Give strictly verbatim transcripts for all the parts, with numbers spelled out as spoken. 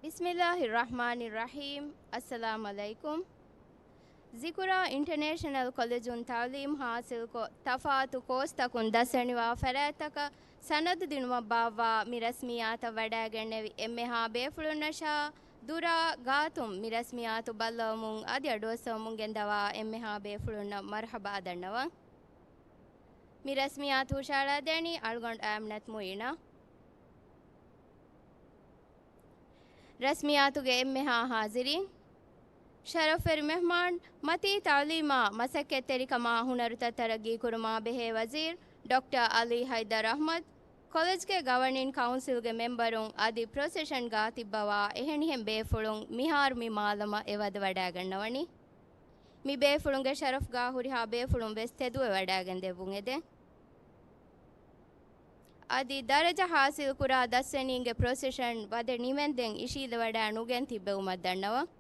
ބިސްމިއްލާހި ރަޙްމާނި ރަޙީމް. އައްސަލާމް ޢަލައިކުމް. ޒިކުރާ އިންޓަރނޭޝަނަލް ކޮލެޖުން ތަޢުލީމް ޙާޞިލްކޮށް، ތަފާތު ކޯސްތަކުން ދަސްވެނިވާ ފަރާތްތަކަށް ސަނަދު ދިނުމަށް ބާއްވާ މި ރަސްމިއްޔާތަށް ވަޑައިގެންނެވި އެންމެހާ ބޭފުޅުންނަށާ، ދުރާ ގާތުން މި ރަސްމިއްޔާތު ބައްލަވަމުން އަދި އަޑުއައްސަވަމުން ގެންދަވާ އެންމެހާ ބޭފުޅުންނަށް މަރުޙަބާ ދަންނަވަން. މި ރަސްމިއްޔާތު ހުށަހަޅާދޭނީ އަޅުގަނޑު އާމިނަތު މުޢީނާ. ރަސްމިއްޔާތުގެ އެންމެހާ ޙާޟިރީން، ޝަރަފްވެރި މެހްމާން، މަތީ ތަޢުލީމާ، މަސައްކަތްތެރިކަމާ ހުނަރުތައް ތަރައްގީކުރުމާ ބެހޭ ވަޒީރު ޑޮކްޓަރ ޢަލީ ޙައިދަރު އަޙްމަދު، ކޮލެޖްގެ ގަވަނިން ކައުންސިލްގެ މެމްބަރުން އަދި ޕްރޮސެޝަންގާ ތިއްބަވާ އެހެނިހެން ބޭފުޅުން މިހާރު މި މާލަމަށް އެވަދަ ވަޑައިގަންނަވަނީ. މި ބޭފުޅުންގެ ޝަރަފްގާ ހުރިހާ ބޭފުޅުން ވެސް ތެދުވެ ވަޑައިގެން ދެއްވުން އެދެން. އަދި ދަރަޖަ ޙާޞިލްކުރާ ދަސްވެނީންގެ ޕްރޮސެޝަން ވަދެ ނިމެންދެން އިށީލެވަޑައި ނުގެން ތިއްބެވުމަށް ދަންނަވަން.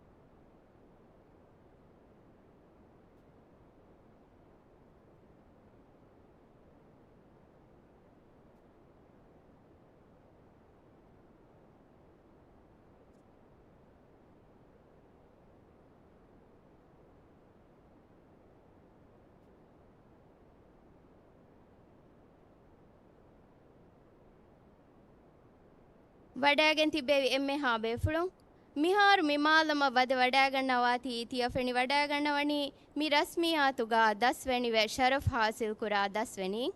ވަޑައިގެން ތިއްބެވި އެންމެހާ ބޭފުޅުން، މިހާރު މި މާލަމަށް ވަދެ ވަޑައިގަންނަވާތީ ތިޔަފެނި ވަޑައިގަންނަވަނީ މި ރަސްމިއްޔާތުގާ ދަސްވެނިވެ ޝަރަފް ޙާޞިލްކުރާ ދަސްވެނީން.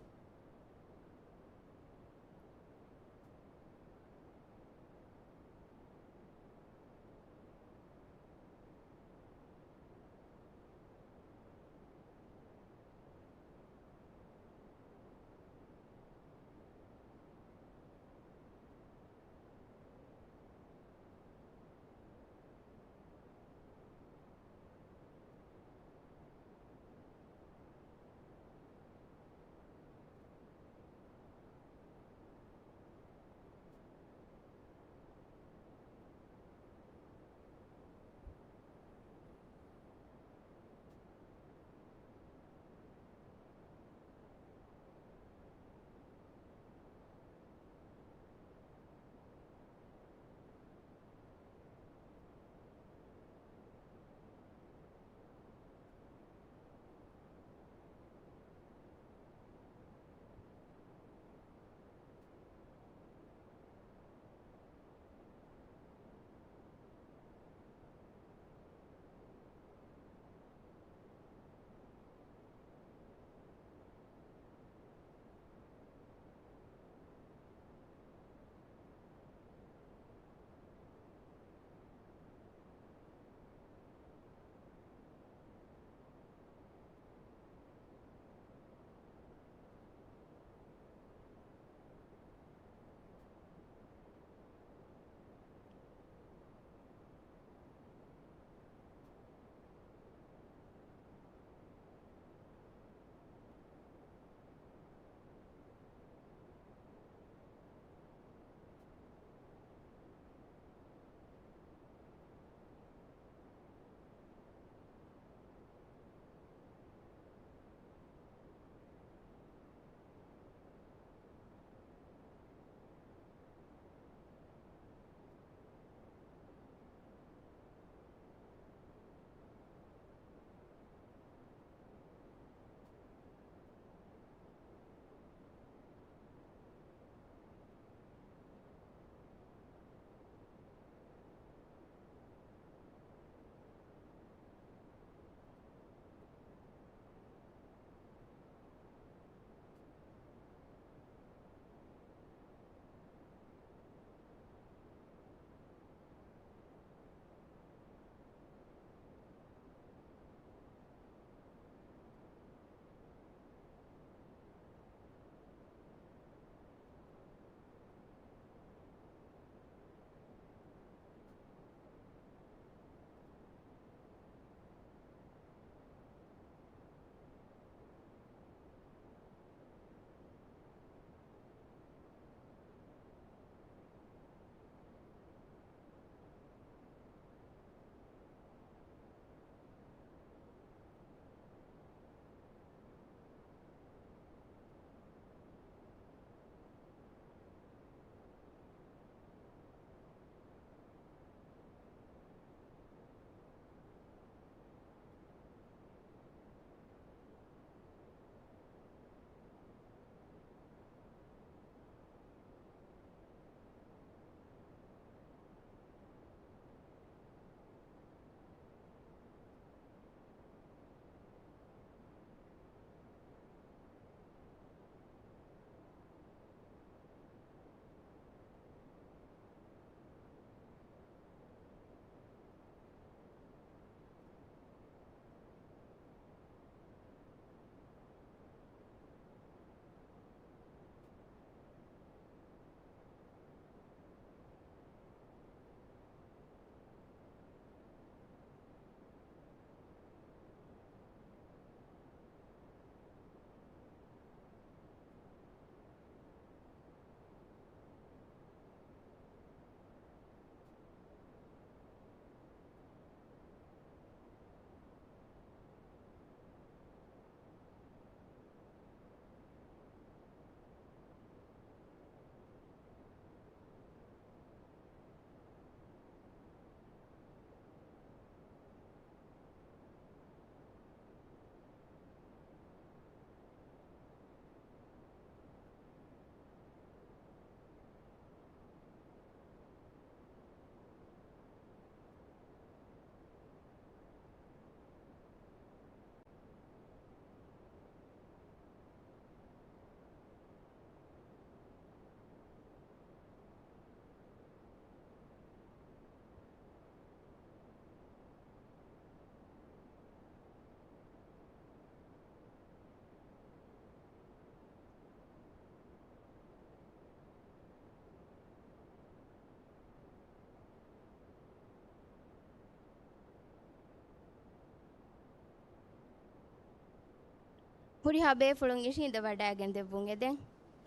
ހުރިހާ ބޭފުޅުން އިށީނދެ ވަޑައިގެން ދެއްވުން އެދެން.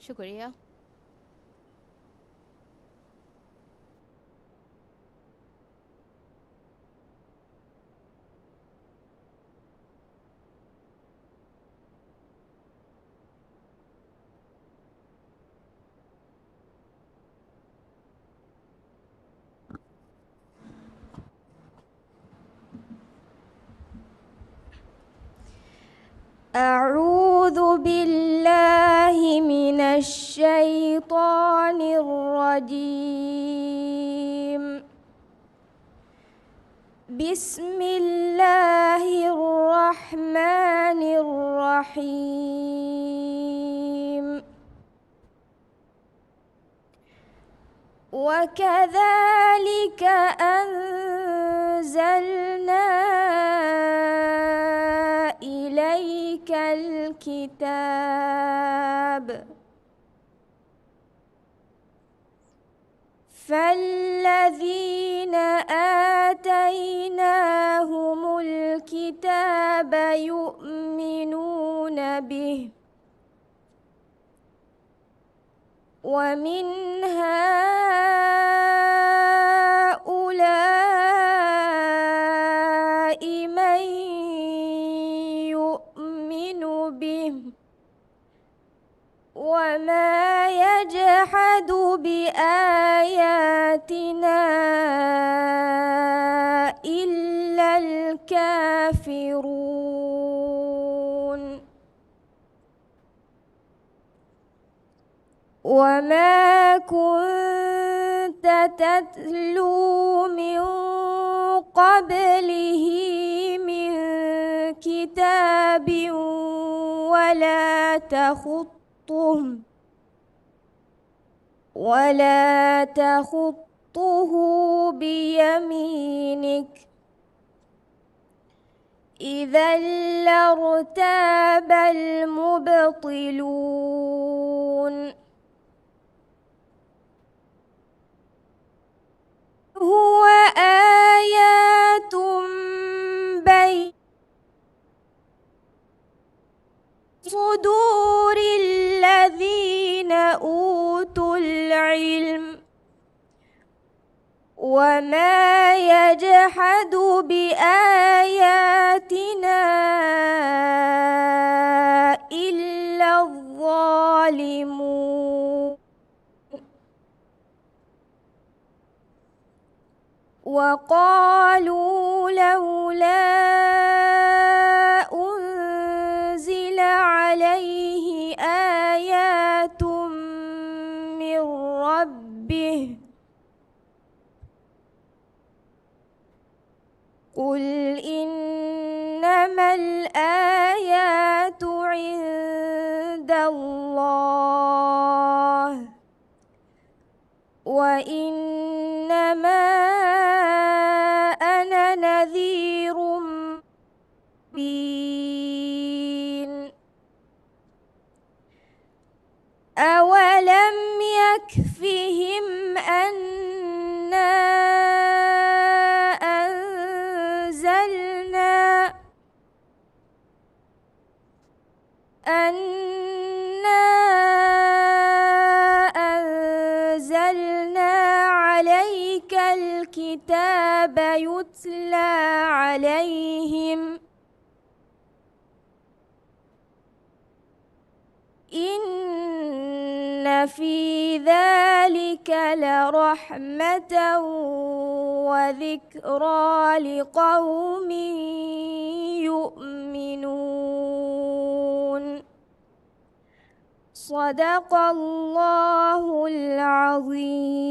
ޝުކުރިއްޔާ. أعوذ بالله من الشيطان الرجيم. بسم الله الرحمن الرحيم. وكذلك أنزلنا إليك الكتاب. فالذين آتيناهم الكتاب يؤمنون به. ومن هؤلاء من يؤمن به وما يجحد بآياتنا إلا الكافرون. وما كنت تتلو من قبله من كتاب ولا تخطه، ولا تخطه بيمينك، إذا لارتاب المبطلون. هو آيات بين صدور الذين أوتوا العلم وما يجحد بآياتنا إلا الظالمون. وقالوا لولا أنزل عليه آيات من ربه، قل إنما الآيات عند الله وإنما أنا نذير مبين. أولم يكفهم أنا أنزلنا أنا أنزلنا عليك الكتاب يتلى عليهم إن في ذلك لرحمة وذكرى لقوم يؤمنون. صدق الله العظيم.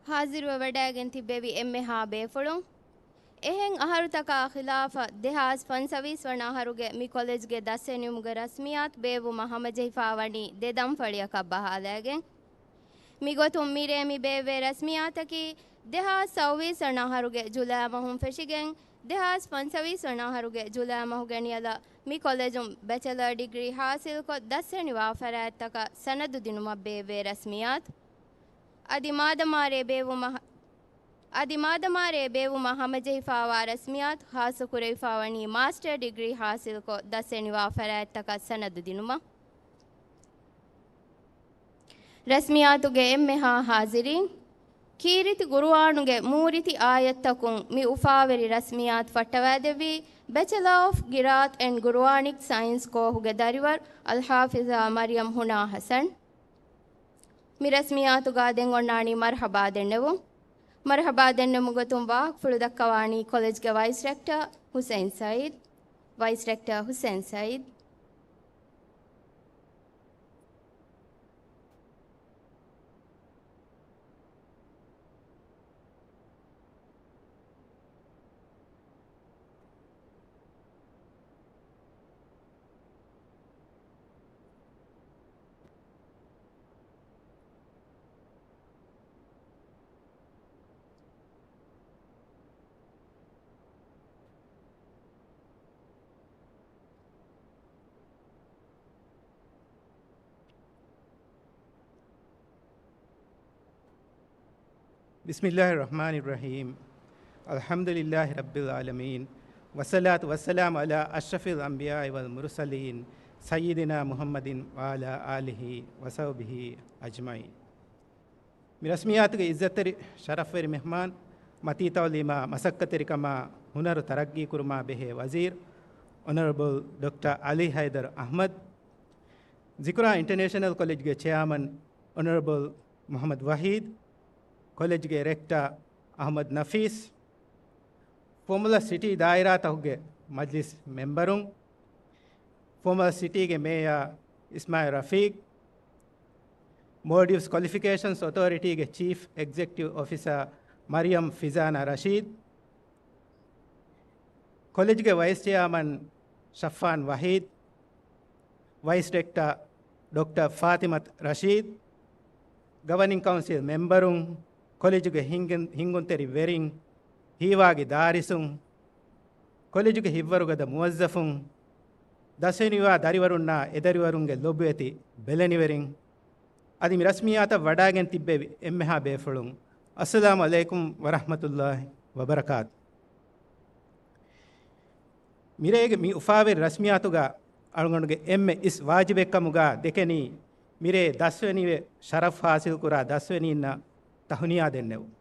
ހާޒިރުވެވަޑައިގެން ތިއްބެވި އެންމެހާ ބޭފުޅުން، އެހެން އަހަރުތަކާ ޚިލާފަށް ދެހާސް ފަންސަވީސް ވަނަ އަހަރުގެ މި ކޮލެޖްގެ ދަސްވެނިވުމުގެ ރަސްމިއްޔާތު ބޭއްވުމަށް ހަމަޖެހިފާ ވަނީ ދެ ދަންފަޅިއަކަށް ބަހާލައިގެން. މިގޮތުން މިރޭ މި ބޭއްވޭ ރަސްމިއްޔާތަކީ ދެހާސް ސައުވީސް ވަނަ އަހަރުގެ ޖުލައި މަހުން ފެށިގެން ދެހާސް ފަންސަވީސް ވަނަ އަހަރުގެ ޖުލައި މަހުގެ ނިޔަލަށް މި ކޮލެޖުން ބެޗެލަރ ޑިގްރީ ހާސިލްކޮށް، ދަސްވެނިވާ ފަރާތްތަކަށް ސަނަދު ދިނުމަށް ބޭއްވޭ ރަސްމިއްޔާތު. އަދި މާދަމާ ރޭ ބޭއްވުމަށް، އަދި މާދަމާ ރޭ ބޭއްވުމަށް ހަމަޖެހިފާވާ ރަސްމިއްޔާތު ހާއްސަކުރެވިފާވަނީ މާސްޓަރ ޑިގްރީ ހާސިލްކޮށް، ދަސްވެނިވާ ފަރާތްތަކަށް ސަނަދު ދިނުމަށް. ރަސްމިއްޔާތުގެ އެންމެހާ ހާޒިރީން، ކީރިތި ގުރުއާނުގެ މޫރިތި އާޔަތްތަކުން މި އުފާވެރި ރަސްމިއްޔާތު ފައްޓަވައިދެއްވީ، ބެޗެލާ އޮފް ގިރާތް އެންޑް ގުރުއާނިކް ސައިންސް ކޯހުގެ ދަރިވަރު އަލްޙާފިޒާ މަރިޔަމް ހުނާ ޙަސަން. މި ރަސްމިއްޔާތުގަ ދެން އޮންނާނީ މަރްޙަބާ ދެންނެވުން. މަރްޙަބާ ދެންނެވުމުގެ ގޮތުން ވާހަކަފުޅު ދައްކަވާނީ ކޮލެޖްގެ ވައިސް ރެކްޓަރ ޙުސައިން ސައީދް. ވައިސް ރެކްޓަރ ޙުސައިން ސައީދް. بسم الله الرحمن الرحيم. الحمد لله رب العالمين. والصلاة والسلام على أشرف الأنبياء والمرسلين سيدنا محمد وعلى آله وصحبه أجمعين. މި ރަސްމިއްޔާތުގެ އިއްޒަތްތެރި ޝަރަފްވެރި މެހްމާން، މަތީ ތައުލީމާ މަސައްކަތްތެރިކަމާ ހުނަރު ތަރައްގީ ކުރުމާ ބެހޭ ވަޒީރު އޮނަރަބަލް ޑޮކްޓަރ އަލީ ހައިދަރު އަޙްމަދު، ޒިކުރާ އިންޓަރނޭޝަނަލް ކޮލެޖްގެ ޗެއާމަން އޮނަރަބަލް މުޙައްމަދު ވަޙީދު، ކޮލެޖްގެ ރެކްޓަރ އަޙްމަދު ނަފީސް، ފޯމުލަ ސިޓީ ދާއިރާތަކުގެ މަޖްލިސް މެމްބަރުން، ފޯމުލަ ސިޓީގެ މޭޔަރ އިސްމާއިލް ރަފީޤް، މޯލްޑިވްސް ކޮލިފިކޭޝަންސް އޮތޯރިޓީގެ ޗީފް އެގްޒެކެޓިވް އޮފިސަރ މަރިޔަމް ފިޒާނާ ރަޝީދު، ކޮލެޖްގެ ވައިސް ޗެއާމަން ޝައްފާން ވަޙީދު، ވައިސް ރެކްޓަރ ޑޮކްޓަރ ފާތިމަތު ރަޝީދު، ގަވަނިން ކައުންސިލް މެމްބަރުން، ކޮލެޖުގެ ހިންގުން-، ހިންގުންތެރި ވެރިން، ހީވާގި ދާރިސުން، ކޮލެޖުގެ ހިތްވަރުގަދަ މުވައްޒަފުން، ދަސްވެނިވާ ދަރިވަރުންނާ އެދަރިވަރުންގެ ލޮބުވެތި ބެލެނިވެރިން، އަދި މި ރަސްމިއްޔާތަށް ވަޑާގެން ތިއްބެވި އެންމެހާ ބޭފުޅުން، އައްސަލާމު ޢަލައިކުމް ވަރަޙްމަތުﷲި ވަބަރަކާތު. މިރޭގެ މި އުފާވެރި ރަސްމިއްޔާތުގަ އަޅުގަނޑުގެ އެންމެ އިސް ވާޖިބެއްކަމުގަ ދެކެނީ، މިރޭ ދަސްވެނިވެ ޝަރަފް ޙާޞިލްކުރާ ދަސްވެނީންނަށް ތަހުނިޔާ ދެންނެވުން.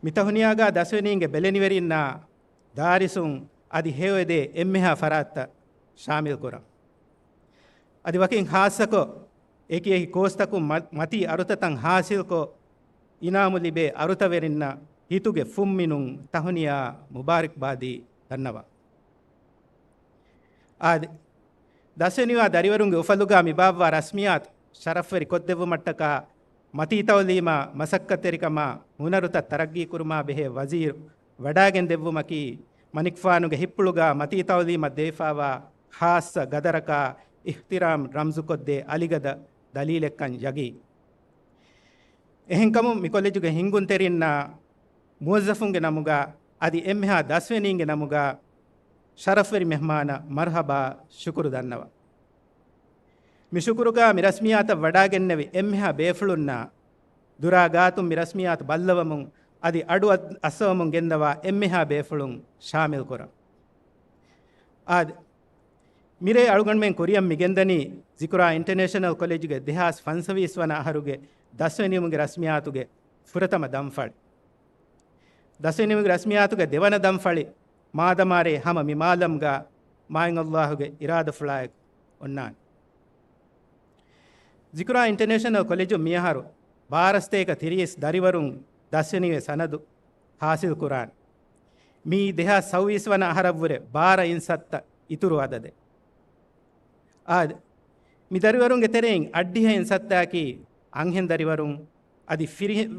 މި ތަހުނިޔާގަ ދަސްވެނީންގެ ބެލެނިވެރިންނާ ދާރިސުން އަދި ހެޔޮއެދޭ އެންމެހާ ފަރާތްތައް ޝާމިލްކުރަން. އަދި ވަކިން ޚާއްޞަކޮށް، އެކި އެކި ކޯސްތަކުން މަ-، މަތީ އަރުތަތައް ޙާޞިލްކޮށް، އިނާމު ލިބޭ އަރުތަވެރިންނަށް ހިތުގެ ފުންމިނުން ތަހުނިޔާ މުބާރިކްބާދީ ދަންނަވަން. އާދެ، ދަސްވެނިވާ ދަރިވަރުންގެ އުފަލުގަ މި ބާއްވާ ރަސްމިއްޔާތު ޝަރަފްވެރި ކޮށްދެއްވުމަށްޓަކާ، މަތީ ތައުލީމާ މަސައްކަތްތެރިކަމާ ހުނަރުތައް ތަރައްގީ ކުރުމާ ބެހޭ ވަޒީރު ވަޑާގެން ދެއްވުމަކީ، މަނިކުފާނުގެ ހިތްޕުޅުގަ މަތީ ތައުލީމަށް ދެވިފާވާ ޚާއްޞަ ގަދަރަކާ އިޙްތިރާމް ރަމްޒުކޮށްދޭ އަލިގަދަ ދަލީލެއްކަން ޔަގީން. އެހެންކަމުން މި ކޮލެޖުގެ ހިންގުންތެރިންނާ މުވައްޒަފުންގެ ނަމުގަ އަދި އެންމެހާ ދަސްވެނީންގެ ނަމުގަ ޝަރަފްވެރި މެހްމާނަށް މަރްޙަބާ ޝުކުރު ދަންނަވަން. މި ޝުކުރުގަ މި ރަސްމިއްޔާތަށް ވަޑާގެންނެވި އެންމެހާ ބޭފުޅުންނާ ދުރާ ގާތުން މި ރަސްމިއްޔާތު ބައްލަވަމުން އަދި އަޑު އައް-، އައްސަވަމުން ގެންދަވާ އެންމެހާ ބޭފުޅުން ޝާމިލްކުރަން. އާދެ، މިރޭ އަޅުގަނޑުމެން ކުރިއަށް މިގެންދަނީ ޒިކުރާ އިންޓަރނޭޝަނަލް ކޮލެޖުގެ ދެހާސް ފަންސަވީސް ވަނަ އަހަރުގެ ދަސްވެނިވުމުގެ ރަސްމިއްޔާތުގެ ފުރަތަމަ ދަންފަޅި. ދަސްވެނިވުމުގެ ރަސްމިއްޔާތުގެ ދެވަނަ ދަންފަޅި މާދަމާރޭ ހަމަ މި މާލަމްގަ މާތް ﷲގެ އިރާދަފުޅާއެކު އޮންނާނެ. ޒިކުރާ އިންޓަރނޭޝަނަލް ކޮލެޖުން މިއަހަރު ބާރަ ސަތޭކަ ތިރީސް ދަރިވަރުން ދަސްވެނިވެ ސަނަދު ހާސިލްކުރާނެ. މިއީ ދެހާސް ސައުވީސް ވަނަ އަހަރަށްވުރެ ބާރަ އިން ސައްތަ އިތުރު އަދަދެއް. އާދެ، މި ދަރިވަރުންގެ ތެރެއިން އައްޑިހަ އިން ސައްތައަކީ އަންހެން ދަރިވަރުން، އަދި ފިރިހެ-،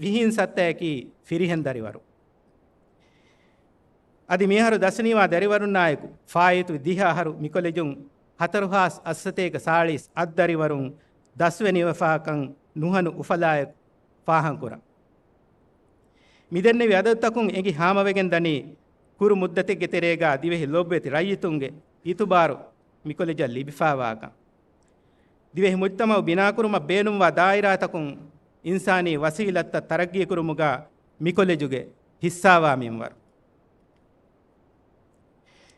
ވިހި އިން ސައްތައަކީ ފިރިހެން ދަރިވަރުން. އަދި މިއަހަރު ދަސްވެނިވާ ދަރިވަރުންނާއެކު ފާއިތުވި ދިހަ އަހަރު މިކޮލެޖުން ހަތަރު ހާސް އަށްސަތޭކަ ސާޅީސް އަށް ދަރިވަރުން ދަސްވެނިވެފާކަން ނުހަނު އުފަލާއެކު ފާހަގަކުރަން. މިދެންނެވި އަދަދުތަކުން އެނގި ހާމަވެގެން ދަނީ، ކުރު މުއްދަތެއްގެ ތެރޭގަ ދިވެހި ލޮބުވެތި ރައްޔިތުންގެ އިތުބާރު މިކޮލެޖަށް ލިބިފާވާކަން. ދިވެހި މުޖްތަމައު ބިނާކުރުމަށް ބޭނުންވާ ދާއިރާތަކުން އިންސާނީ ވަސީލަތްތައް ތަރައްގީކުރުމުގަ މިކޮލެޖުގެ ހިއްސާވާ މިންވަރު.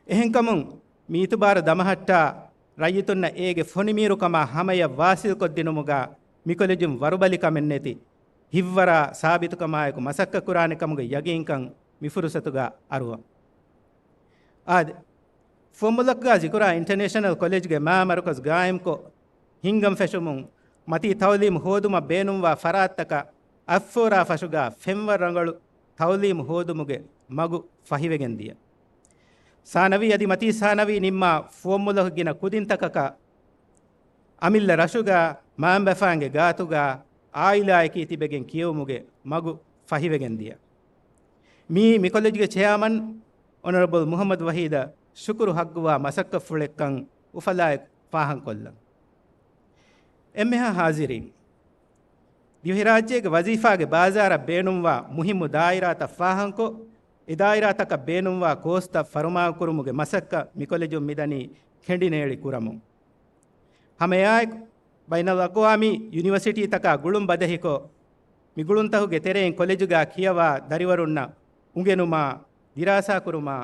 އެހެންކަމުން، މި އިތުބާރު ދަމަހައްޓާ، ރައްޔިތުންނަށް އޭގެ ފޮނިމީރުކަމާ ހަމަޔަށް ވާސިލްކޮށްދިނުމުގަ މިކޮލެޖުން ވަރުބަލިކަމެއްނެތި، ހިއްވަރާ ސާބިތުކަމާއެކު މަސައްކަތްކުރާނެ ކަމުގެ ޔަގީންކަން މި ފުރުސަތުގަ އަރުވަން. އާދެ، ފުވައްމުލަކުގަ ޒިކުރާ އިންޓަނޭޝަނަލް ކޮލެޖްގެ މާ މަރުކަޒް ގާއިމްކޮށް، ހިންގަން ފެށުމުން، މަތީ ތައުލީމު ހޯދުމަށް ބޭނުންވާ ފަރާތްތަކަށް އަތްފޯރާ ފަށުގަ ފެންވަރު ރަނގަޅު ތައުލީމު ހޯދުމުގެ މަގު ފަހިވެގެން ދިޔަ. ސާނަވީ އަދި މަތީ ސާނަވީ ނިންމާ ފުވައްމުލަކު ގިނަ ކުދިންތަކަކަށް އަމިއްލަ ރަށުގަ މައިންބަފައިންގެ ގާތުގަ އާއިލާއެކީ ތިބެގެން ކިޔެވުމުގެ މަގު ފަހިވެގެން ދިޔަ. މިއީ މިކޮލެޖުގެ ޗެއާމަން އޮނަރަބަލް މުހައްމަދު ވަހީދަށް ޝުކުރު ހައްގުވާ މަސައްކަތްފުޅެއްކަން އުފަލާއެކު ފާހަގަކޮށްލަން. އެންމެހާ ހާޒިރީން، ދިވެހިރާއްޖޭގެ ވަޒީފާގެ ބާޒާރަށް ބޭނުންވާ މުހިއްމު ދާއިރާތައް ފާހަގަކޮށް، އެ ދާއިރާތަކަށް ބޭނުންވާ ކޯސްތައް ފަރުމާކުރުމުގެ މަސައްކަތް މިކޮލެޖުން މިދަނީ ކެނޑިނޭޅި ކުރަމުން. ހަމައެއާއެކު، ބައިނަލްއަގްވާމީ ޔުނިވަރސިޓީތަކާ ގުޅުން ބަދަހިކޮށް، މިގުޅުންތަކުގެ ތެރެއިން ކޮލެޖުގަ ކިޔަވާ ދަރިވަރުންނަށް އުނގެނުމާ، ދިރާސާކުރުމާ،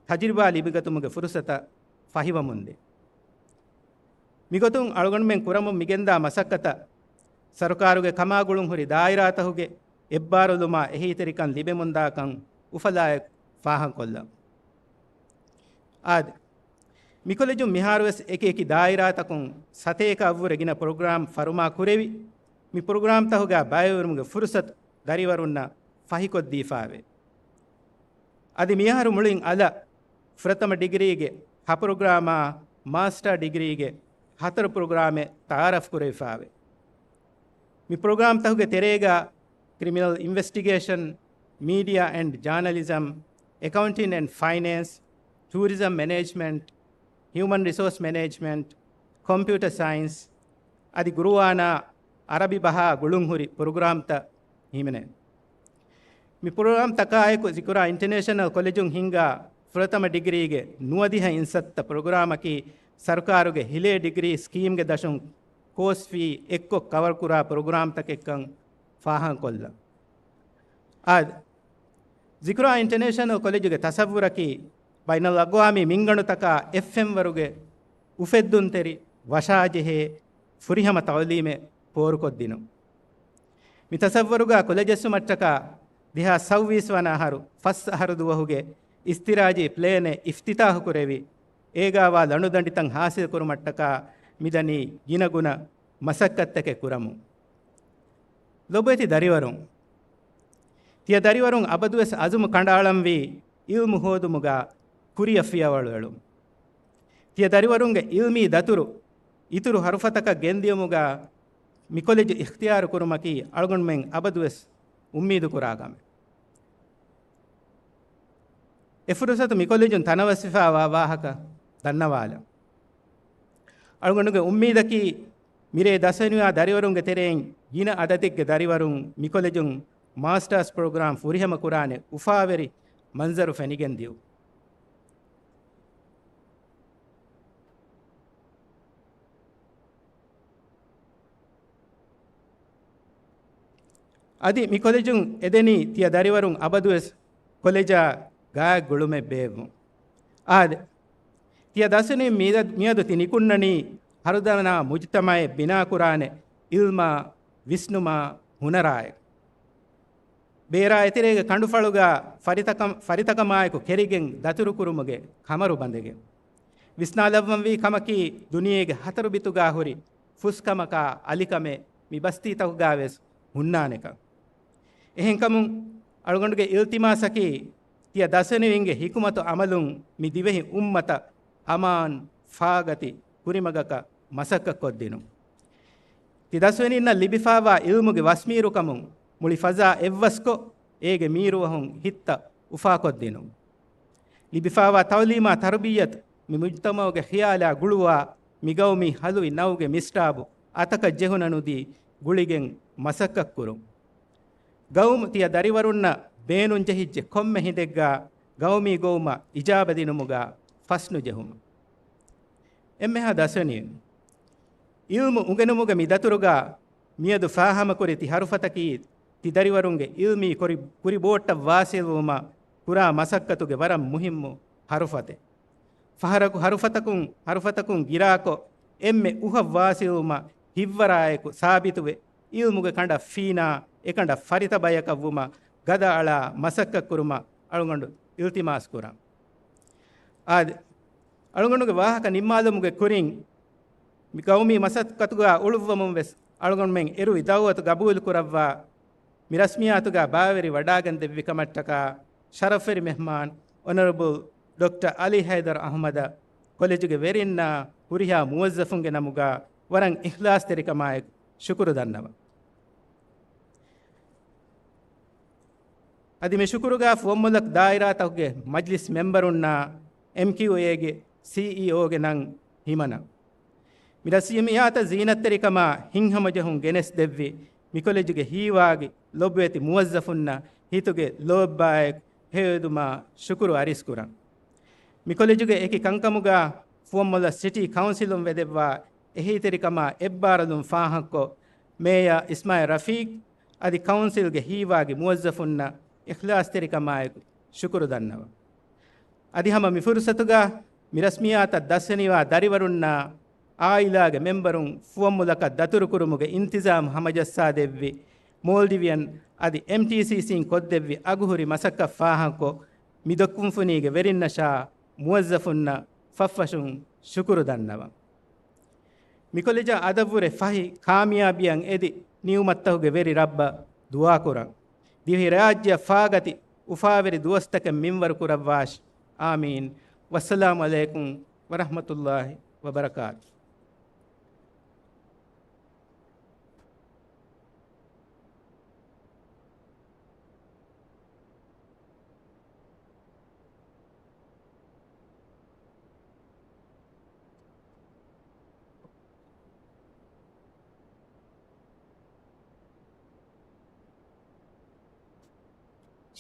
ތަޖުރިބާ ލިބިގަތުމުގެ ފުރުސަތަށް ފަހިވަމުންދޭ. މިގޮތުން އަޅުގަނޑުމެން ކުރަމުން މިގެންދާ މަސައްކަތަށް ސަރުކާރުގެ ކަމާގުޅުން ހުރި ދާއިރާތަކުގެ އެއްބާރުލުމާ އެހީތެރިކަން ލިބެމުންދާކަން އުފަލާއެކު ފާހަގަކޮށްލަން. އާދެ، މިކޮލެޖުން މިހާރުވެސް އެކި އެކި ދާއިރާތަކުން ސަތޭކައަށްވުރެ ގިނަ ޕްރޮގްރާމް ފަރުމާ ކުރެވި، މި ޕްރޮގްރާމްތަކުގަ ބައިވެރިވުމުގެ ފުރުސަތު ދަރިވަރުންނަށް ފަހިކޮށްދީފާވޭ. އަދި މިއަހަރު މުޅިން އަލަށް ފުރަތަމަ ޑިގްރީގެ ހަ ޕްރޮގްރާމާ، މާސްޓާ ޑިގްރީގެ ހަތަރު ޕްރޮގްރާމެއް ތައާރަފްކުރެވިފާވޭ. މި ޕްރޮގްރާމްތަކުގެ ތެރޭގަ ކްރިމިނަލް އިންވެސްޓިގޭޝަން، މީޑިއާ އެންޑް ޖާނަލިޒަމް، އެކައުންޓިން އެންޑް ފައިނޭންސް، ޓޫރިޒަމް މެނޭޖްމަންޓް، ހިއުމަން ރިސޯސް މެނޭޖްމަންޓް، ކޮމްޕިއުޓަ ސައިންސް، އަދި ގުރުއާނާ އަރަބި ބަހާ ގުޅުންހުރި ޕްރޮގްރާމްތައް ހިމެނޭ. މި ޕްރޮގްރާމްތަކާއެކު ޒިކުރާ އިންޓަނޭޝަނަލް ކޮލެޖުން ހިންގާ ފުރަތަމަ ޑިގްރީގެ ނުވަދިހަ އިންސައްތަ ޕްރޮގްރާމަކީ ސަރުކާރުގެ ހިލޭ ޑިގްރީ ސްކީމްގެ ދަށުން ކޯސް ފީ އެއްކޮށް ކަވަރުކުރާ ޕްރޮގްރާމްތަކެއްކަން ފާހަގަކޮށްލަން. އާދެ، ޒިކުރާ އިންޓަނޭޝަނަލް ކޮލެޖުގެ ތަސައްވުރަކީ، ބައިނަލްއަގްވާމީ މިންގަނޑުތަކާ އެއްފެންވަރުގެ އުފެއްދުންތެރި ވަށާޖެހޭ ފުރިހަމަ ތައުލީމެއް ފޯރުކޮށްދިނުން. މި ތަސައްވަރުގަ ކޮލެޖަށް އައިސްފުމަށްޓަކާ ދެހާސް ސައުވީސް ވަނަ އަހަރު ފަސް އަހަރު ދުވަހުގެ އިސްތިރާޖީ ޕްލޭނެއް އިފްތިތާހުކުރެވި، އޭގާވާ ލަނޑުދަނޑިތައް ހާސިލްކުރުމަށްޓަކާ މިދަނީ ގިނަގުނަ މަސައްކަތްތަކެއް ކުރަމުން. ލޮބުވެތި ދަރިވަރުން، ތިޔަ ދަރިވަރުން އަބަދުވެސް އަޒުމު ކަނޑައަޅަންވީ އިލްމު ހޯދުމުގަ ކުރިއަށް ފިޔަވަޅުއެޅުން. ތިޔަ ދަރިވަރުންގެ އިލްމީ ދަތުރު އިތުރު ހަރުފަތަކަށް ގެންދިޔުމުގަ މި ކޮލެޖު އިޚްތިޔާރު ކުރުމަކީ އަޅުގަނޑުމެން އަބަދުވެސް އުއްމީދު ކުރާ ކަމެއް. އެ ފުރުސަތު މިކޮލެޖުން ތަނަވަސްވެފައިވާ ވާހަކަ ދަންނަވާލަން. އަޅުގަނޑުގެ އުއްމީދަކީ، މިރޭ ދަސްވެނިވާ ދަރިވަރުންގެ ތެރެއިން ގިނަ އަދަދެއްގެ ދަރިވަރުން މިކޮލެޖުން މާސްޓާސް ޕްރޮގްރާމް ފުރިހަމަ ކުރާނެ އުފާވެރި މަންޒަރު ފެނިގެން ދިޔުން. އަދި މި ކޮލެޖުން އެދެނީ ތިޔަ ދަރިވަރުން އަބަދުވެސް ކޮލެޖާ ގާތް ގުޅުމެއް ބޭއްވުން. އާދެ، ތިޔަ ދަސްވެނީ މިއަދު، މިއަދު ތި ނިކުންނަނީ ހަރުދަނާ މުޖުތަމައެއް ބިނާކުރާނެ އިލްމާ، ވިސްނުމާ، ހުނަރާއެކު. ބޭރާ އެތެރޭގެ ކަނޑުފަޅުގަ ފަރިތަކަމް-، ފަރިތަކަމާއެކު ކެރިގެން ދަތުރުކުރުމުގެ ކަމަރު ބަނދެގެން. ވިސްނާލައްވަންވީ ކަމަކީ، ދުނިޔޭގެ ހަތަރު ބިތުގާ ހުރި ފުސްކަމަކާ އަލިކަމެއް މި ބަސްތީތަކުގާވެސް ހުންނާނެކަން. އެހެންކަމުން، އަޅުގަނޑުގެ އިލްތިމާސަކީ، ތިޔަ ދަސްވެނިވިންގެ ހިކުމަތު އަމަލުން މި ދިވެހި އުއްމަތަށް އަމާން ފާގަތި ކުރިމަގަކަށް މަސައްކަތްކޮށްދިނުން. ތި ދަސްވެނީންނަށް ލިބިފާވާ އިލްމުގެ ވަސްމީރުކަމުން މުޅި ފަޒާ އެއްވަސްކޮށް، އޭގެ މީރުވަހުން ހިތްތައް އުފާކޮށްދިނުން. ލިބިފާވާ ތައުލީމާ ތަރުބިއްޔަތު މި މުޖްތަމައުގެ ޚިޔާލާ ގުޅުވާ، މިގައުމީ ހަލުވި ނައުގެ މިސްރާބު އަތަކަށް ޖެހުނަނުދީ ގުޅިގެން މަސައްކަތްކުރުން. ގައުމު ތިޔަ ދަރިވަރުންނަށް ބޭނުންޖެހިއްޖެ ކޮންމެ ހިނދެއްގާ ގައުމީ ގޮވުމަށް އިޖާބަ ދިނުމުގާ ފަސްނުޖެހުމަށް. އެންމެހާ ދަސްވެނިވެން. ޢިލްމު އުނގެނުމުގެ މި ދަތުރުގާ މިއަދު ފާހަމަކުރި ތި ހަރުފަތަކީ ތި ދަރިވަރުންގެ ޢިލްމީ ކުރި، ކުރިބޯއްޓަށް ވާސިލްވުމަށް ކުރާ މަސައްކަތުގެ ވަރަށް މުހިއްމު ހަރުފަތެއް. ފަހަރަކު ހަރުފަތަކުން، ހަރުފަތަކުން ގިރާކޮށް، އެންމެ އުހަށް ވާސިލްވުމަށް ހިތްވަރާއެކު ސާބިތުވެ، ޢިލްމުގެ ކަނޑަށް ފީނާ، އެކަނޑަށް ފަރިތަ ބަޔަކަށްވުމަށް ގަދައަޅާ މަސައްކަތްކުރުމަށް އަޅުގަނޑު އިލްތިމާސް ކުރަން. އާދެ، އަޅުގަނޑުގެ ވާހަކަ ނިންމާލުމުގެ ކުރިން، މި ގައުމީ މަސައްކަތުގާ އުޅުއްވަމުން ވެސް އަޅުގަނޑުމެން އެރުވި ދަޢުވަތު ގަބޫލު ކުރައްވާ، މި ރަސްމިއްޔާތުގާ ބައިވެރި ވަޑާގެން ދެއްވި ކަމަށްޓަކާ، ޝަރަފްވެރި މެހްމާން އޮނަރަބަލް ޑޮކްޓަރ އަލީ ހައިދަރު އަޙްމަދަށް ކޮލެޖުގެ ވެރިންނާ ހުރިހާ މުވައްޒަފުންގެ ނަމުގާ ވަރަށް އިޚްލާޞްތެރިކަމާއެކު ޝުކުރު ދަންނަވަން. އަދި މި ޝުކުރުގާ ފުވައްމުލަކު ދާއިރާތަކުގެ މަޖްލިސް މެމްބަރުންނާ އެމްކިއުއޭގެ ސީއީއޯގެ ނަން ހިމަނަން. މި ރަސްމިއްޔާތަށް ޒީނަތްތެރިކަމާ ހިތްހަމަޖެހުން ގެނެސްދެއްވި މި ކޮލެޖުގެ ހީވާގި ލޮބުވެތި މުވައްޒަފުންނަށް ހިތުގެ ލޯތްބާއެކު ހެޔޮއެދުމާ ޝުކުރު އަރިސްކުރަން. މި ކޮލެޖުގެ އެކި ކަންކަމުގާ ފުވައްމުލައް ސިޓީ ކައުންސިލުން ވެދެއްވާ އެހީތެރިކަމާ އެއްބާރަލުން ފާހަގަކޮށް، މޭޔަރ އިސްމާއިލް ރަފީޤް އަދި ކައުންސިލްގެ ހީވާގި މުވައްޒަފުންނަށް އިޚްލާޞްތެރިކަމާއެކު ޝުކުރު ދަންނަވަން. އަދި ހަމަ މި ފުރުޞަތުގާ މި ރަސްމިއްޔާތަށް ދަސްވެނިވާ ދަރިވަރުންނާ އާއިލާގެ މެމްބަރުން ފުވައްމުލަކަށް ދަތުރުކުރުމުގެ އިންތިޒާމް ހަމަޖައްސާދެއްވި މޯލްޑިވިއަން އަދި އެމްޓީސީސީން ކޮށްދެއްވި އަގުހުރި މަސައްކަތް ފާހަގަކޮށް، މި ދޮކުންފުނީގެ ވެރިންނަށާ މުވައްޒަފުންނަށް ފަށްފަށުން ޝުކުރު ދަންނަވަން. މިކޮލެޖަށް އަދަށްވުރެ ފަހި ކާމިޔާބީއަށް އެދި ނިޢުމަތްތަކުގެ ވެރި ރައްބަށް ދުޢާކުރަން. ދިވެހި ރާއްޖެއަށް ފާގަތި އުފާވެރި ދުވަސްތަކެއް މިންވަރު ކުރައްވާށި. އާމީން. ވައްސަލާމު ޢަލައިކުމް ވަރަޙްމަތުﷲި ވަބަރަކާތު.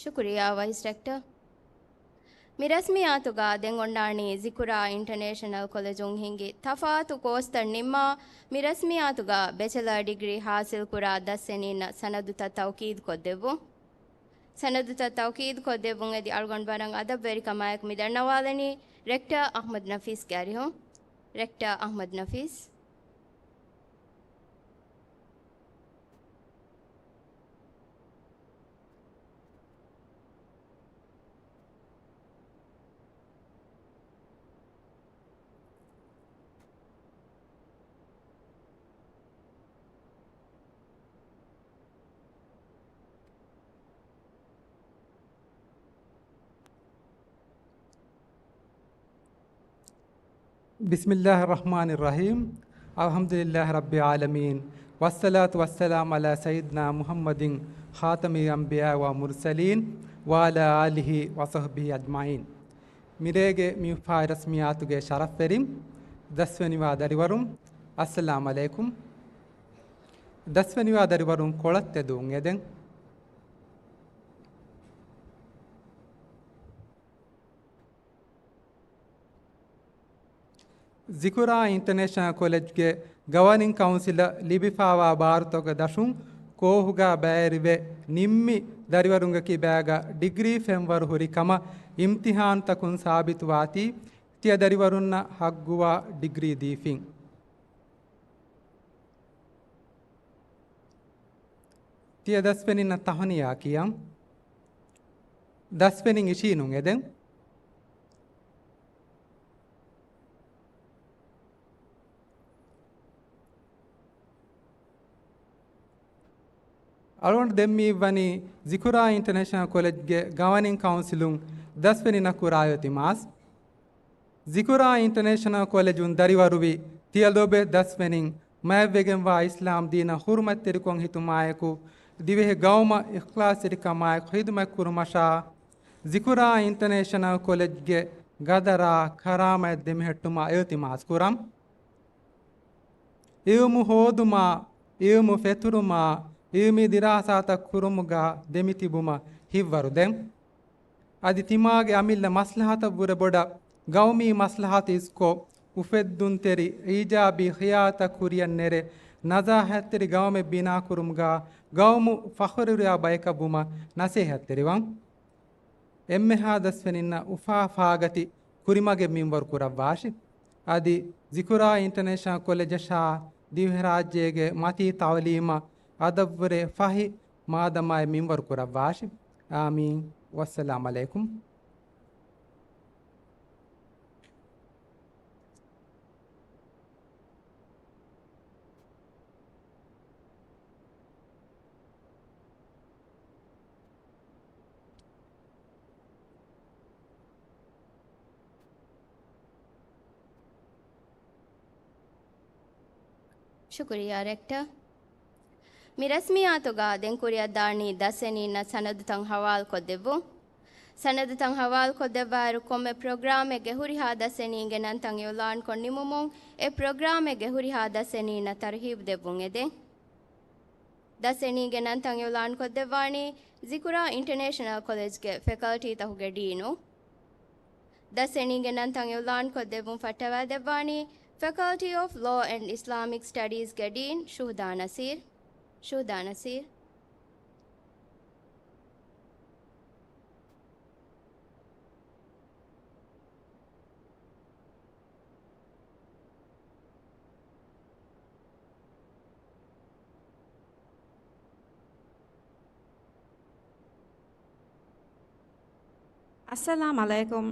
ޝުކުރިއްޔާ ވައިސް ރެކްޓަރ. މި ރަސްމިއްޔާތުގަ ދެން އޮންނާނީ ޒިކުރާ އިންޓަރނޭޝަނަލް ކޮލެޖުން ހިންގި ތަފާތު ކޯސްތައް ނިންމާ، މި ރަސްމިއްޔާތުގަ ބެޗެލަރ ޑިގްރީ ހާސިލްކުރާ ދަސްވެނީންނަށް ސަނަދުތައް ތައުކީދު ކޮށްދެއްވުން. ސަނަދުތައް ތައުކީދު ކޮށްދެއްވުން އެދި އަޅުގަނޑު ވަރަށް އަދަބްވެރިކަމާއެކު މި ދަންނަވާލަނީ ރެކްޓަރ އަޙްމަދު ނަފީސްގެ އަރިހުން. ރެކްޓަރ އަޙްމަދު ނަފީސް. بسم الله الرحمن الرحيم. الحمد لله رب العالمين. والصلاة والسلام على سيدنا محمد خاتم الأنبياء والمرسلين وعلى آله وصحبه أجمعين. މިރޭގެ މި އުފާވެރި ރަސްމިއްޔާތުގެ ޝަރަފްވެރިން، ދަސްވެނިވާ ދަރިވަރުން، އައްސަލާމް ޢަލައިކުމް. ދަސްވެނިވާ ދަރިވަރުން ކޮޅަށް ތެދުވުން އެދެން. ޒިކުރާ އިންޓަރނޭޝަނަލް ކޮލެޖްގެ ގަވަނިން ކައުންސިލަށް ލިބިފާވާ ބާރުތަކުގެ ދަށުން ކޯހުގާ ބައިވެރިވެ ނިންމި ދަރިވަރުންގެ ކިބާގަ ޑިގްރީ ފެންވަރު ހުރި ކަމަށް އިމްތިހާނުތަކުން ސާބިތުވާތީ، ތިޔަ ދަރިވަރުންނަށް ހައްގުވާ ޑިގްރީ ދީފިން. ތިޔަ ދަސްވެނިންނަށް ތަހުނިޔާ ކިޔަން. ދަސްވެނިން އިށީނުން އެދެން. އަޅުގަނޑު ދެން މިއިއްވަނީ ޒިކުރާ އިންޓަރނޭޝަނަލް ކޮލެޖްގެ ގަވަނިން ކައުންސިލުން ދަސްވެނިންނަށް ކުރާ އިލްތިމާސް. ޒިކުރާ އިންޓަރނޭޝަނަލް ކޮލެޖުން ދަރިވަރުވި ތިޔަ ލޮބުވެތި ދަސްވެނިން މާތްވެގެންވާ އިސްލާމް ދީނަށް ހުރުމަތްތެރިކަން ހިތުމާއެކު، ދިވެހި ގައުމަށް އިޚްލާޞްތެރިކަމާއެކު ޚިދުމަތްކުރުމަށާ، ޒިކުރާ އިންޓަރނޭޝަނަލް ކޮލެޖްގެ ގަދަރާ ކަރާމަތް ދެމިހެއްޓުމަށް އިލްތިމާސް ކުރަން. އިލްމު ހޯދުމާ، އިލްމު ފެތުރުމާ، އިލްމީ ދިރާސާތައް ކުރުމުގަ ދެމިތިބުމަށް ހިތްވަރުދޭން. އަދި ތިމާގެ އަމިއްލަ މަސްލަހަތަށްވުރެ ބޮޑަށް ގައުމީ މަސްލަހަތު އިސްކޮށް، އުފެއްދުންތެރި އީޖާބީ ޚިޔާލުތައް ކުރިއަށް ނެރެ، ނަޒާހަތްތެރި ގައުމެއް ބިނާކުރުމުގަ ގައުމު ފަޚުރުވެރިވާ ބަޔަކަށްވުމަށް ނަސޭހަތްތެރިވަން. އެންމެހާ ދަސްވެނިންނަށް އުފާ ފާގަތި ކުރިމަގެއް މިންވަރު ކުރައްވާށި. އަދި ޒިކުރާ އިންޓަރނޭޝަނަލް ކޮލެޖަށާ ދިވެހިރާއްޖޭގެ މަތީ ތައުލީމަށް އަދަށްވުރެ ފަހި މާދަމާއެއް މިންވަރު ކުރައްވާށި. އާމީން. ވައްސަލާމް ޢަލައިކުމް. ޝުކުރިއްޔާ، ރެކްޓަރ. މި ރަސްމިއްޔާތުގަ ދެން ކުރިއަށްދާނީ ދަސްވެނީންނަށް ސަނަދުތައް ހަވާލުކޮށްދެއްވުން. ސަނަދުތައް ހަވާލުކޮށްދެއްވާއިރު، ކޮންމެ ޕްރޮގްރާމެއްގެ ހުރިހާ ދަސްވެނީންގެ ނަންތައް އިޢުލާންކޮށް ނިމުމުން، އެ ޕްރޮގްރާމެއްގެ ހުރިހާ ދަސްވެނީންނަށް ތަރުހީބު ދެއްވުން އެދެން. ދަސްވެނީގެ ނަންތައް އިޢުލާންކޮށްދެއްވާނީ ޒިކުރާ އިންޓަރނޭޝަނަލް ކޮލެޖްގެ ފެކަލްޓީތަކުގެ ޑީނު. ދަސްވެނީގެ ނަންތައް އިޢުލާންކޮށްދެއްވުން ފައްޓަވައިދެއްވާނީ ފެކަލްޓީ އޮފް ލޯ އެންޑް އިސްލާމިކް ސްޓަޑީޒްގެ ޑީން ޝުހްދާ ނަސީރް. ޝުހްދާ ނަސީރް. އައްސަލާމް ޢަލައިކުމް.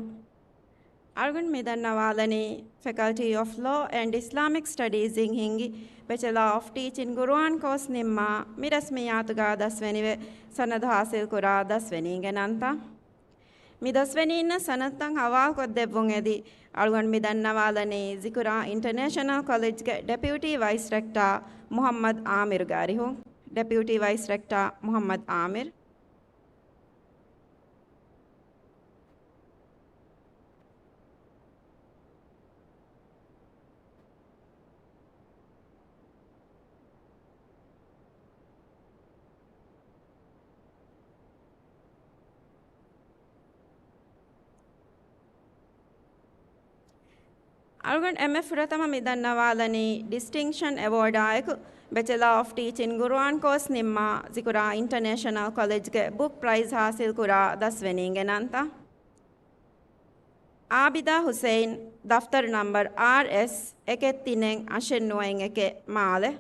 އަޅުގަނޑު މި ދަންނަވާލަނީ ފެކަލްޓީ އޮފް ލޯ އެންޑް އިސްލާމިކް ސްޓަޑީޒްއިން ހިންގި ބެޗެލާ އޮފް ޓީޗިން ޤުރުއާން ކޯސް ނިންމާ މި ރަސްމިއްޔާތުގަ ދަސްވެނިވެ ސަނަދު ހާސިލްކުރާ ދަސްވެނީންގެ ނަންތައް. މި ދަސްވެނީންނަށް ސަނަދުތައް ހަވާލުކޮށްދެއްވުން އެދި، އަޅުގަނޑު މި ދަންނަވާލަނީ ޒިކުރާ އިންޓަރނޭޝަނަލް ކޮލެޖްގެ ޑެޕިއުޓީ ވައިސް ރެކްޓާ މުޙައްމަދު ޢާމިރުގެ އަރިހުން. ޑެޕިއުޓީ ވައިސް ރެކްޓާ މުޙައްމަދު ޢާމިރު. އަޅުގަނޑު އެންމެ ފުރަތަމަ މި ދަންނަވާލަނީ ޑިސްޓިންކްޝަން އެވޯޑާއެކު ބެޗެލާ އޮފް ޓީޗިން ޤުރުއާން ކޯސް ނިންމާ ޒިކުރާ އިންޓަރނޭޝަނަލް ކޮލެޖްގެ ބުކް ޕްރައިޒް ހާސިލްކުރާ ދަސްވެނީންގެ ނަންތައް. އާބިދާ ހުސެއިން، ދަފްތަރު ނަންބަރު އާރްއެސް އެކެއް ތިނެއް އަށެއް ނުވައެއް އެކެއް، މާލެ.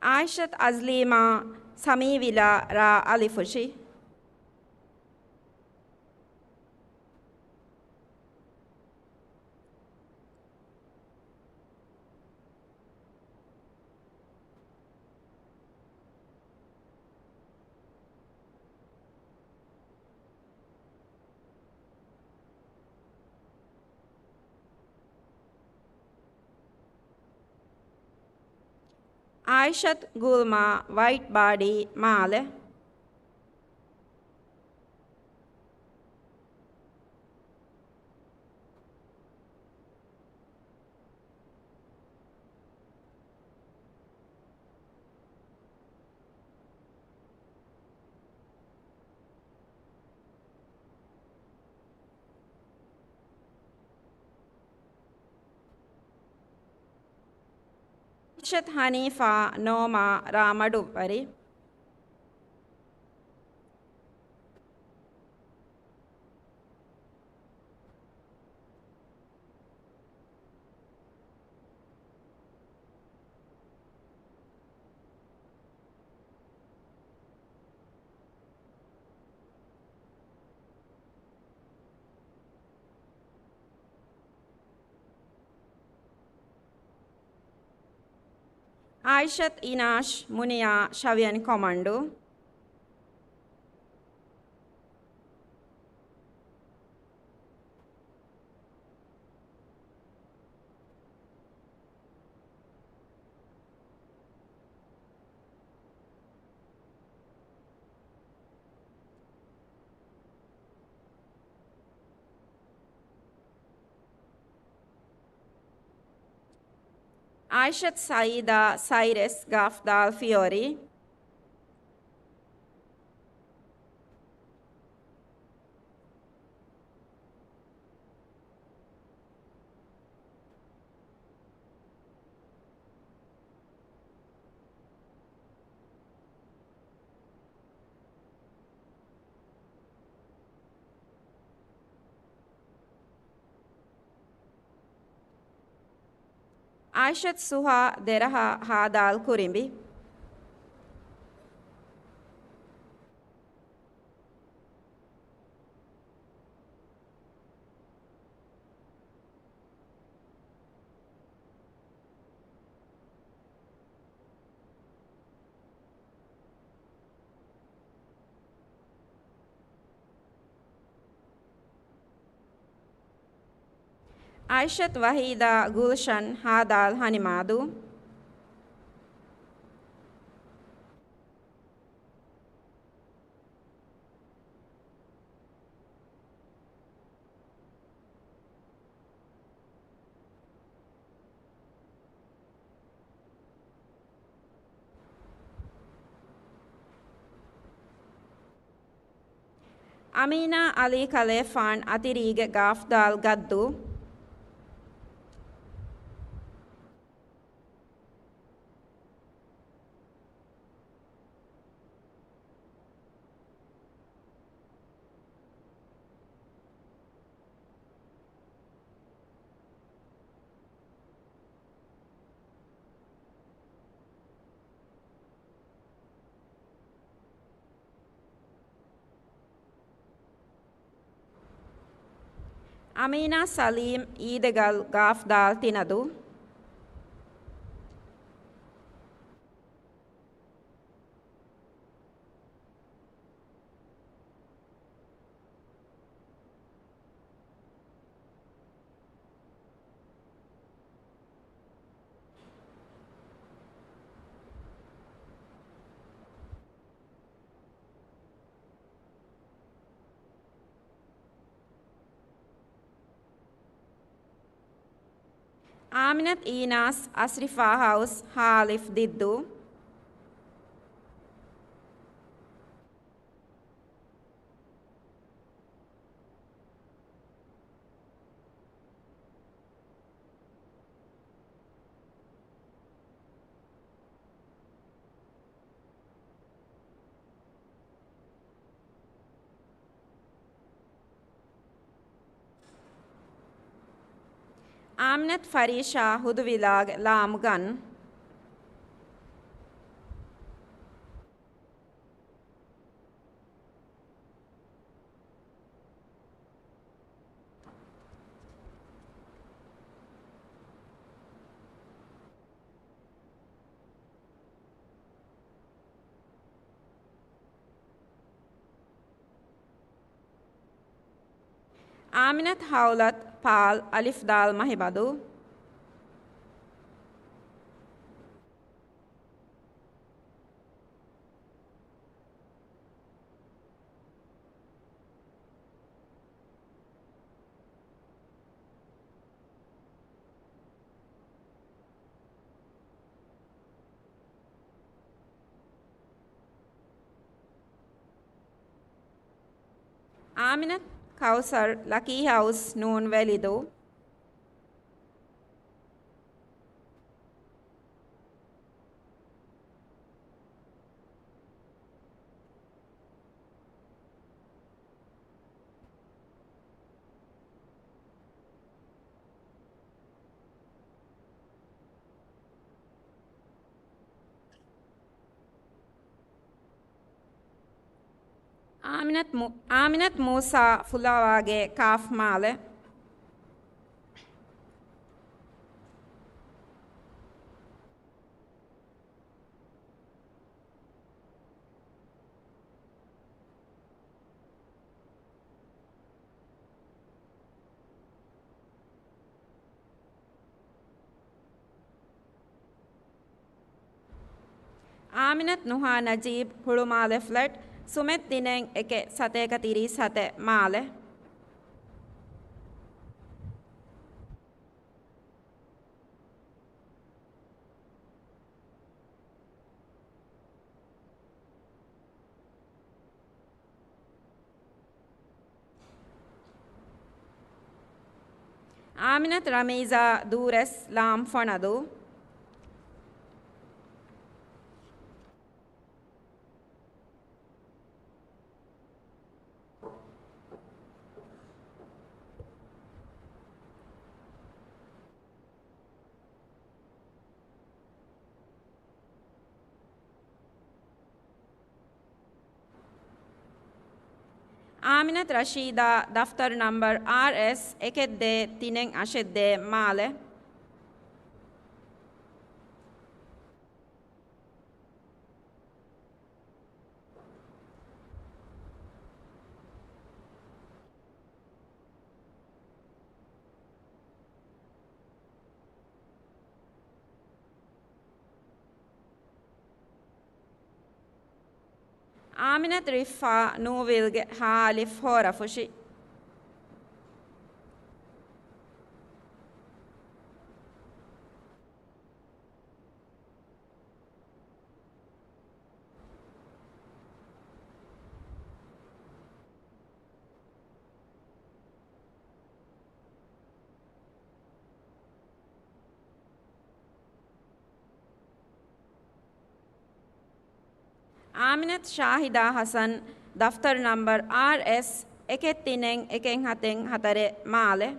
އާއިޝަތު އަޒްލީމާ ސަމީވިލާ ރާ އަލިފުށި. އާއިޝަތު ގުލްމާ ވައިޓް ބާޑީ މާލެ. އަރްޝަދް ހަނީފާ ނޯމާ ރާ މަޑުއްވަރި. އާއިޝަތު، އިނާޝް، މުނިޔާ، ޝަވިޔަނި ކޮމަންޑޫ. އާއިޝަތު، ސައީދާ، ސައިރަސް، ގާފްދާލް، ފިޔޯރީ. އާއިޝަތު، ސުހާ، ދެރަހާ، ހާދާލް، ކުރިނބި. އާއިޝަތު، ވަހީދާ، ގުލްޝަން، ހާދާލް، ހަނިމާދޫ. އަމީނާ، އަލީ ކަލޭފާން، އަތިރީގެ ގާފްދާލް، ގައްދޫ. އަމީނާ، ސަލީމް، އީދެގަލް، ގާފްދާލް، ތިނަދޫ. އާމިނަތު، އީނާސް، އަސްރިފާ ހައުސް، ހާލިފް، ދިއްދޫ. އާމިނަތު، ފަރީޝާ، ހުދުވިލާގެ ލާމު، ގަން. އާމިނަތު، ހައުލަތު، ޕާލް، އަލިފްދާލް، މަހިމަދޫ. އާމިނަތު، ކައުސަރް، ލަކީ ހައުސް، ނޫން، ވެލިދޫ. އާމިނަތު މޫ-، އާމިނަތު މޫސާ، ފުލާވާގެ ކާފް މާލެ. އާމިނަތު ނުހާ ނަޖީބް، ހުޅުމާލެ ފްލެޓް، ސުމެއް ތިނެއް އެކެއް ސަތޭކަ ތިރީސް ހަތެއް، މާލެ. އާމިނަތު ރަމީޒާ، ދޫރެސް، ލާމް ފޮނަދޫ. އާމިނަތު ރަޝީދާ، ދަފްތަރު ނަމްބަރު އާރްއެސް އެކެއް ދޭއް ތިނެއް އަށެއް ދޭއް، މާލެ. އާމިނަތު ރިފްފާ، ނޫވިލްގެ، ހާ އަލިފް، ހޯރަފުށި. އާމިނަތު ޝާހިދާ ހަސަން، ދަފްތަރު ނަމްބަރު އާރްއެސް އެކެއް ތިނެއް އެކެއް ހަތެއް ހަތަރެއް، މާލެ.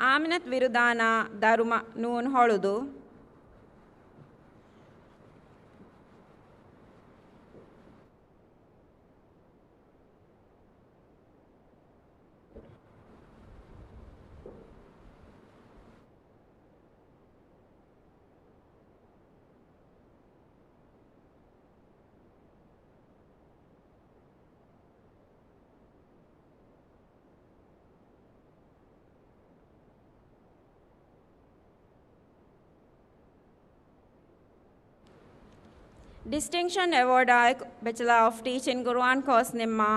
އާމިނަތު ވިރުދާނާ، ދަރުމަ، ނޫން ހޮޅުދޫ. ޑިސްޓިންކްޝަން އެވޯޑާއެކު ބެޗެލާ އޮފް ޓީޗިން ގުރުއާން ކޯސް ނިންމާ،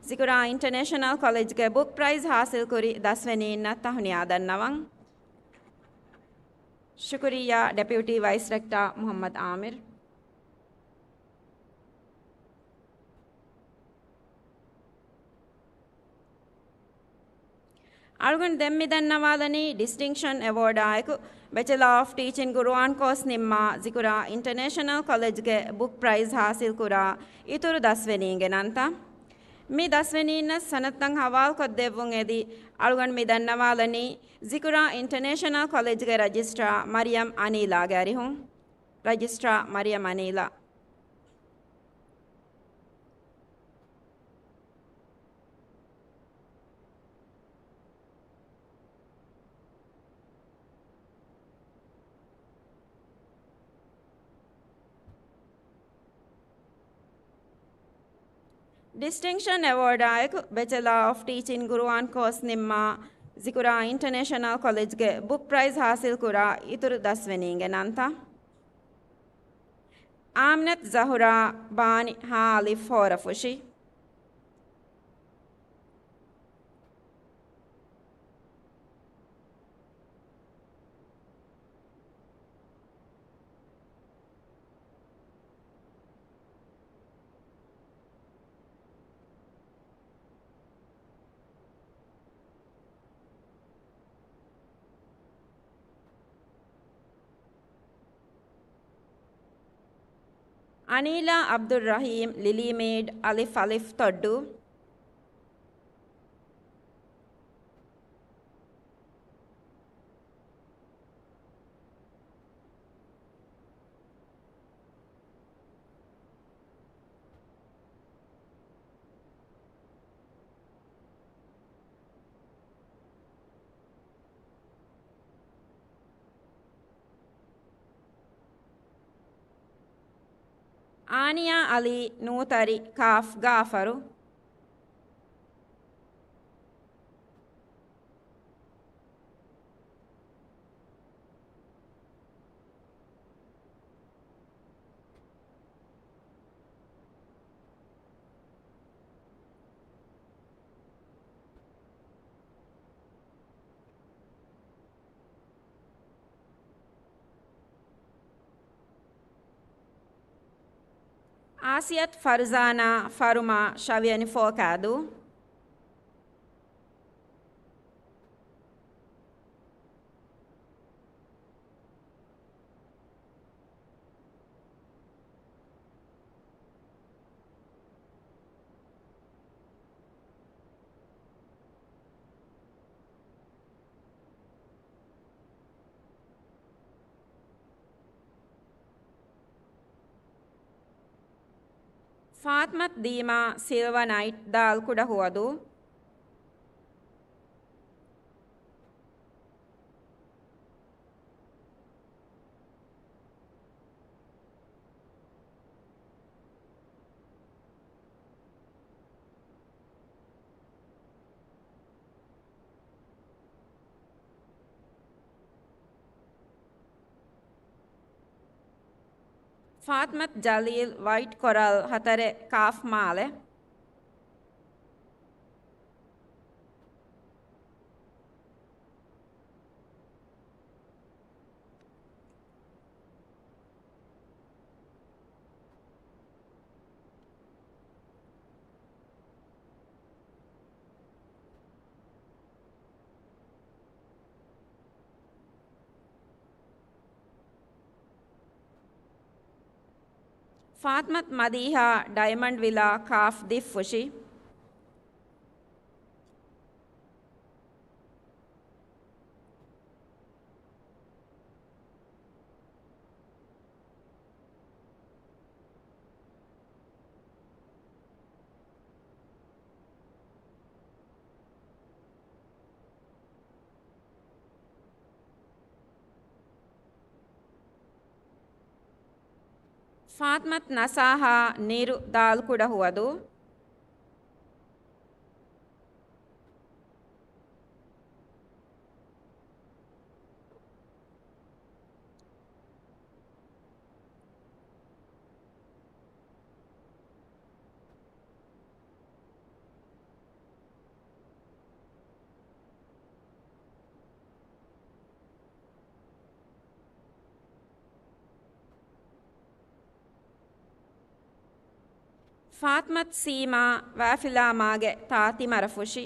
ޒިކުރާ އިންޓަނޭޝަނަލް ކޮލެޖްގެ ބުކް ޕްރައިޒް ހާސިލްކުރި ދަސްވެނީންނަށް ތަހުނިޔާ ދަންނަވަން. ޝުކުރިއްޔާ، ޑެޕިއުޓީ ވައިސް ރެކްޓާ މުހައްމަދު އާމިރު. އަޅުގަނޑު ދެން މި ދަންނަވާލަނީ، ޑިސްޓިންކްޝަން އެވޯޑާއެކު ބެޗެލާ އޮފް ޓީޗިން ގުރުއާން ކޯސް ނިންމާ، ޒިކުރާ އިންޓަނޭޝަނަލް ކޮލެޖްގެ ބުކް ޕްރައިޒް ހާސިލްކުރާ އިތުރު ދަސްވެނީންގެ ނަންތައް. މި ދަސްވެނީންނަށް ސަނަދުތައް ހަވާލުކޮށްދެއްވުން އެދި، އަޅުގަނޑު މި ދަންނަވާލަނީ، ޒިކުރާ އިންޓަނޭޝަނަލް ކޮލެޖްގެ ރަޖިސްޓްރާ މަރިޔަމް އަނީލާގެ އަރިހުން. ރަޖިސްޓްރާ މަރިޔަމް އަނީލާ. ޑިސްޓިންކްޝަން އެވޯޑާއެކު ބެޗެލާ އޮފް ޓީޗިން ގުރުއާން ކޯސް ނިންމާ، ޒިކުރާ އިންޓަނޭޝަނަލް ކޮލެޖްގެ ބުކް ޕްރައިޒް ހާސިލްކުރާ އިތުރު ދަސްވެނީންގެ ނަންތައް. އާމިނަތު ޒަހުރާ، ބާނި، ހާ އަލިފް، ހޯރަފުށި. އަނީލާ އަބްދުއްރަހީމް، ލިލީމީޑް، އަލިފް އަލިފް، ތޮއްޑޫ. އާނިޔާ އަލީ ނޫތަރި ކާފް ގާފަރު. އާސިޔަތު ފަރުޒާނާ ފަރުމާ ޝަވިޔަނި ފޯކާދޫ. ފާތްމަތު ދީމާ ސިލްވަ ނައިޓް ދާލްކުޑަ ހުވަދޫ. ފާތްމަތު ޖަލީލް ވައިޓް ކޮރަލް ހަތަރެއް ކާފް މާލެ. ފާތްމަތު މަދީޙާ ޑައިމަންޑް ވިލާ ކާފް ދިއްފުށި. ފާތްމަތު ނަސާހާ ނިރު ދާލްކުޑަ ހުވަދޫ. ފާތްމަތު ސީމާ ވާފިލާމާގެ ތާ ތިމަރަފުށި.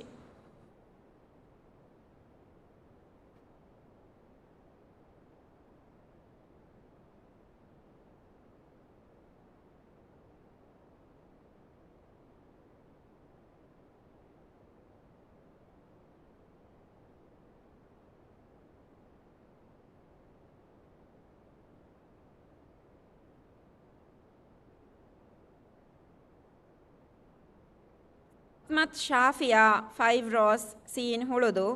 ފާތްމަތު ޝާފިޔާ ފައިވް ރޯސް ސީން ހުޅުދޫ.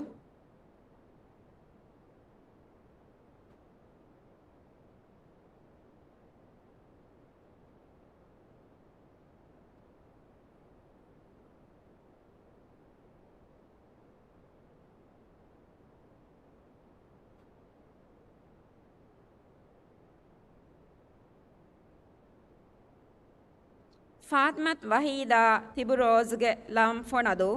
ފާތްމަތު ވަހީދާ ތިބު ރޯޒްގެ ލަމް ފޮނަދޫ.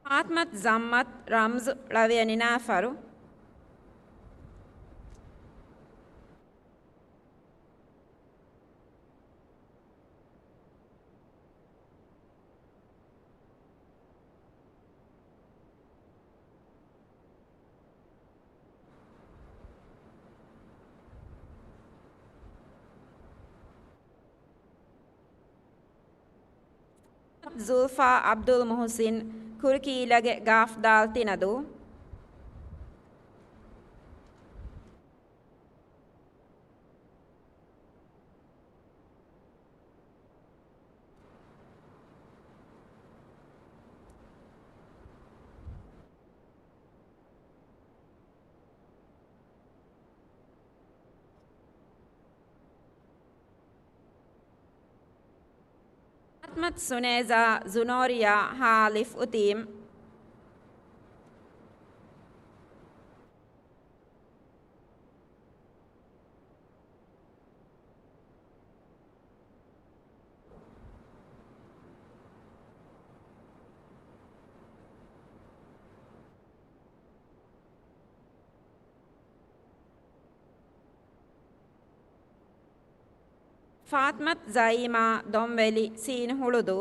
ފާތްމަތު ޒައްމަތު ރަމްޒު ޅަވިޔަނި ނާފަރު. ޒުލްފާ އަބްދުލް މުހުސިން ކުރިކީލަގެ ގާފް ދާލް ތިނަދޫ. ފާތްމަތު ސުނޭޒާ ޒުނޯރިޔާ ހާ އަލިފް އު ތީމް. ފާތްމަތު ޒައީމާ ދޮންވެލި ސީން ހުޅުދޫ.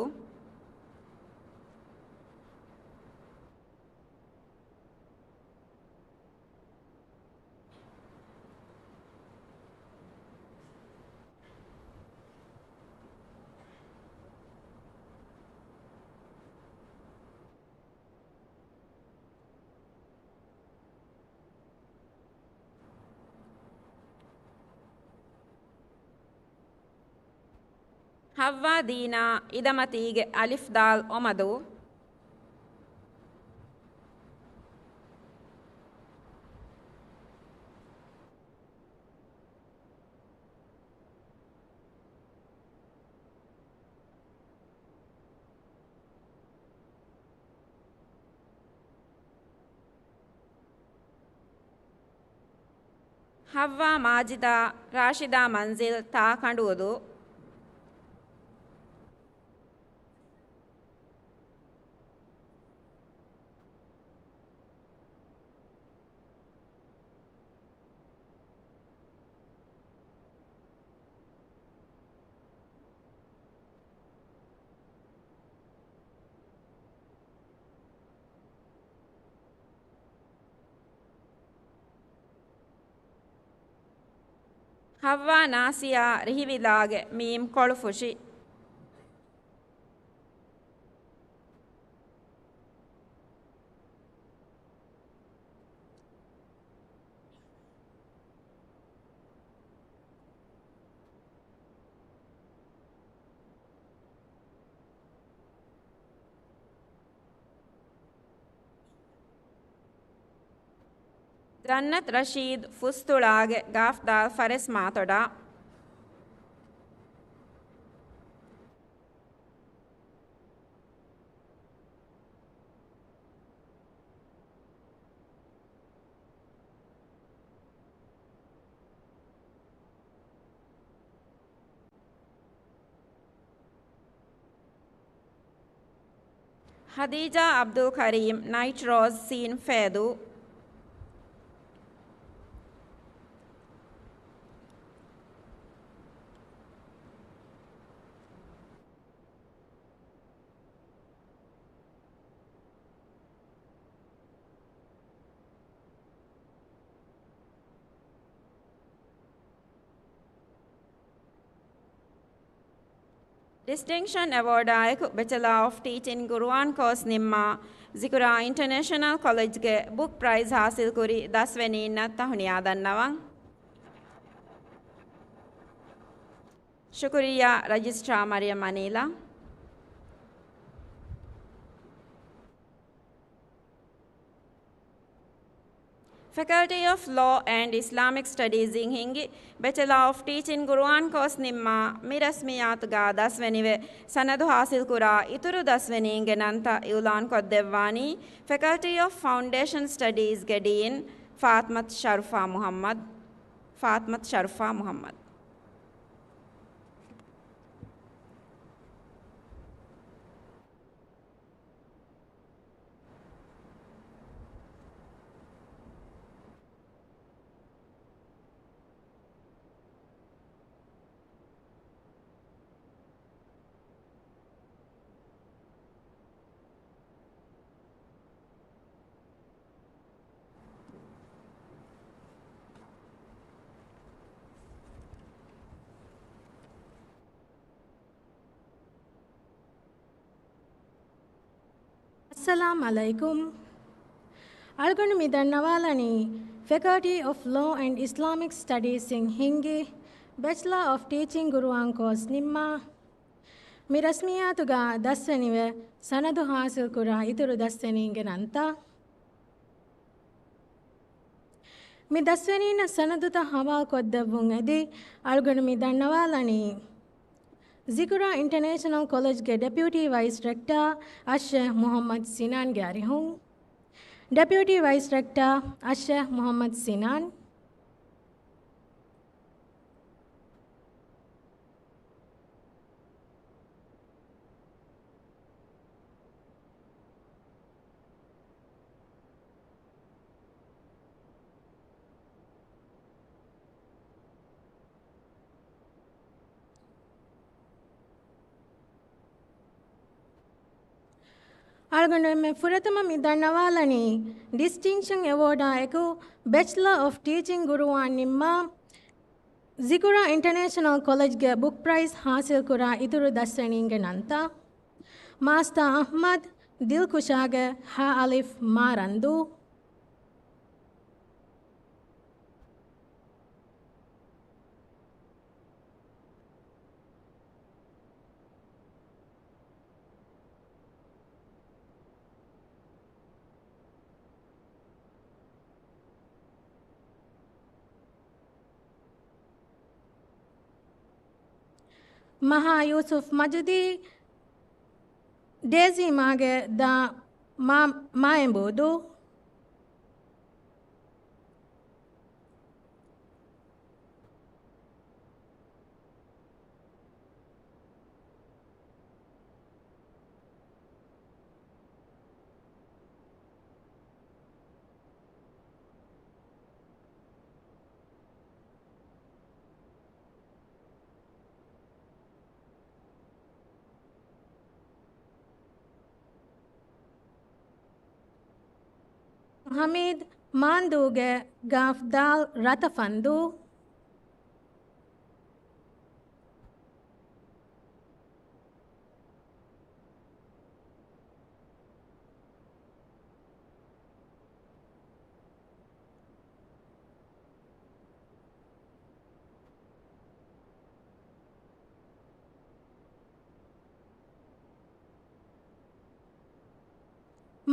ހައްވާ ދީނާ އިދަމަތީގެ އަލިފް ދާލް އޮމަދޫ. ހައްވާ މާޖިދާ ރާޝިދާ މަންޒިލް ތާ ކަނޑުއުދޫ. ހައްވާ ނާސިޔާ ރިހިވިލާގެ މީމް ކޮޅުފުށި. ޖަންނަތް ރަޝީދު ފުސްތުޅާގެ ގާފް ދާލް ފަރެސް މާތޮޑާ. ހަދީޖާ އަބްދުލް ކަރީމް ނައިޓް ރޯޒް ސީން ފޭދޫ. ޑިސްޓިންކްޝަން އެވޯޑާއެކު ބެޗެލާ އޮފް ޓީޗިން ގުރުއާން ކޯސް ނިންމާ، ޒިކުރާ އިންޓަރނޭޝަނަލް ކޮލެޖްގެ ބުކް ޕްރައިޒް ހާސިލްކުރި ދަސްވެނީންނަށް ތަހުނިޔާ ދަންނަވަން. ޝުކުރިއްޔާ، ރަޖިސްޓްރާ މަރިޔަމް އަނީލާ. ފެކަލްޓީ އޮފް ލޯ އެންޑް އިސްލާމިކް ސްޓަޑީޒް އިން ހިންގި، ބެޗެލާ އޮފް ޓީޗިން ގުރުއާން ކޯސް ނިންމާ، މި ރަސްމިއްޔާތުގަ ދަސްވެނިވެ، ސަނަދު ހާސިލްކުރާ އިތުރު ދަސްވެނީންގެ ނަންތައް އިއުލާން ކޮށްދެއްވާނީ، ފެކަލްޓީ އޮފް ފައުންޑޭޝަން ސްޓަޑީޒްގެ ޑީން ފާތްމަތު ޝަރުފާ މުހައްމަދު. ފާތްމަތު ޝަރުފާ މުހައްމަދު. އައްސަލާމް ޢަލައިކުމް. އަޅުގަނޑު މި ދަންނަވާލަނީ، ފެކަލްޓީ އޮފް ލޯ އެންޑް އިސްލާމިކް ސްޓަޑީޒްއިން ހިންގި، ބެޗްލާ އޮފް ޓީޗިން ގުރުއާން ކޯސް ނިންމާ، މި ރަސްމިއްޔާތުގަ ދަސްވެނިވެ، ސަނަދު ހާސިލްކުރާ އިތުރު ދަސްވެނީންގެ ނަންތައް. މި ދަސްވެނީންނަށް ސަނަދުތައް ހަވާލު ކޮށްދެއްވުން އެދި، އަޅުގަނޑު މި ދަންނަވާލަނީ، ޒިކުރާ އިންޓަރނޭޝަނަލް ކޮލެޖްގެ ޑެޕިއުޓީ ވައިސް ރެކްޓާ އައްޝޭހް މުޙައްމަދު ސިނާންގެ އަރިހުން. ޑެޕިއުޓީ ވައިސް ރެކްޓާ އައްޝޭހް މުޙައްމަދު ސިނާން. އަޅުގަނޑުމެން ފުރަތަމަ މި ދަންނަވާލަނީ، ޑިސްޓިންކްޝަން އެވޯޑާ އެކު ބެޗްލަރ އޮފް ޓީޗިން ގުރުއާން ނިންމާ، ޒިކުރާ އިންޓަރނޭޝަނަލް ކޮލެޖްގެ ބުކް ޕްރައިޒް ޙާޞިލްކުރާ އިތުރު ދަސްވެނީންގެ ނަންތައް. މާސްޓާ އަޙްމަދު ދިލްކުޝާގެ ހަ އަލިފް މާ ރަންދޫ. މަހާ ޔޫސުފް މަޖުދީ، ޑޭޒީ މާގެ ދާ މާ، މާއެނބޫދޫ. ހަމީދު މާންދޫގެ ގާފް ދާލް ރަތަފަންދޫ.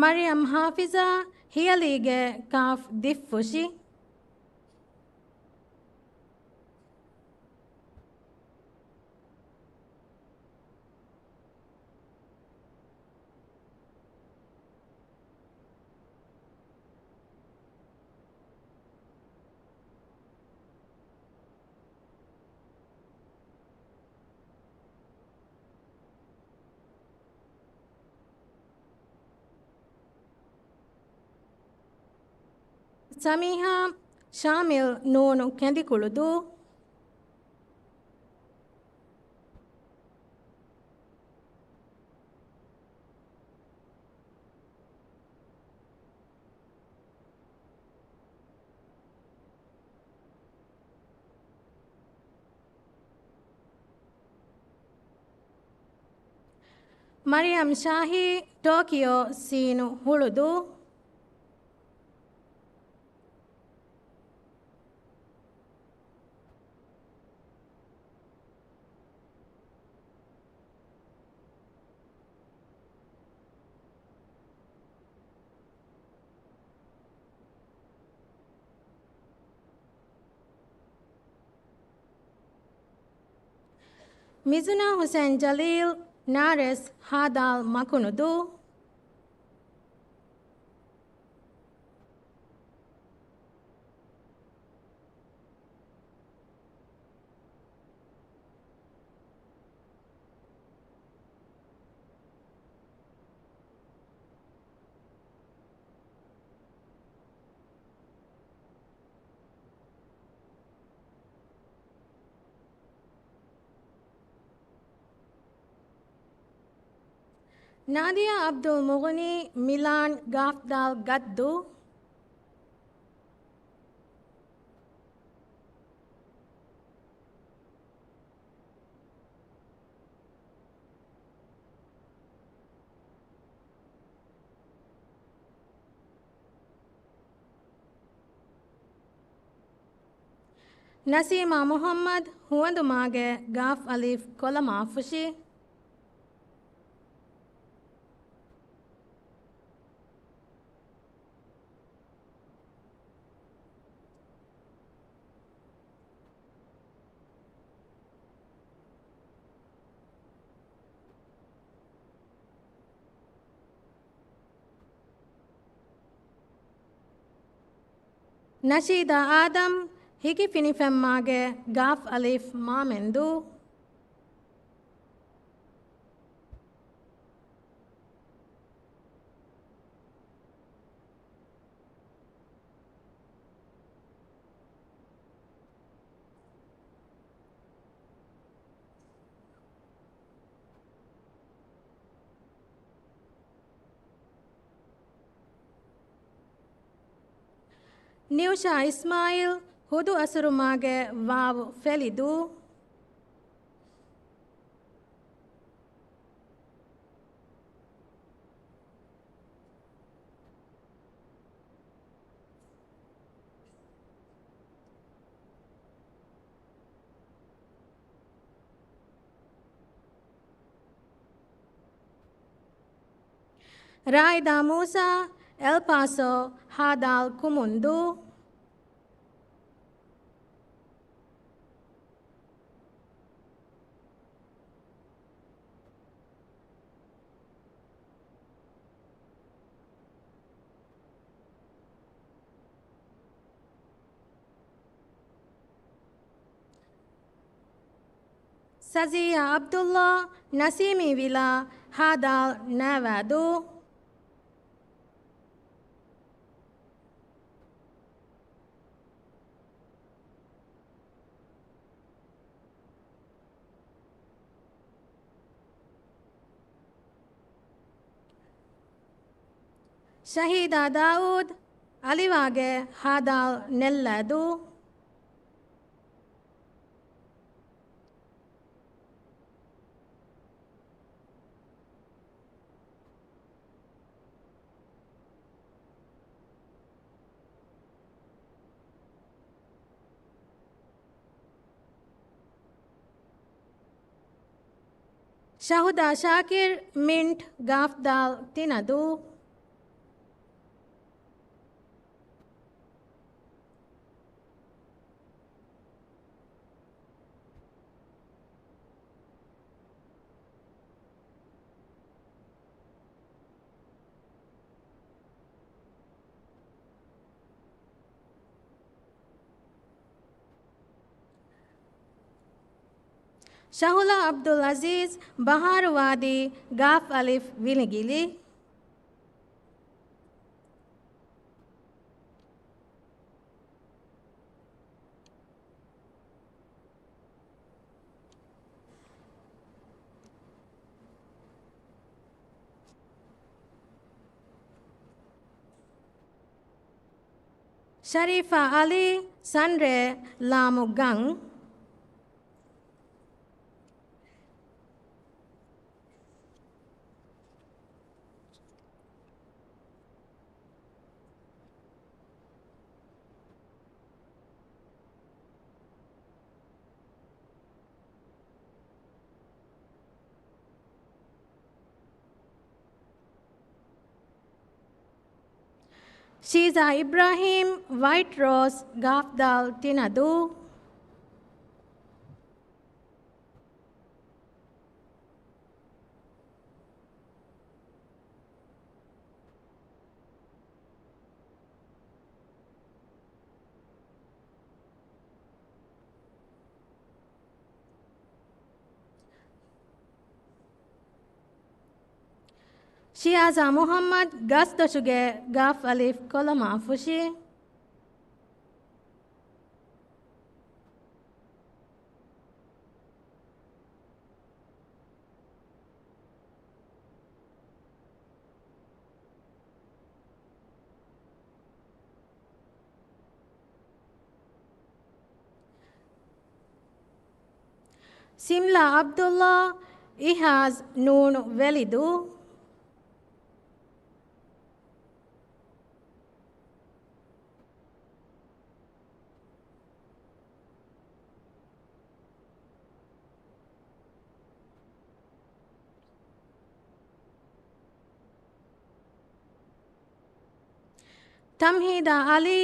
މަރިޔަމް ހާފިޒާ ހިޔަލީގެ ކާފް ދިއްފުށި. ސަމީހާ ޝާމިލް ނޫނު ކެނދިކުޅުދޫ. މަރިޔަމް ޝާހީ ޓޯކިޔޯ ސީނު ހުޅުދޫ. މިޒުނާ ހުސެން ޖަލީލް ނާރެސް ހާދާލް މަކުނުދޫ. ނާދިޔާ އަބްދުލް މުޣުނީ މިލާން ގާފްދާލް ގައްދޫ. ނަސީމާ މުޙައްމަދު ހުވަނދުމާގެ ގާފް އަލިފް ކޮލަމާފުށި. ނަޝީދާ އާދަމް، ހިކިފިނިފެންމާގެ ގާފް އަލިފް މާމެންދޫ. ނިއުޝާ އިސްމާއީލް، ހުދު އަސުރުމާގެ ވާވު ފެލިދޫ. ރާއިދާ މޫސާ، އެލް ޕާސޯ، ހާދާލް ކުމުންދޫ. ސަޖިއްޔާ އަބްދުﷲ، ނަސީމީ ވިލާ، ހާދާލް ނާވާދޫ. ޝަހީދާ ދާއޫދު، އަލިވާގެ ހާދާލް ނެއްލާދޫ. ޝަހުދާ ޝާކިރު، މިންޓް، ގާފްދާލް ތިނަދޫ. ޝަހުލާ އަބްދުލް އަޒީޒް، ބަހާރު ވާދީ، ގާފް އަލިފް ވިލިގިލި. ޝަރީފާ އަލީ، ސަންރޭ، ލާމު ގަން. ޝީޒާ އިބްރާހީމް، ވައިޓް ރޯސް، ގާފްދާލް ތިނަދޫ. ޝިޔާޒާ މުޙައްމަދު، ގަސްދޮށުގެ ގާފް އަލިފް ކޮލަމާ ފުށި. ސިމްލާ އަބްދުﷲ، އިހާޒް ނޫނު ވެލިދޫ. ތަމްހީދާ އަލީ،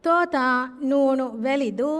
ތޯތާ ނޫނު ވެލިދޫ.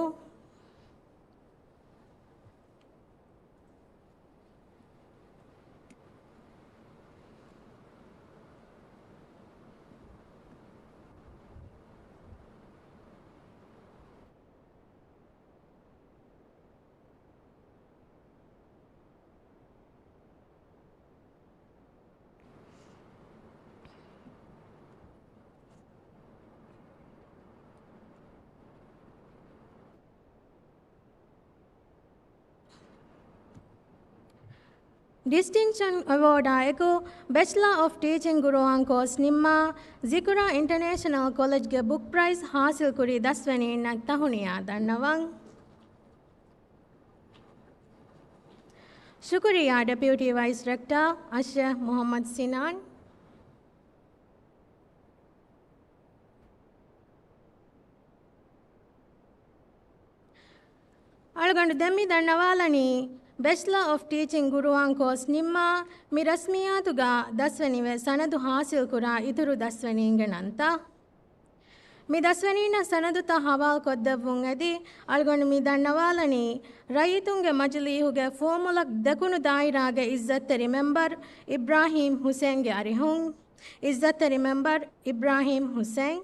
ޑިސްޓިންކްޝަން އެވޯޑާ އެކު ބެޗްލާ އޮފް ޓީޗިން ގުރުއާން ކޯސް ނިންމާ، ޒިކުރާ އިންޓަރނޭޝަނަލް ކޮލެޖްގެ ބުކް ޕްރައިޒް ހާސިލްކުރި ދަސްވެނީންނަށް ތަހުނިޔާ ދަންނަވަން. ޝުކުރިއްޔާ ޑެޕިއުޓީ ވައިސް ރެކްޓާ އައްޝޭޚް މުޙައްމަދު ސިނާން. އަޅުގަނޑު ދެން މި ދަންނަވާލަނީ، ބެޗްލާ އޮފް ޓީޗިން ގުރުއާން ކޯސް ނިންމާ، މި ރަސްމިއްޔާތުގަ ދަސްވެނިވެ ސަނަދު ހާސިލްކުރާ އިތުރު ދަސްވެނީންގެ ނަންތައް. މި ދަސްވެނީންނަށް ސަނަދުތައް ހަވާލުކޮށްދެއްވުން އެދި، އަޅުގަނޑު މި ދަންނަވާލަނީ، ރައްޔިތުންގެ މަޖިލީހުގެ ފުވައްމުލަކު ދެކުނު ދާއިރާގެ އިއްޒަތްތެރި މެމްބަރު އިބްރާހީމް ހުސެންގެ އަރިހުން. އިއްޒަތްތެރި މެމްބަރު އިބްރާހީމް ހުސެން.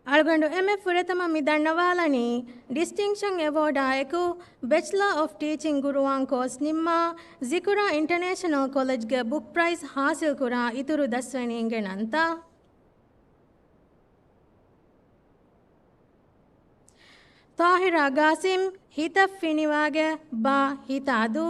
އަޅުގަނޑު އެންމެ ފުރަތަމަ މި ދަންނަވާލަނީ، ޑިސްޓިންކްޝަން އެވޯޑާ އެކު ބެޗްލާ އޮފް ޓީޗިން ގުރުއާން ކޯސް ނިންމާ، ޒިކުރާ އިންޓަރނޭޝަނަލް ކޮލެޖްގެ ބުކް ޕްރައިޒް ހާސިލްކުރާ އިތުރު ދަސްވެނީންގެ ނަންތައް. ޠާހިރާ ގާސިމް، ހިތަށް ފިނިވާގެ ބާ ހިތާދޫ.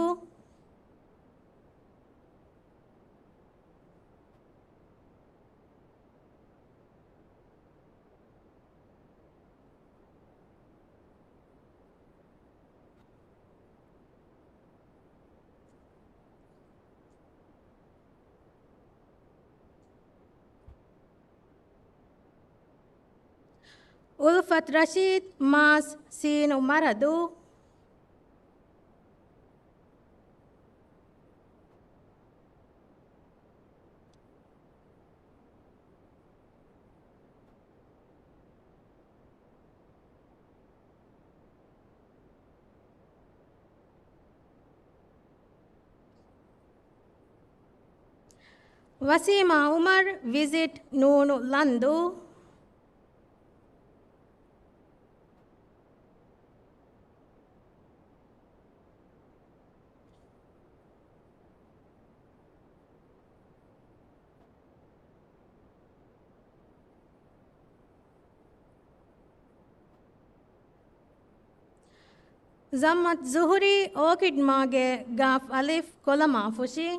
އުލްފަތް ރަޝީދު، މާސް ސީނު މަރަދޫ. ވަސީމާ އުމަރު، ވިޒިޓް ނޫނު ލަންދޫ. ޒައްމަތް ޒުހުރީ، އޯކިޑް މާގެ ގާފް އަލިފް ކޮލަމާފުށި.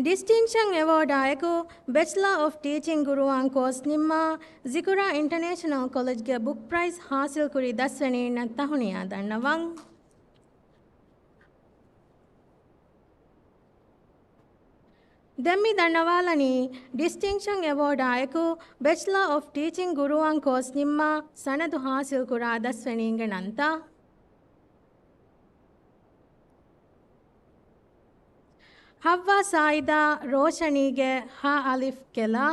ޑިސްޓިންކްޝަން އެވޯޑާ އެކު ބެޗްލާ އޮފް ޓީޗިން ގުރުއާން ކޯސް ނިންމާ، ޒިކުރާ އިންޓަރނޭޝަނަލް ކޮލެޖްގެ ބުކް ޕްރައިޒް ހާސިލްކުރި ދަސްވެނީންނަށް ތަހުނިޔާ ދަންނަވަން. ދެން މި ދަންނަވާލަނީ، ޑިސްޓިންކްޝަން އެވޯޑާ އެކު ބެޗްލާ އޮފް ޓީޗިން ގުރުއާން ކޯސް ނިންމާ، ސަނަދު ހާސިލްކުރާ ދަސްވެނީންގެ ނަންތައް. ހައްވާ ސާއިދާ، ރޯޝަނީގެ ހާ އަލިފް ކެލާ.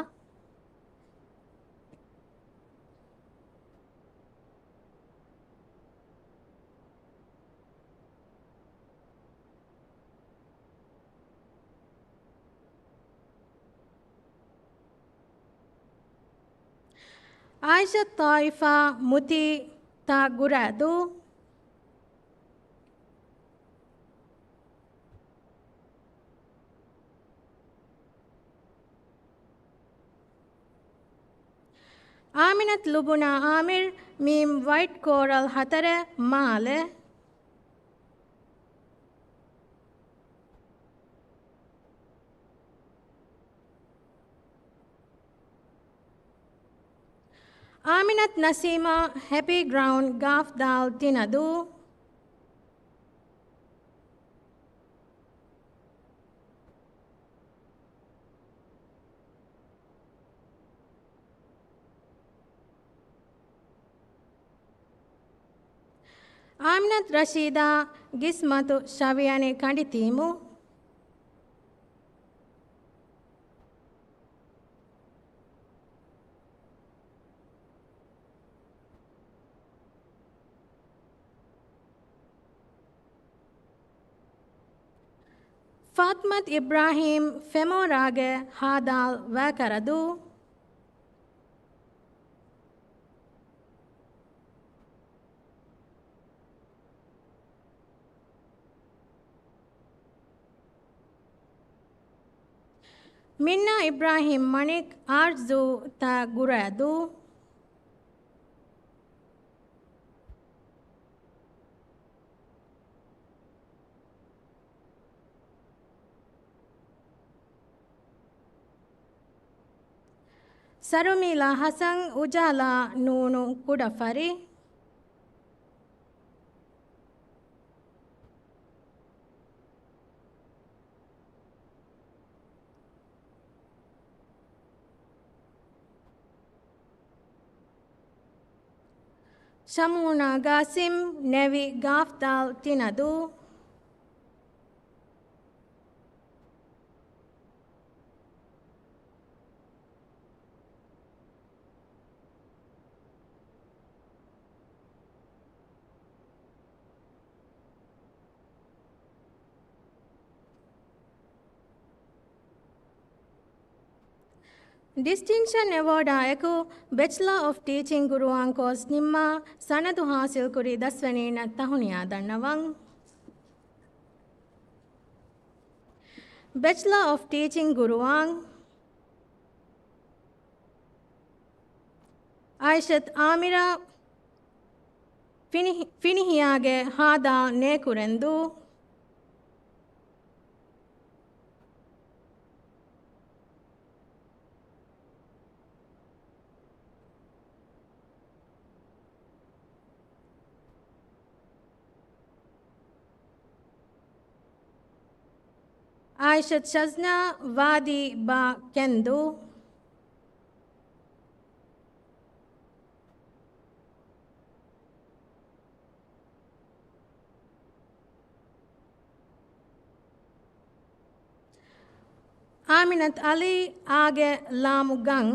އާއިޝަތު ޠާއިފާ، މުތީ ތާ ގުރާދޫ. އާމިނަތު ލުބުނާ އާމިރު، މީމް ވައިޓް ކޯރަލް ހަތަރެއް މާލެ. އާމިނަތު ނަސީމާ، ހެޕީ ގްރައުންޑް ގާފް ދާލް ތިނަދޫ. އާމިނަތު ރަޝީދާ، ގިސްމަތު ޝަވިޔަނި ކަނޑިތީމު. ފާތިމަތު އިބްރާހީމް، ފެމޯރާގެ ހާދާލް ވައިކަރަދޫ. މިންނާ އިބްރާހީމް މަނިކް، އާރްޒޫ ތަ ގުރައިދޫ. ސަރުމީލާ ހަސަން، އުޖާލާ ނޫނު ކުޑަފަރި. ޝަމޫނާ ގާސިމް، ނެވި ގާފްދާލް ތިނަދޫ. ޑިސްޓިންކްޝަން އެވޯޑާ އެކު، ބެޗްލަރ އޮފް ޓީޗިން ގުރުއާން ކޯސް ނިންމާ، ސަނަދު ހާސިލްކުރި ދަސްވެނީންނަށް ތަހުނިޔާ ދަންނަވަން. ބެޗްލަރ އޮފް ޓީޗިން ގުރުއާން. އާއިޝަތު އާމިރާ، ފިނި-، ފިނިހިޔާގެ ހާދާ ނޭކުރެންދޫ. އާއިޝަތު ޝަޒްނާ، ވާދީ ބާ ކެންދޫ. އާމިނަތު އަލީ، އާގެ ލާމު ގަން.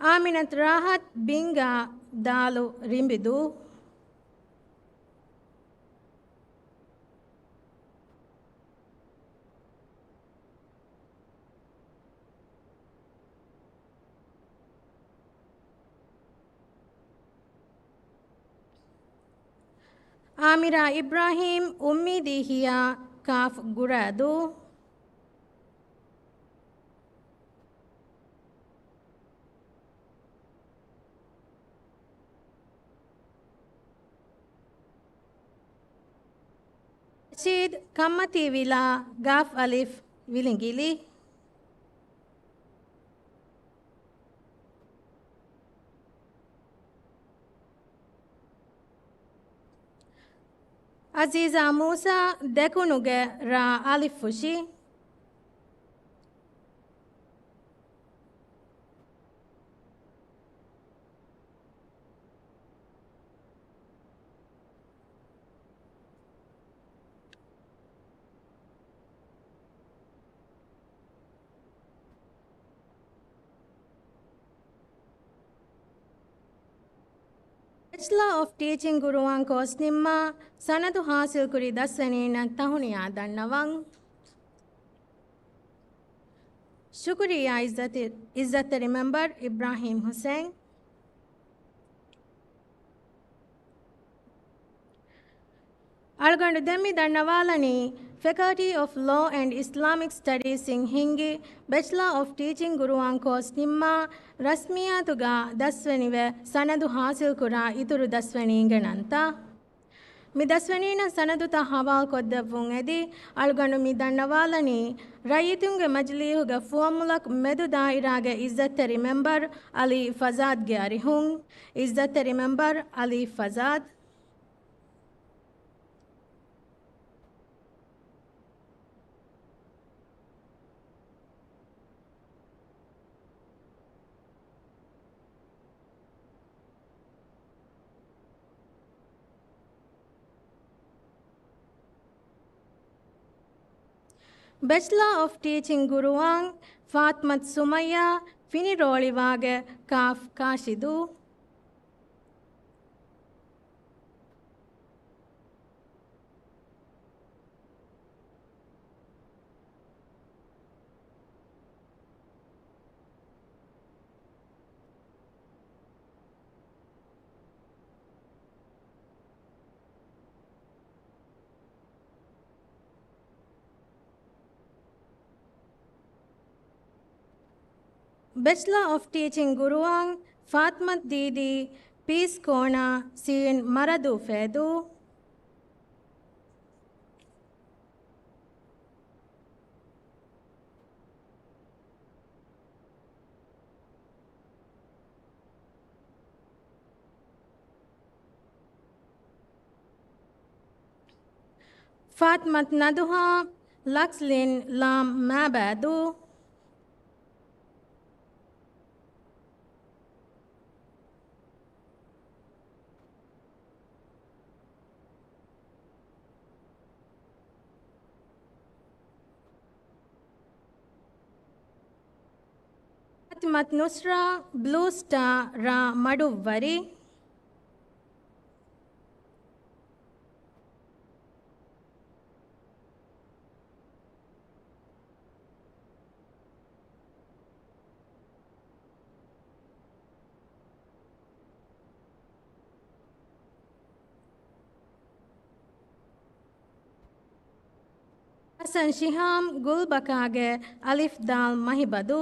އާމިނަތު ރާހަތު، ބިންގާ ދާލު ރިނބިދޫ. އާމިރާ އިބްރާހީމް، އުއްމީދީ ހިޔާ ކާފް ގުރައިދޫ. ރަޝީދު، ކަންމަތީ ވިލާ، ގާފް އަލިފް ވިލިނގިލި. އަޒީޒާ މޫސާ، ދެކުނުގެ ރާ އަލިފް ފުށި. ބެޗްލަރ އޮފް ޓީޗިން ގުރުއާން ކޯސް ނިންމާ، ސަނަދު ހާސިލްކުރި ދަސްވެނީންނަށް ތަހުނިޔާ ދަންނަވަން. ޝުކުރިއްޔާ އިއްޒަތި-، އިއްޒަތްތެރި މެމްބަރު އިބްރާހީމް ހުސެން. އަޅުގަނޑު ދެން މި ދަންނަވާލަނީ، ފެކަލްޓީ އޮފް ލޯ އެންޑް އިސްލާމިކް ސްޓަޑީޒް އިން ހިންގި، ބެޗްލަރ އޮފް ޓީޗިން ގުރުއާން ކޯސް ނިންމާ، ރަސްމިއްޔާތުގަ ދަސްވެނިވެ، ސަނަދު ހާސިލްކުރާ އިތުރު ދަސްވެނީންގެ ނަންތައް. މި ދަސްވެނީންނަށް ސަނަދުތައް ހަވާލުކޮށްދެއްވުން އެދި، އަޅުގަނޑު މި ދަންނަވާލަނީ، ރައްޔިތުންގެ މަޖިލީހުގެ ފުވައްމުލަކު މެދު ދާއިރާގެ އިއްޒަތްތެރި މެމްބަރު އަލީ ފަޒާދްގެ އަރިހުން. އިއްޒަތްތެރި މެމްބަރު އަލީ ފަޒާދް. ބެޗްލާ އޮފް ޓީޗިން ގުރުއާން ފާތްމަތު ސުމައްޔާ ފިނިރޯޅިވާގެ ކާފް ކާށިދޫ. ބެޗްލާ އޮފް ޓީޗިން ގުރުއާން ފާތްމަތު ދީދީ ޕީސް ކޯނާ ސީން މަރަދޫ ފޭދޫ. ފާތްމަތު ނަދުހާ ލަކްސްލިން ލާމް މާބައިދޫ. ފާތިމަތު ނުސްރާ ބްލޫ ސްޓާ ރާ މަޑުއްވަރި. ހަސަން ޝިހާމް ގުލްބަކާގެ އަލިފް ދާލް މަހިބަދޫ.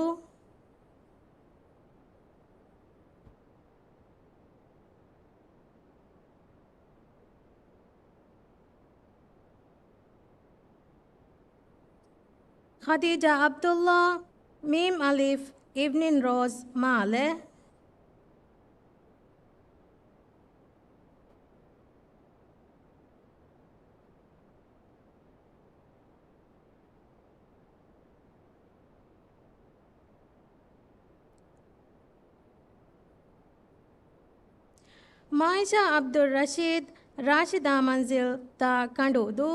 ޚަދީޖާ ޢަބްދުﷲ، މީމް އަލިފް، އިވްނިން ރޯޒް، މާލެ. މާއިޝާ ޢަބްދުއްރަޝީދު، ރާޝިދާ މަންޒިލް، ތާ ކަނޑޫދޫ.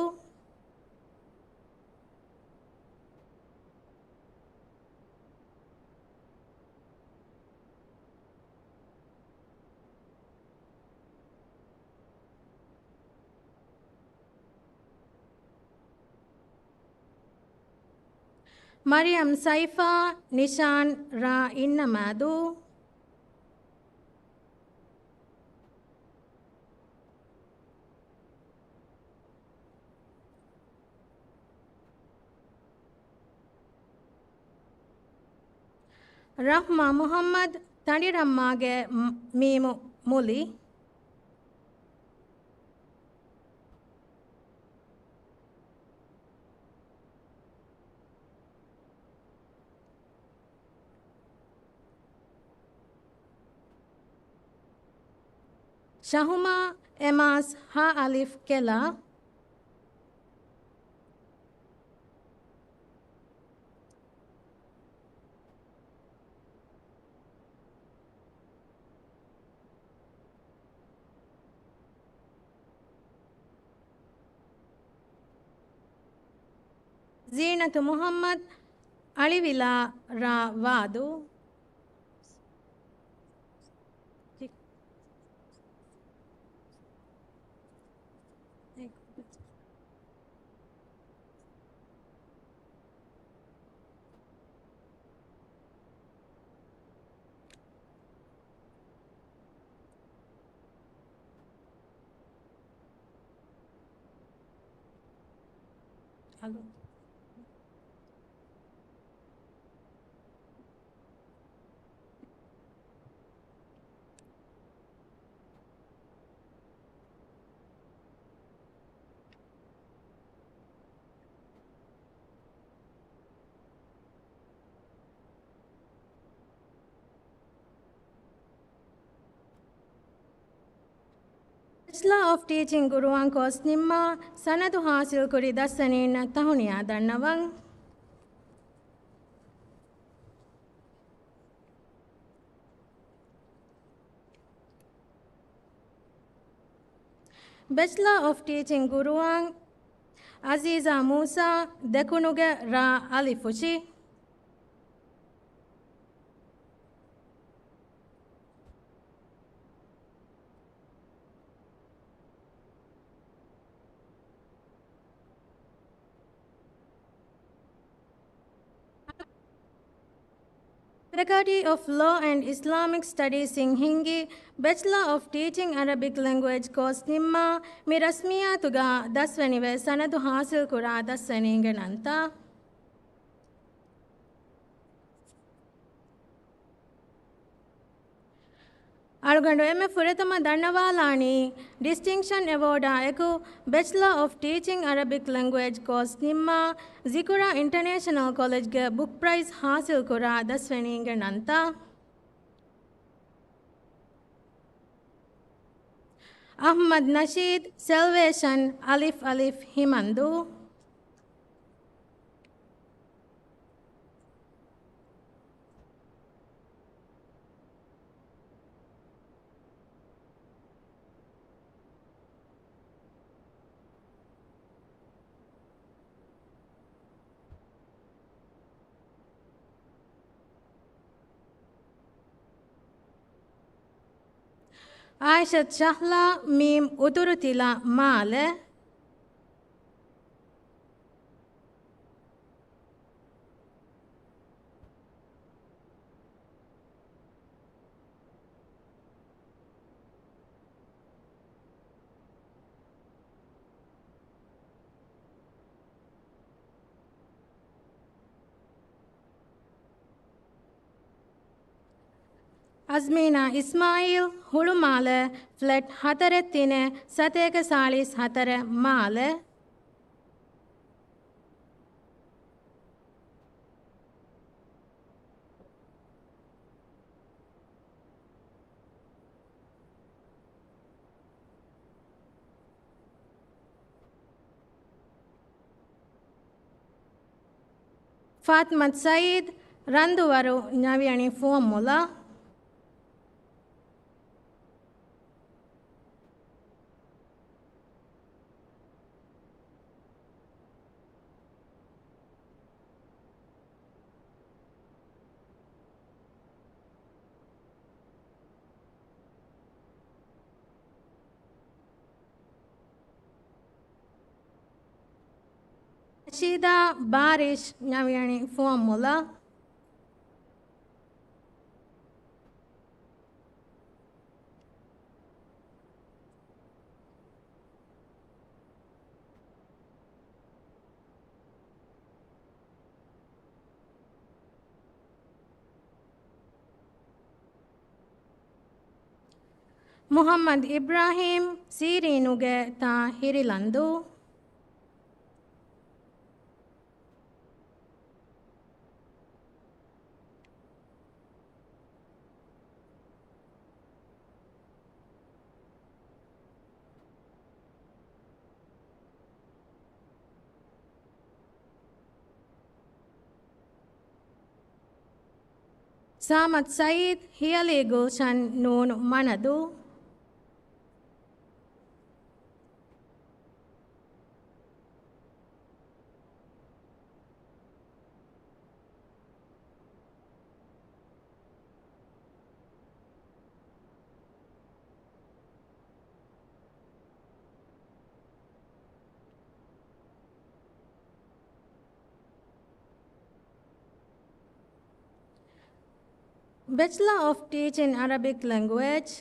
މަރިޔަމް ސައިފާ، ނިޝާން، ރާ އިންނަމާދޫ. ރަޙްމާ މުޙައްމަދު، ތަނޑިރަށްމާގެ މް-، މީމު މުލި. ޝަހުމާ އެމާސް، ހާ އަލިފް ކެލާ. ޒީނަތު މުޙައްމަދު، އަޅިވިލާ ރާ ވާދޫ. ބެޗްލާ އޮފް ޓީޗިން ގުރުއާން ކޯސް ނިންމާ ސަނަދު ހާސިލްކުރި ދަސްވަނީންނަށް ތަހުނިޔާ ދަންނަވަން. ބެޗްލާ އޮފް ޓީޗިން ގުރުއާން އަޒީޒާ މޫސާ، ދެކުނުގެ ރާ އަލިފުށި. Faculty of Law and Islamic Studies އިން ހިންގި Bachelor of Teaching Arabic Language course ނިންމާ، މި ރަސްމިއްޔާތުގަ ދަސްވެނިވެ ސަނަދު ހާސިލްކުރާ ދަސްވެނީގެ ނަންތައް. އަޅުގަނޑު އެންމެ ފުރަތަމަ ދަންނަވާލާނީ، ޑިސްޓިންކްޝަން އެވޯޑާ އެކު، Bachelor of Teaching Arabic Language course ނިންމާ، ޒިކުރާ އިންޓަރނޭޝަނަލް ކޮލެޖްގެ ބުކް ޕްރައިޒް ހާސިލްކުރާ ދަސްވެނީގެ ނަންތައް. އަޙްމަދު ނަޝީދު، ސެލްވޭޝަން، އަލިފް އަލިފް ހިމަންދޫ. އާއިޝަތު ޝަހްލާ، މީމް އުތުރު ތިލަ، މާލެ. އަޒްމީނާ އިސްމާއީލް، ހުޅުމާލެ، ފްލެޓް ހަތަރެއް ތިނެއް، ސަތޭކަ ސާޅީސް ހަތަރެއް، މާލެ. ފާތިމަތު ސައީދު، ރަނދުވަރު، ނަވިއަނި ފުވައްމުލައް. ނަޝީދާ ބާރިޝް، ނަވިއަނި ފުވައްމުލައް. މުޙައްމަދު އިބްރާހީމް، ސީރީނުގެ ތާ ހިރިލަންދޫ. ސާމަތު ސައީދު، ހިޔަލީ ގުލްޝަން، ނޫނު މަނަދޫ. ބެޗްލަ އޮފް ޓީޗިން އަރަބިކް ލެންގުއޭޖް.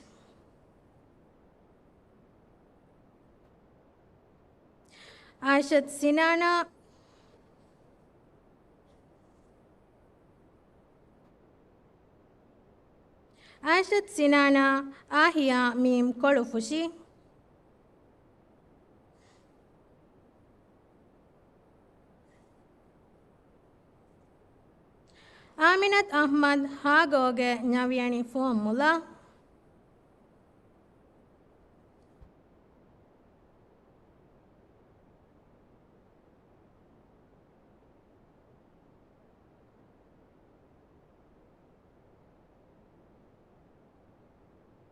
އާއިޝަތު ސިނާނާ، އާއިޝަތު ސިނާނާ، އާހިޔާ މީމް ކޮޅުފުށި. އާމިނަތު އަޙްމަދު، ހާގޯގެ ނަވިޔަނި ފުވައްމުލައް.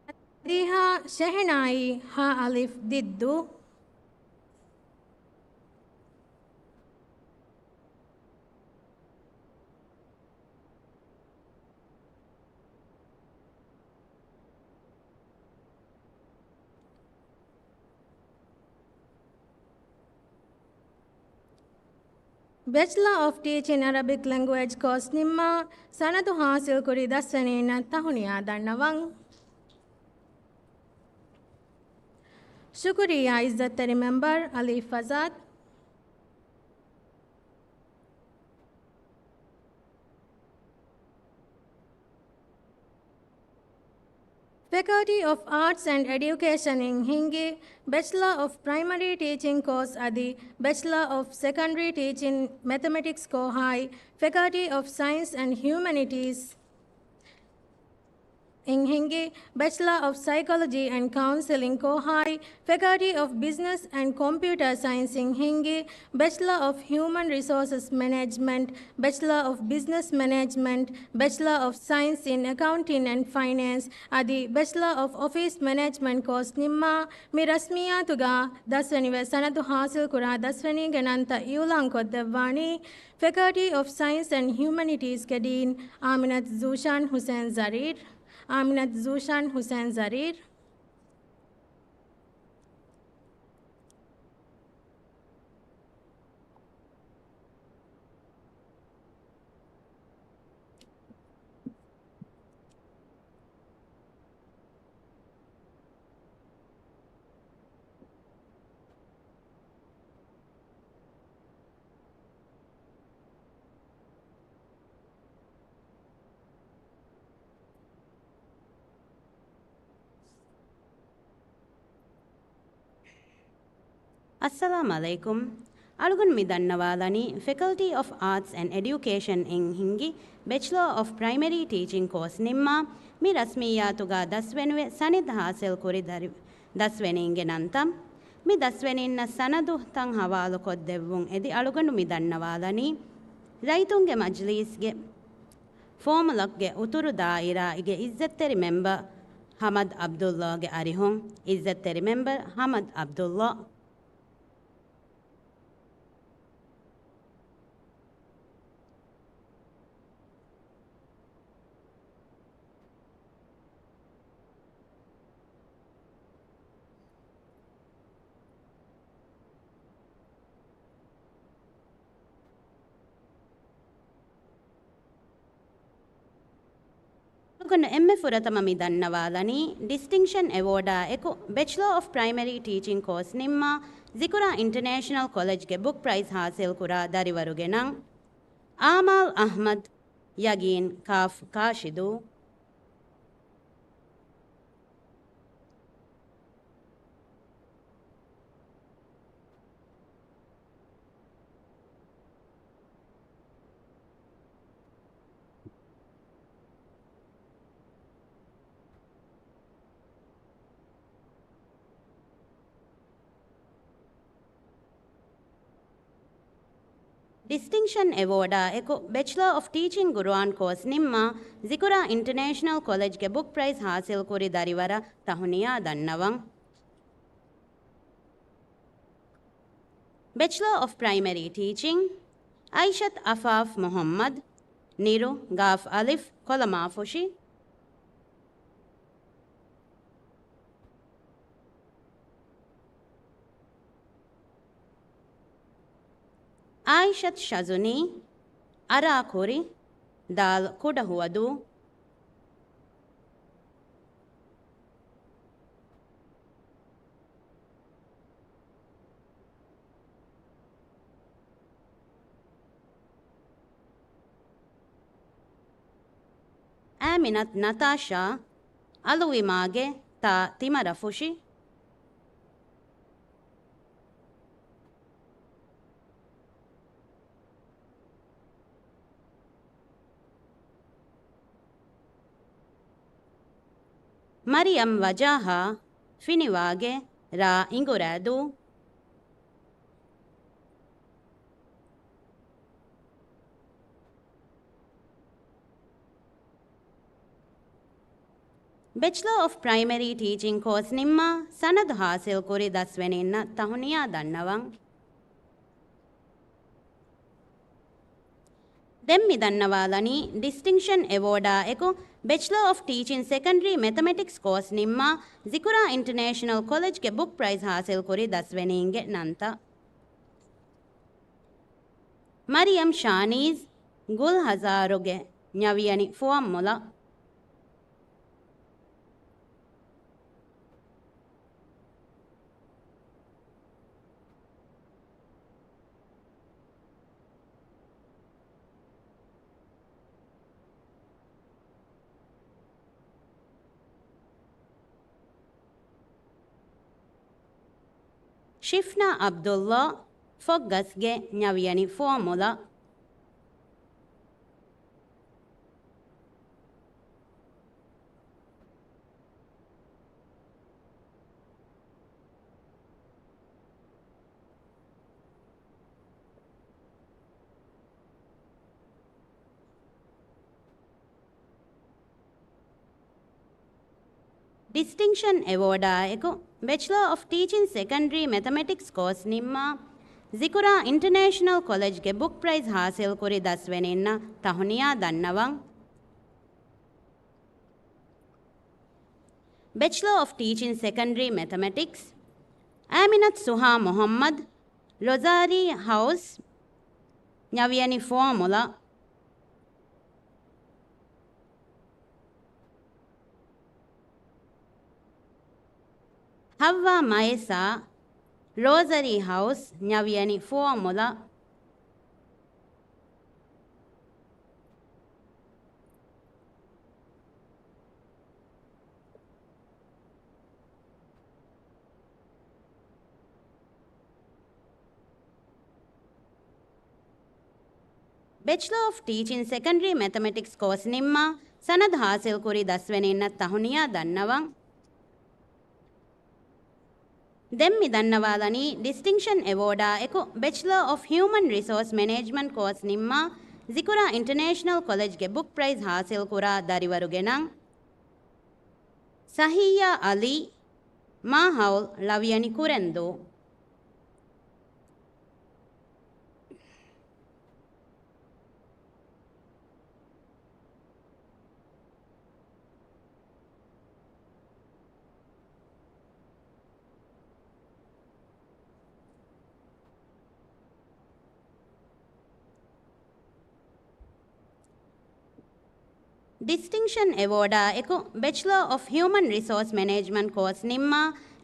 މަދީޙާ ޝެހެނާއީ، ހާ އަލިފް ދިއްދު. ބެޗްލަ އޮފް ޓީޗިން އަރަބިކް ލެންގުއޭޖް ކޯސް ނިންމާ ސަނަދު ހާސިލްކުރި ދަސްވެނީންނަށް ތަހުނިޔާ ދަންނަވަން. ޝުކުރިއްޔާ އިއްޒަތްތެރި މެމްބަރު އަލީފް އަޒާދް. ފެކަލްޓީ އޮފް އާޓްސް އެންޑް އެޑިއުކޭޝަން އިން ހިންގި ބެޗްލަ އޮފް ޕްރައިމަރީ ޓީޗިން ކޯސް އަދި ބެޗްލަ އޮފް ސެކަންޑްރީ ޓީޗިން މެތަމެޓިކްސް ކޯހާއި، ފެކަލްޓީ އޮފް ސައިންސް އެންޑް ހިއުމެނިޓީސް އިން ހިންގި ބެޗްލަ އޮފް ސައިކޮލޮޖީ އެންޑް ކައުންސެލިން ކޯހާއި، ފެކަލްޓީ އޮފް ބިޒްނަސް އެންޑް ކޮމްޕިއުޓަރ ސައިންސް އިން ހިންގި ބެޗްލަ އޮފް ހިއުމަން ރިސޯސަސް މެނޭޖްމަންޓް، ބެޗްލަ އޮފް ބިޒްނަސް މެނޭޖްމަންޓް، ބެޗްލަ އޮފް ސައިންސް އިން އެކައުންޓިން އެންޑް ފައިނޭންސް އަދި ބެޗްލަ އޮފް އޮފީސް މެނޭޖްމަންޓް ކޯސް ނިންމާ، މި ރަސްމިއްޔާތުގަ ދަސްވެނިވެ ސަނަދު ހާސިލްކުރާ ދަސްވެނީގެ ނަންތައް އިއުލާންކޮށްދެއްވާނީ، ފެކަލްޓީ އޮފް ސައިންސް އެންޑް ހިއުމެނިޓީސްގެ ޑީން އާމިނަތު ޒޫޝާން ހުސެން ޒަރީރް. އާމިނަތު ޒޫޝާން ހުސެން ޒަރީރް. އައްސަލާމް ޢަލައިކުމް. އަޅުގަނޑު މި ދަންނަވާލަނީ ފެކަލްޓީ އޮފް އާޓްސް އެންޑް އެޑިއުކޭޝަން އިން ހިންގި ބެޗްލަ އޮފް ޕްރައިމަރީ ޓީޗިން ކޯސް ނިންމާ، މި ރަސްމިއްޔާތުގަ ދަސްވެނިވެ ސަނަދު ހާސިލްކުރި ދަރި-، ދަސްވެނީންގެ ނަންތައް. މި ދަސްވެނީންނަށް ސަނަދުތައް ހަވާލުކޮށްދެއްވުން އެދި އަޅުގަނޑު މި ދަންނަވާލަނީ، ރައްޔިތުންގެ މަޖްލީސްގެ ފޯމުލަކުގެ އުތުރު ދާއިރާއިގެ އިއްޒަތްތެރި މެމްބަރު ހަމަދު ޢަބްދުﷲގެ އަރިހުން. އިއްޒަތްތެރި މެމްބަރު ހަމަދު ޢަބްދުﷲ. އަޅުގަނޑު އެންމެ ފުރަތަމަ މި ދަންނަވާލަނީ، ޑިސްޓިންކްޝަން އެވޯޑާ އެކު ބެޗްލަ އޮފް ޕްރައިމަރީ ޓީޗިން ކޯސް ނިންމާ، ޒިކުރާ އިންޓަރނޭޝަނަލް ކޮލެޖްގެ ބުކް ޕްރައިޒް ހާސިލްކުރާ ދަރިވަރުގެ ނަން، އާމާލް އަޙްމަދު، ޔަގީން ކާފް ކާޝިދޫ. ޑިސްޓިންކްޝަން އެވޯޑާ އެކު ބެޗްލަ އޮފް ޓީޗިން ގުރުއާން ކޯސް ނިންމާ، ޒިކުރާ އިންޓަރނޭޝަނަލް ކޮލެޖްގެ ބުކް ޕްރައިޒް ހާސިލްކުރި ދަރިވަރަށް ތަހުނިޔާ ދަންނަވަން. ބެޗްލަ އޮފް ޕްރައިމަރީ ޓީޗިން، އައިޝަތު އަފާފް މުޙައްމަދު، ނިރު، ގާފް އަލިފް، ކޮލަމާފުށި. އާއިޝަތު ޝަޒުނީ، އަރާ ކުރި، ދާލް ކުޑަ ހުވަދޫ. އާމިނަތު ނަތާޝާ، އަލުވިމާގެ ތާ ތިމަރަފުށި. މަރިޔަމް ވަޖާހާ، ފިނިވާގެ ރާ އިނގުރާދޫ. ބެޗްލަ އޮފް ޕްރައިމަރީ ޓީޗިން ކޯސް ނިންމާ، ސަނަދު ހާސިލްކުރި ދަސްވެނީންނަށް ތަހުނިޔާ ދަންނަވަން. ދެން މި ދަންނަވާލަނީ، ޑިސްޓިންކްޝަން އެވޯޑާ އެކު ބެޗްލަ އޮފް ޓީޗިން ސެކަންޑްރީ މެތަމެޓިކްސް ކޯސް ނިންމާ، ޒިކުރާ އިންޓަރނޭޝަނަލް ކޮލެޖްގެ ބުކް ޕްރައިޒް ހާސިލްކުރި ދަސްވެނީންގެ ނަންތައް. މަރިޔަމް ޝާނީޒް ގުލްހަޒާރުގެ ނަވިޔަނި ފުވައްމުލައް. ޝިފްނާ ޢަބްދުﷲ ފޮއްގަސްގެ ނަވިޔަނި ފުވައްމުލައް. ޑިސްޓިންކްޝަން އެވޯޑާއެކު ބެޗްލަރ އޮފް ޓީޗިން ސެކަންޑްރީ މެތަމެޓިކްސް ކޯސް ނިންމާ، ޒިކުރާ އިންޓަރނޭޝަނަލް ކޮލެޖްގެ ބުކް ޕްރައިޒް ހާސިލްކުރި ދަސްވެނީންނަށް ތަހުނިޔާ ދަންނަވަން. ބެޗްލަރ އޮފް ޓީޗިން ސެކަންޑްރީ މެތަމެޓިކްސް، އާމިނަތު ސުހާ މުޙައްމަދު، ރޮޒާރީ ހައުސް، ނަވިޔަނި ފުވައްމުލައް. ހައްވާ މައިސާ، ރޯޒަރީ ހައުސް، ނަވިޔަނި ފުވައްމުލައް. ބެޗްލަރ އޮފް ޓީޗިން ސެކަންޑްރީ މެތަމެޓިކްސް ކޯސް ނިންމާ، ސަނަދު ހާސިލްކުރި ދަސްވެނީންނަށް ތަހުނިޔާ ދަންނަވަން. ދެން މި ދަންނަވާލަނީ ޑިސްޓިންކްޝަން އެވޯޑާއެކު ބެޗްލަރ އޮފް ހިއުމަން ރިސޯސް މެނޭޖްމަންޓް ކޯސް ނިންމާ، ޒިކުރާ އިންޓަރނޭޝަނަލް ކޮލެޖްގެ ބުކް ޕްރައިޒް ހާސިލްކުރާ ދަރިވަރުގެ ނަން، ސަހިއްޔާ އަލީ، މާހައުލް، ޅަވިޔަނި ކުރެންދޫ. ޑިސްޓިންކްޝަން އެވޯޑާއެކު ބެޗްލަރ އޮފް ހިއުމަން ރިސޯސް މެނޭޖްމަންޓް ކޯސް ނިންމާ،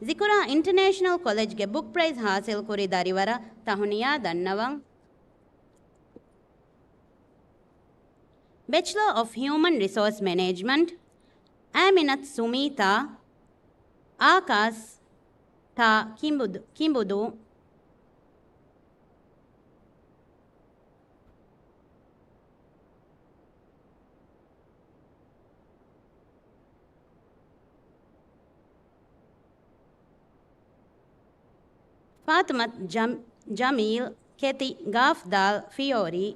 ޒިކުރާ އިންޓަރނޭޝަނަލް ކޮލެޖްގެ ބުކް ޕްރައިޒް ހާސިލްކުރި ދަރިވަރަށް ތަހުނިޔާ ދަންނަވަން. ބެޗްލަރ އޮފް ހިއުމަން ރިސޯސް މެނޭޖްމަންޓް، އާމިނަތު ސުމީތާ، އާކާސް ތާ ކިނބުދު، ކިނބުދޫ. ފާތުމަތު ޖަމް، ޖަމީލް، ކެތި، ގާފް ދާލް، ފިޔޯރީ.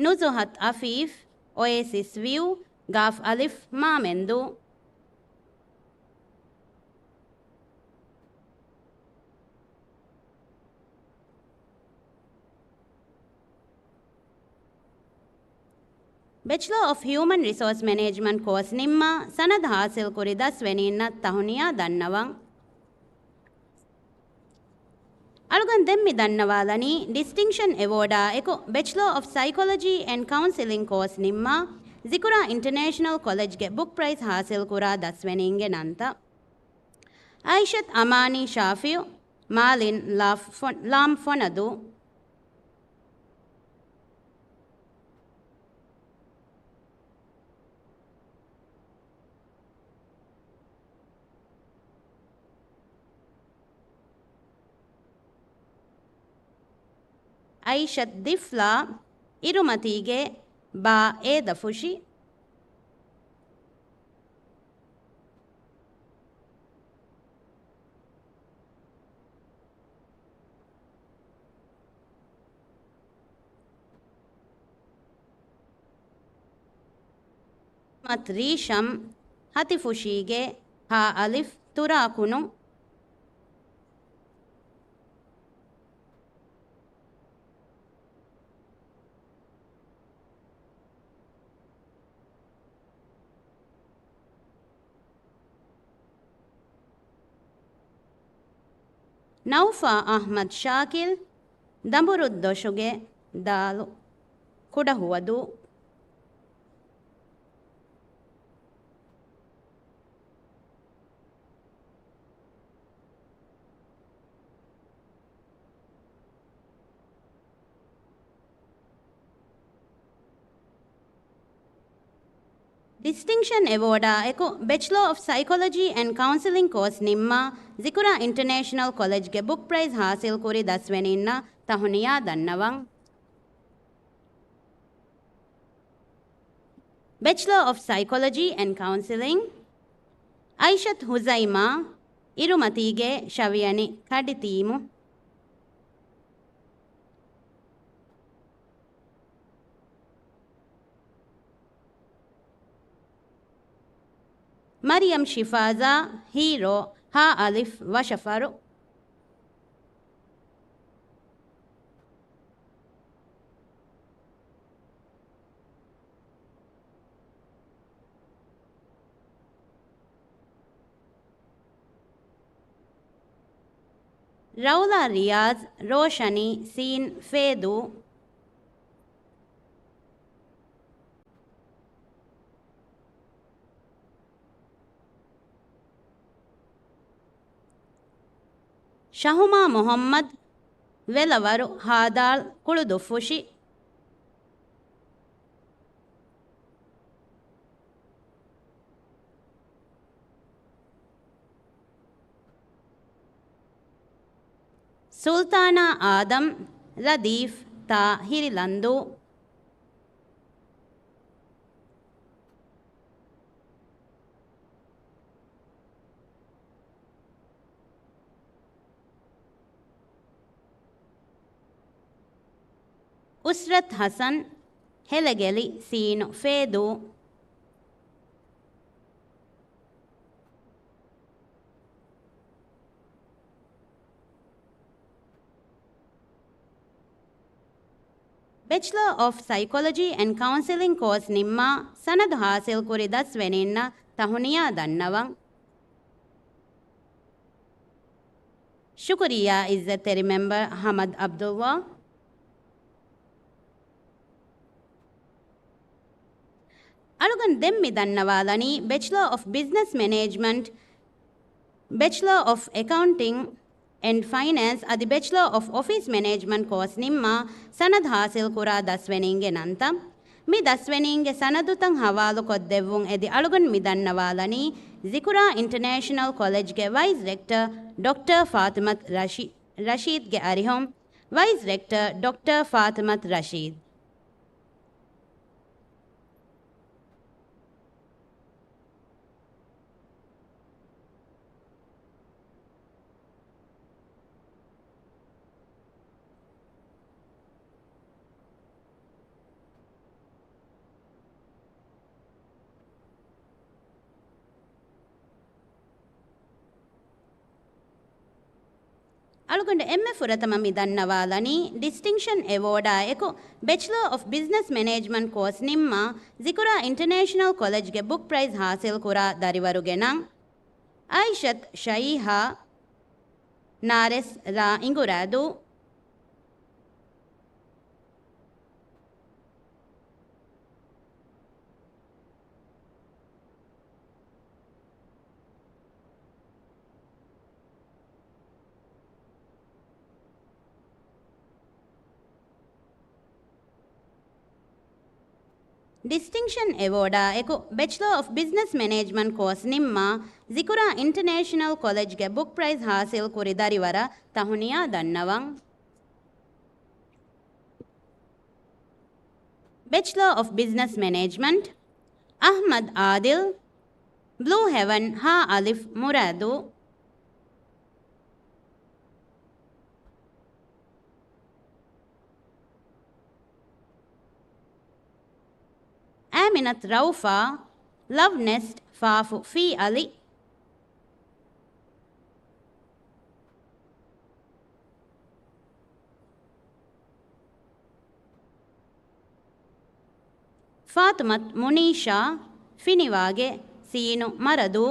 ނުޒުހަތު އަފީފް، އޮއޭސިސް ވިއު، ގާފް އަލިފް، މާމެންދޫ. ބެޗްލަރ އޮފް ހިއުމަން ރިސޯސް މެނޭޖްމަންޓް ކޯސް ނިންމާ، ސަނަދު ހާސިލްކުރި ދަސްވެނީންނަށް ތަހުނިޔާ ދަންނަވަން. އަޅުގަނޑު ދެން މި ދަންނަވާލަނީ، ޑިސްޓިންކްޝަން އެވޯޑާއެކު ބެޗްލަރ އޮފް ސައިކޮލޮޖީ އެންޑް ކައުންސެލިން ކޯސް ނިންމާ، ޒިކުރާ އިންޓަރނޭޝަނަލް ކޮލެޖްގެ ބުކް ޕްރައިޒް ހާސިލްކުރާ ދަސްވެނީންގެ ނަންތައް. އައިޝަތު އަމާނީ ޝާފިއު، މާލިން ލާފް ފޮ، ލާމް ފޮނަދޫ. އައިޝަތު ދިފްލާ، އިރުމަތީގެ ބާ އޭދަފުށި. މަތް ރީޝަމް، ހަތިފުށީގެ ހާ އަލިފް ތުރާކުނު. ނައުފާ އަޙްމަދު ޝާކިލް، ދަނބުރު ދޮށުގެ ދާލު، ކުޑަހުވަދޫ. ޑިސްޓިންކްޝަން އެވޯޑާ އެކު ބެޗްލަރ އޮފް ސައިކޮލޮޖީ އެންޑް ކައުންސެލިން ކޯސް ނިންމާ، ޒިކުރާ އިންޓަރނޭޝަނަލް ކޮލެޖްގެ ބުކް ޕްރައިޒް ހާސިލް ކުރި ދަސްވެނީންނަށް ތަހުނިޔާ ދަންނަވަން. ބެޗްލަރ އޮފް ސައިކޮލޮޖީ އެންޑް ކައުންސެލިން، އައިޝަތު ހުޒައިމާ، އިރުމަތީގެ ޝަވިޔަނި ކަޑި ތީމު. މަރިޔަމް ޝިފާޒާ، ހީރޯ، ހާ އަލިފް، ވަށަފަރު. ރައުލާ ރިޔާޒް، ރޯޝަނީ، ސީން، ފޭދޫ. ޝަހުމާ މުޙައްމަދު، ވެލަވަރު، ހާދާޅް، ކުޅުދުއްފުށި. ސުލްތާނާ އާދަމް، ލަދީފް، ތާ، ހިރިލަންދޫ. އުސްރަތް ޙަސަން، ހެލެގެލި، ސީނު، ފޭދޫ. ބެޗްލަރ އޮފް ސައިކޮލޮޖީ އެންޑް ކައުންސެލިން ކޯސް ނިންމާ، ސަނަދު ހާސިލް ކުރި ދަސްވެނީންނަށް ތަހުނިޔާ ދަންނަވަން. ޝުކުރިއްޔާ އިއްޒަތްތެރި މެމްބަރ ހަމަދު ޢަބްދުﷲ. އަޅުގަނޑު ދެން މި ދަންނަވާލަނީ ބެޗްލަރ އޮފް ބިޒްނަސް މެނޭޖްމަންޓް، ބެޗްލަރ އޮފް އެކައުންޓިން އެންޑް ފައިނޭންސް އަދި ބެޗްލަރ އޮފް އޮފީސް މެނޭޖްމަންޓް ކޯސް ނިންމާ ސަނަދު ހާސިލް ކުރާ ދަސްވެނީންގެ ނަންތައް. މި ދަސްވެނީންގެ ސަނަދުތައް ހަވާލުކޮށްދެއްވުން އެދި އަޅުގަނޑު މި ދަންނަވާލަނީ ޒިކުރާ އިންޓަރނޭޝަނަލް ކޮލެޖްގެ ވައިސް ރެކްޓަރ ޑޮކްޓަރ ފާތިމަތު ރަޝީ-، ރަޝީދްގެ އަރިހުން. ވައިސް ރެކްޓަރ ޑޮކްޓަރ ފާތިމަތު ރަޝީދް. އަޅުގަނޑު އެންމެ ފުރަތަމަ މި ދަންނަވާލަނީ ޑިސްޓިންކްޝަން އެވޯޑާ އެކު ބެޗްލަރ އޮފް ބިޒްނަސް މެނޭޖްމަންޓް ކޯސް ނިންމާ ޒިކުރާ އިންޓަރނޭޝަނަލް ކޮލެޖްގެ ބުކް ޕްރައިޒް ހާސިލް ކުރާ ދަރިވަރުގެ ނަން. އައިޝަތު ޝައިހާ، ނާރެސް، ރ އިނގުރާދޫ. ޑިސްޓިންކްޝަން އެވޯޑާ އެކު ބެޗްލަރ އޮފް ބިޒްނަސް މެނޭޖްމަންޓް ކޯސް ނިންމާ ޒިކުރާ އިންޓަރނޭޝަނަލް ކޮލެޖްގެ ބުކް ޕްރައިޒް ހާސިލް ކުރި ދަރިވަރަށް ތަހުނިޔާ ދަންނަވަން. ބެޗްލަރ އޮފް ބިޒްނަސް މެނޭޖްމަންޓް، އަޙްމަދު އާދިލް، ބްލޫ ހެވަން، ހ އަލިފް، މުރާދޫ. އާމިނަތު ރައުފާ، ލަވް ނެސްޓް، ފ ފު، ފީ އަލި. ފާތުމަތު މުނީޝާ، ފިނިވާގެ، ސީނު، މަރަދޫ.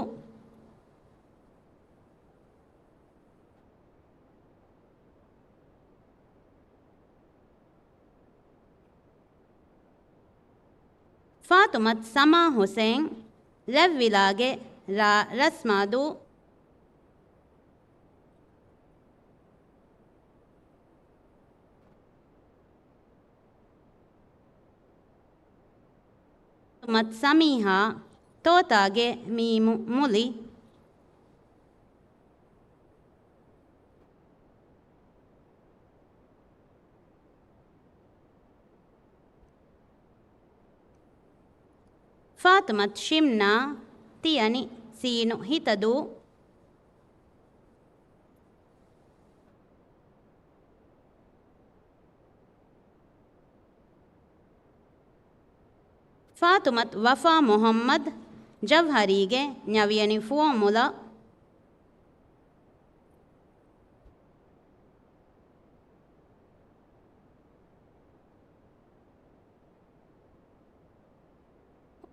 ފާތުމަތު ސަމާ ހުސެން، ލެއްވިލާގެ ރ. ރަސްމާދޫ. ފާތުމަތު ސަމީހާ، ތޯތާގެ މީމު މުލި. ފާތުމަތު ޝިމްނާ، ތިޔަނި ސީނު ހިތަދޫ. ފާތުމަތު ވަފާ މުޙައްމަދު، ޖަވްހަރީގެ ންޔަވިޔަނި ފުވައްމުލައް.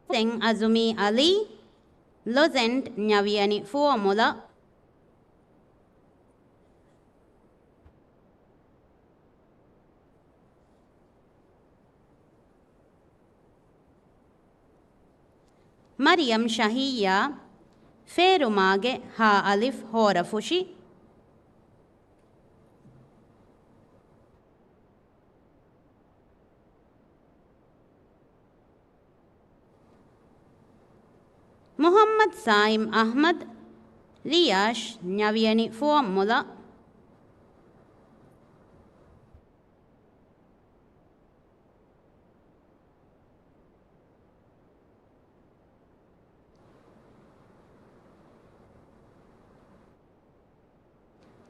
ހުސެން އަޒުމީ އަލީ، ލޮޒެންޑް ންޔަވިޔަނި ފުވައްމުލައް. މަރިޔަމް ޝަހިއްޔާ، ފޭރުމާގެ ހާ އަލިފް ހޯރަފުށި. މުޙައްމަދު ސާއިމް އަޙްމަދު، ރިޔާޝް ންޔަވިޔަނި ފުވައްމުލައް.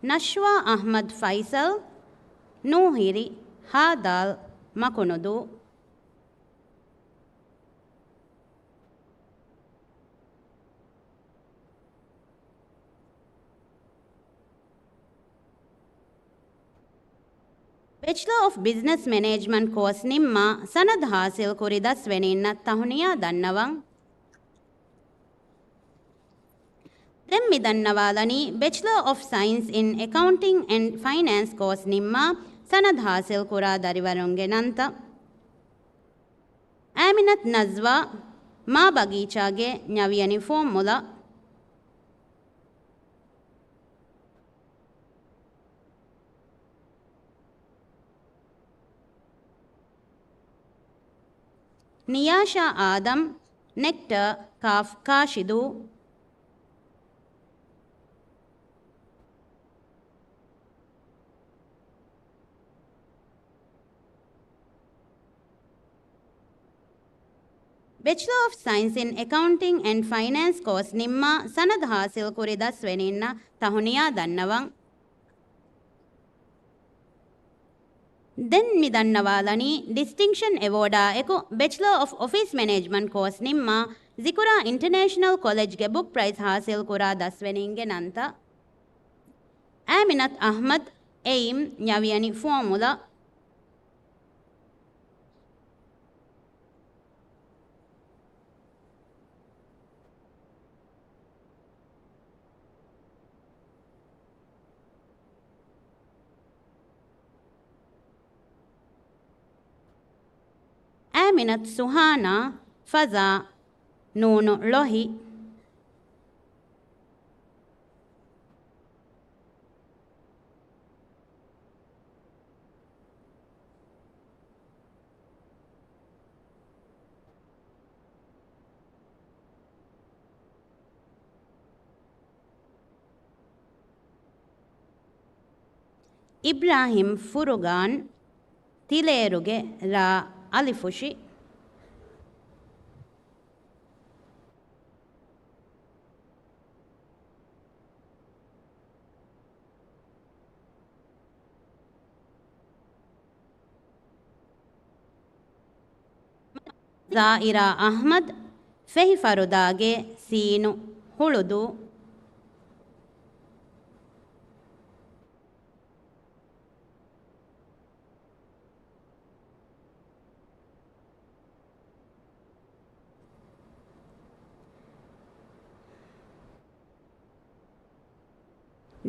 ނަޝްވާ އަޙްމަދު ފައިސަލް، ނޫހިރި ހާދާލް މަކުނުދޫ. ބެޗްލަރ އޮފް ބިޒްނަސް މެނޭޖްމަންޓް ކޯސް ނިންމާ ސަނަދު ހާސިލް ކުރި ދަސްވެނީންނަށް ތަހުނިޔާ ދަންނަވަން. ދެން މި ދަންނަވާލަނީ ބެޗްލަރ އޮފް ސައިންސް އިން އެކައުންޓިން އެންޑް ފައިނޭންސް ކޯސް ނިންމާ ސަނަދު ހާސިލް ކުރާ ދަރިވަރުންގެ ނަންތައް. އާމިނަތު ނަޒްވާ، މާ ބަގީޗާގެ ންޔަވިޔަނި ފުވައްމުލައް. ނިޔާޝާ އާދަމް، ނެކްޓަރ ކާފް ކާށިދޫ. ބެޗްލަރ އޮފް ސައިންސް އިން އެކައުންޓިން އެންޑް ފައިނޭންސް ކޯސް ނިންމާ ސަނަދު ހާސިލް ކުރި ދަސްވެނީންނަށް ތަހުނިޔާ ދަންނަވަން. ދެން މި ދަންނަވާލަނީ ޑިސްޓިންކްޝަން އެވޯޑާ އެކު ބެޗްލަރ އޮފް އޮފީސް މެނޭޖްމަންޓް ކޯސް ނިންމާ ޒިކުރާ އިންޓަރނޭޝަނަލް ކޮލެޖްގެ ބުކް ޕްރައިޒް ހާސިލް ކުރާ ދަސްވެނީންގެ ނަންތައް. އާމިނަތު އަޙްމަދު، އެއިމް، ންޔަވިޔަނި ފުވައްމުލައް. އާމިނަތު ސުހާނާ، ފަޒާ، ނޫނު ޅޮހި. އިބްރާހިމް ފުރުގާން، ތިލޭރުގެ ރ އަލިފުށި. ޒާއިރާ އަޙްމަދު، ފެހި ފަރުދާގެ ސީނު ހުޅުދޫ.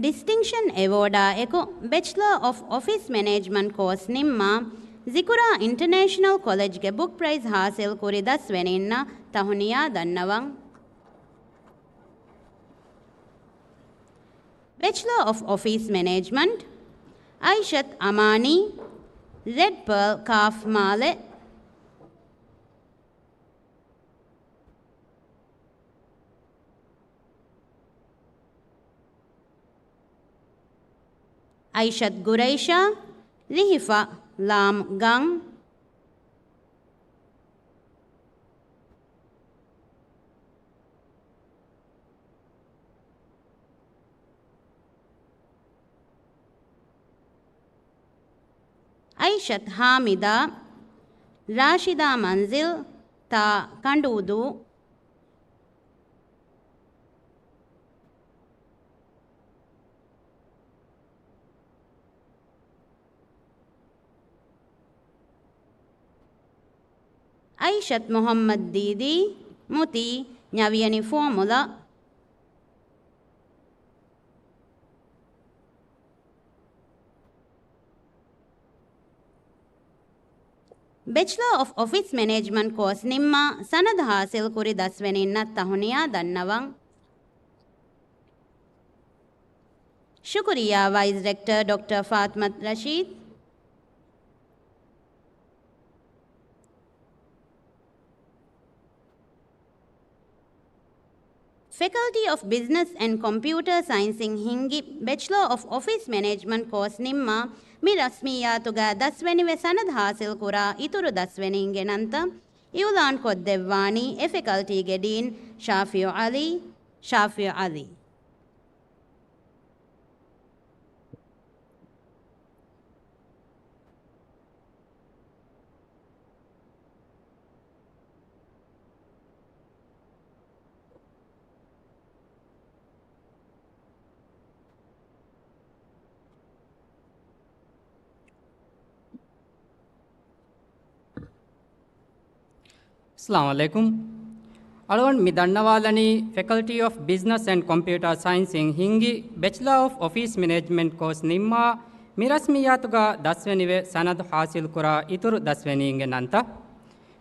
ޑިސްޓިންކްޝަން އެވޯޑާ އެކު ބެޗްލަރ އޮފް އޮފީސް މެނޭޖްމަންޓް ކޯސް ނިންމާ ޒިކުރާ އިންޓަރނޭޝަނަލް ކޮލެޖްގެ ބުކް ޕްރައިޒް ހާސިލް ކުރި ދަސްވެނީންނަށް ތަހުނިޔާ ދަންނަވަން. ބެޗްލަރ އޮފް އޮފީސް މެނޭޖްމަންޓް، އައިޝަތް އަމާނީ، ރެޑް ޕާލް ކާފް މާލެ. އައިޝަތް ގުރައިޝާ، ރިހިފަ ލާމް ގަން. އައިޝަތް ހާމިދާ، ރާޝިދާ މަންޒިލް، ތާ ކަނޑޫދޫ. އައިޝަތް މުޙައްމަދު ދީދީ، މުތީ، ނަވިޔަނި ފޯމުލާ. ބެޗްލަރ އޮފް އޮފީސް މެނޭޖްމަންޓް ކޯސް ނިންމާ ސަނަދު ހާސިލް ކުރި ދަސްވެނީންނަށް ތަހުނިޔާ ދަންނަވަން. ޝުކުރިއްޔާ ވައިސް ރެކްޓަރ ޑޮކްޓަރ ފާތިމަތު ރަޝީދު. ފެކަލްޓީ އޮފް ބިޒްނަސް އެންޑް ކޮމްޕިއުޓަރ ސައިންސްއިން ހިންގި ބެޗްލަރ އޮފް އޮފީސް މެނޭޖްމަންޓް ކޯސް ނިންމާ މި ރަސްމިއްޔާތުގަ ދަސްވެނިވެ ސަނަދު ހާސިލް ކުރާ އިތުރު ދަސްވެނީންގެ ނަންތައް އިއުލާން ކޮށްދެއްވާނީ އެ ފެކަލްޓީގެ ޑީން ޝާފިއު ޢަލީ، ޝާފިއު ޢަލީ. އައްސަލާމު ޢަލައިކުމް. އަޅުގަނޑު މި ދަންނަވާލަނީ ފެކަލްޓީ އޮފް ބިޒްނަސް އެންޑް ކޮމްޕިއުޓާ ސައިންސްއިން ހިންގި ބެޗްލާ އޮފް އޮފީސް މެނޭޖްމަންޓް ކޯސް ނިންމާ މި ރަސްމިއްޔާތުގަ ދަސްވެނިވެ ސަނަދު ހާސިލްކުރާ އިތުރު ދަސްވެނީންގެ ނަންތައް.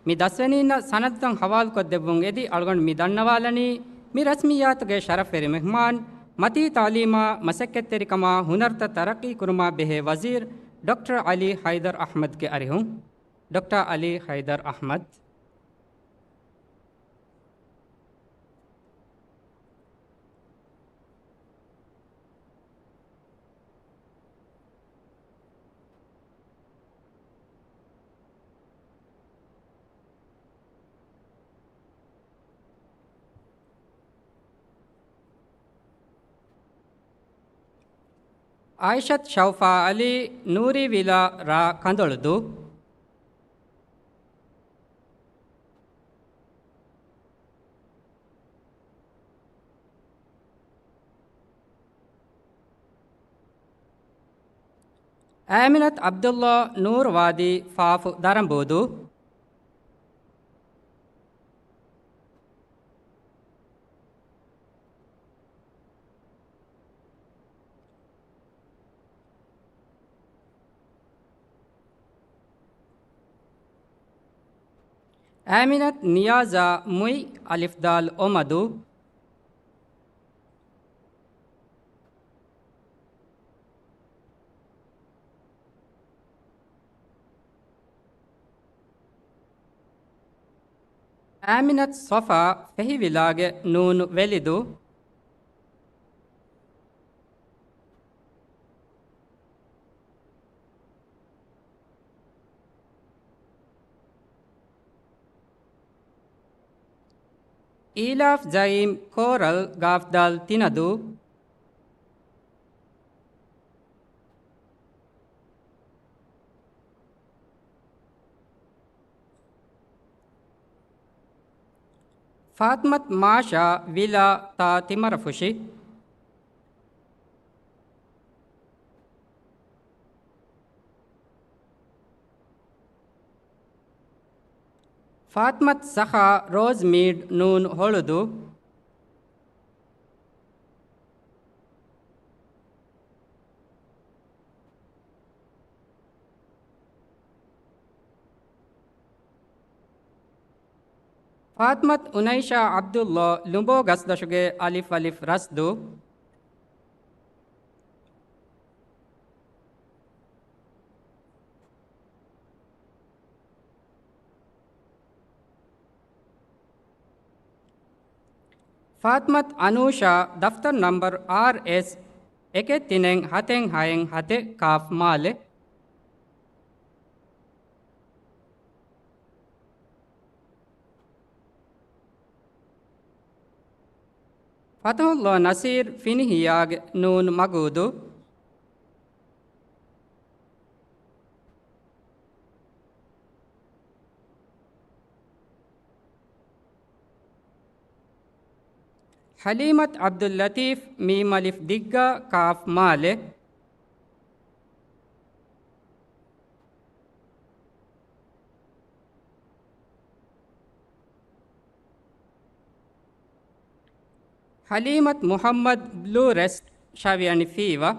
މި ދަސްވެނީންނަށް ސަނަދުތައް ހަވާލުކޮށްދެއްވުން އެދި އަޅުގަނޑު މި ދަންނަވާލަނީ މި ރަސްމިއްޔާތުގެ ޝަރަފްވެރި މެހްމާން މަތީ ތާލީމާ މަސައްކަތްތެރިކަމާ ހުނަރުތައް ތަރައްޤީކުރުމާ ބެހޭ ވަޒީރު ޑޮކްޓަރ ޢަލީ ޙައިދަރު އަޙްމަދުގެ އަރިހުން. ޑޮކްޓަރ ޢަލީ ޙައިދަރު އަޙްމަދު. އާއިޝަތު ޝައުފާ ޢަލީ، ނޫރީ ވިލާ، ރ. ކަނދޮޅުދޫ. އާމިނަތު ޢަބްދުﷲ، ނޫރު ވާދީ، ފ. ދަރަނބޫދޫ. އާމިނަތު ނިޔާޒާ، މުއި، އަލިފް ދާލް އޮ މަދު. އާމިނަތު ޞަފާ، ފެހި ވިލާގެ ނޫނު ވެލިދޫ. އީލާފް ޒައީމް، ކޯރަލް، ގާފް ދާލް ތިނަދޫ. ފާތިމަތު މާޝާ، ވިލާ، ތާ ތިމަރަފުށި. ފާތިމަތު ސަޚާ، ރޯޒް މީޑް، ނޫން ހޮޅުދޫ. ފާތްމަތު އުނައިޝާ ޢަބްދުﷲ، ލުނބޯ ގަސްދޮށުގެ އަލިފް އަލިފް ރަސްދު. ފާތްމަތު އަނޫޝާ، ދަފްތަރު ނަންބަރު އާރްއެސް އެކެއް ތިނެއް ހަތެއް ހައެއް ހަތެއް ކާފް މާލެ. ފަތުޙުﷲ ނަޞީރު، ފިނިހިޔާގެ ނޫނު މަގޫދޫ. ޙަލީމަތު ޢަބްދުއްލަޠީފު، މީމް އަލިފް ދިއްގާ ކާފް މާލެ. ޙަލީމަތު މުޙައްމަދު، ބްލޫ ރެސްޓް، ޝަވިޔަނި ފީވާ.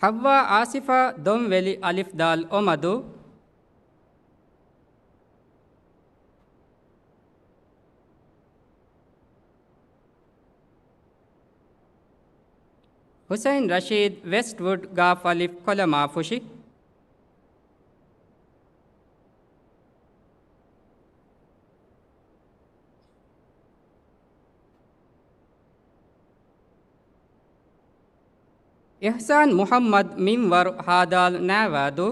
ޙައްވާ އާސިފާ، ދޮންވެލި، އަލިފް ދާލް އޮމަދޫ. ޙުސައިން ރަޝީދު، ވެސްޓްވުޑް، ގާފް އަލިފް ކޮލަމާފުށި. އިޙްސާން މުޙައްމަދު، މިންވަރު، ހާދާލް ނާވާދޫ.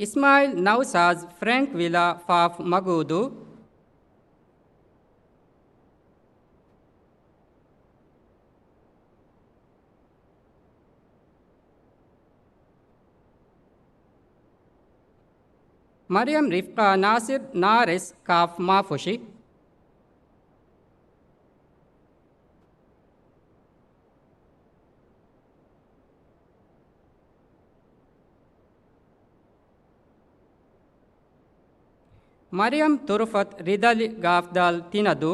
އިސްމާޢީލް ނައުސާޒް، ފްރޭންކް ވިލާ، ފާފު މަގޫދޫ. މަރިޔަމް ރިފްޤާ ނާސިރު، ނާރެސް، ކާފް މާފުށި. މަރިޔަމް ތުރުފަތު، ރިދަލި، ގާފްދާލް ތިނަދޫ.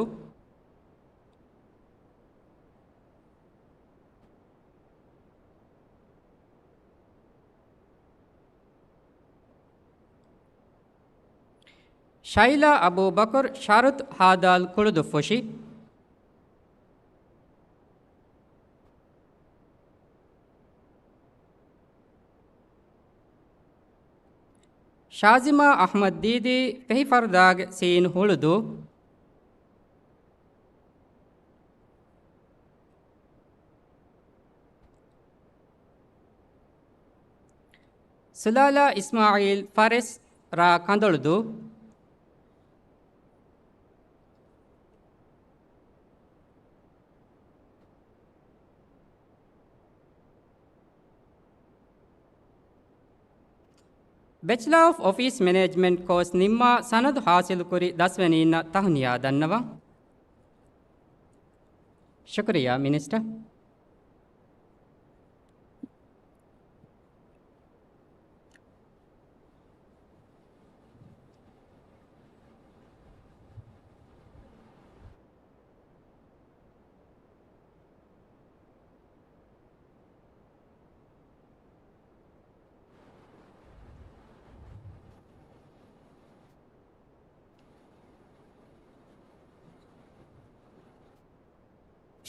ޝައިލާ އަބޫބަކުރު، ޝަރުޠު، ހާދާލް ކުޅުދުއްފުށި. ޝާޒިމާ އަޙްމަދު ދީދީ، ފެހިފަރުދާގެ ސީން ހުޅުދޫ. ސުލާލާ އިސްމާޢީލް، ފަރެސް، ރާ ކަނދޮޅުދޫ. ބެޗްލާ އޮފް އޮފީސް މެނޭޖްމަންޓް ކޯސް ނިންމާ ސަނަދު ހާސިލުކުރި ދަސްވަނީންނަށް ތަހުނިޔާ ދަންނަވަން. ޝުކުރިއްޔާ މިނިސްޓަރ.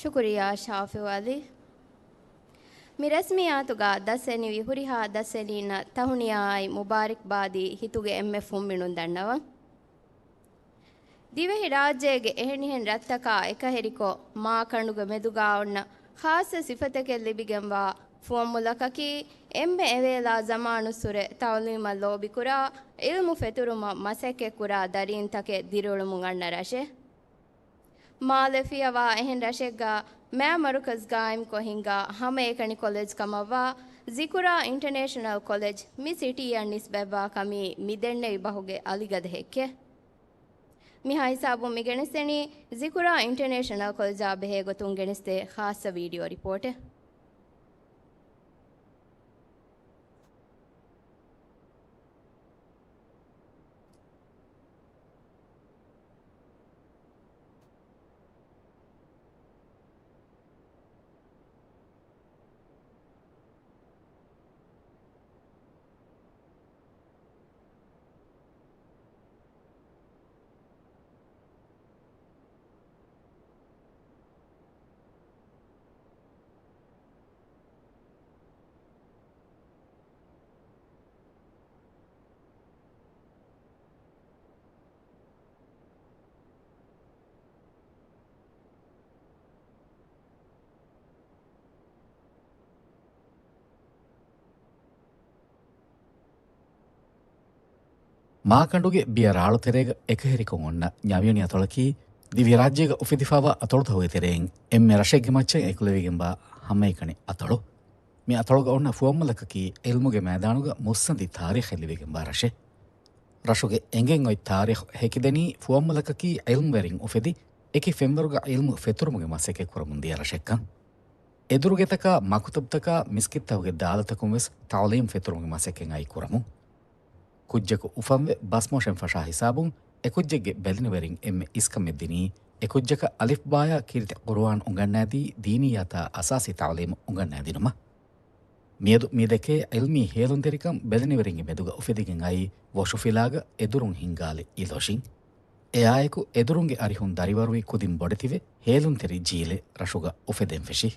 ޝުކުރިއްޔާ ޝާފިޢު ޢަލީ. މި ރަސްމިއްޔާތުގަ ދަސްވެނިވި ހުރިހާ ދަސްވެނީންނަށް ތަހުނިޔާއާއި މުބާރިކްބާދީ ހިތުގެ އެންމެ ފުންމިނުން ދަންނަވަން. ދިވެހިރާއްޖޭގެ އެހެނިހެން ރަށްތަކާ އެކަހެރިކޮށް، މާކަނޑުގެ މެދުގާ އޮންނަ ޚާއްޞަ ސިފަތަކެއް ލިބިގެންވާ ފުވައްމުލަކަކީ، އެންމެ އެވޭލާ ޒަމާނުއްސުރެ ތަޢުލީމަށް ލޯބިކުރާ، ޢިލްމު ފެތުރުމަށް މަސައްކަތްކުރާ ދަރީންތަކެއް ދިރިއުޅުމުން އަންނަ ރަށެއް. މާލެ ފިޔަވާ އެހެން ރަށެއްގަ މާމަރުކަޒް ގާއިމްކޮށް ހިންގާ ހަމައެކަނި ކޮލެޖް ކަމަށްވާ ޒިކުރާ އިންޓަނޭޝަނަލް ކޮލެޖް މި ސިޓީއަށް ނިސްބަތްވާ ކަމީ މި ދެންނެވި ބަހުގެ އަލިގަދަ ހެއްކެއް. މިހާ ހިސާބުން މި ގެނެސްދެނީ ޒިކުރާ އިންޓަނޭޝަނަލް ކޮލެޖާ ބެހޭގޮތުން ގެނެސްދޭ ޚާއްޞަ ވީޑިއޯ ރިޕޯޓެއް. މާކަނޑުގެ ބިޔަ ރާޅު ތެރޭގަ އެކަހެރިކޮށް އޮންނަ ނަވިޔަނި އަތޮޅަކީ، ދިވެހިރާއްޖޭގަ އުފެދިފައިވާ އަތޮޅުތަކުގެ ތެރެއިން އެންމެ ރަށެއްގެ މައްޗަށް އެކުލެވިގެންވާ ހަމައެކަނި އަތޮޅު. މި އަތޮޅުގަ އޮންނަ ފުވައްމުލަކަކީ ޢިލްމުގެ މައިދާނުގަ މުއްސަނދި ތާރީޚެއް ލިބިގެންވާ ރަށެއް. ރަށުގެ އެނގެން އޮތް ތާރީޚު ހެކިދެނީ ފުވައްމުލަކަކީ ޢިލްމުވެރިން އުފެދި، އެކި ފެންވަރުގަ ޢިލްމު ފެތުރުމުގެ މަސައްކަތް ކުރަމުން ދިޔަ ރަށެއްކަން. އެދުރުގެތަކާ، މަކުތަބުތަކާ، މިސްކިތްތަކުގެ ދާލަތަކުން ވެސް ތަޢުލީމް ފެތުރުމުގެ މަސައްކަތް އައި ކުރަމުން. ކުއްޖަކު އުފަންވެ ބަސްމޮށެން ފަށާ ހިސާބުން، އެކުއްޖެއްގެ ބެލެނިވެރިން އެންމެ އިސްކަމެއް ދިނީ، އެކުއްޖަކަށް އަލިފްބާޔާ ކީރިތި ޤުރުއާން އުނގަންނާދީ، ދީނިއްޔާތާ އަސާސީ ތަޢުލީމު އުނގަންނާދިނުމަށް. މިއަދު މި ދެކޭ ޢިލްމީ ހޭލުންތެރިކަން ބެލެނިވެރިންގެ މެދުގަ އުފެދިގެން އައީ ވޮށުފިލާގަ އެދުރުން ހިންގާލި އިލޮށިން. އެއާއެކު އެދުރުންގެ އަރިހުން ދަރިވަރުވި ކުދިން ބޮޑެތިވެ، ހޭލުންތެރި ޖީލެއް ރަށުގަ އުފެދެން ފެށި.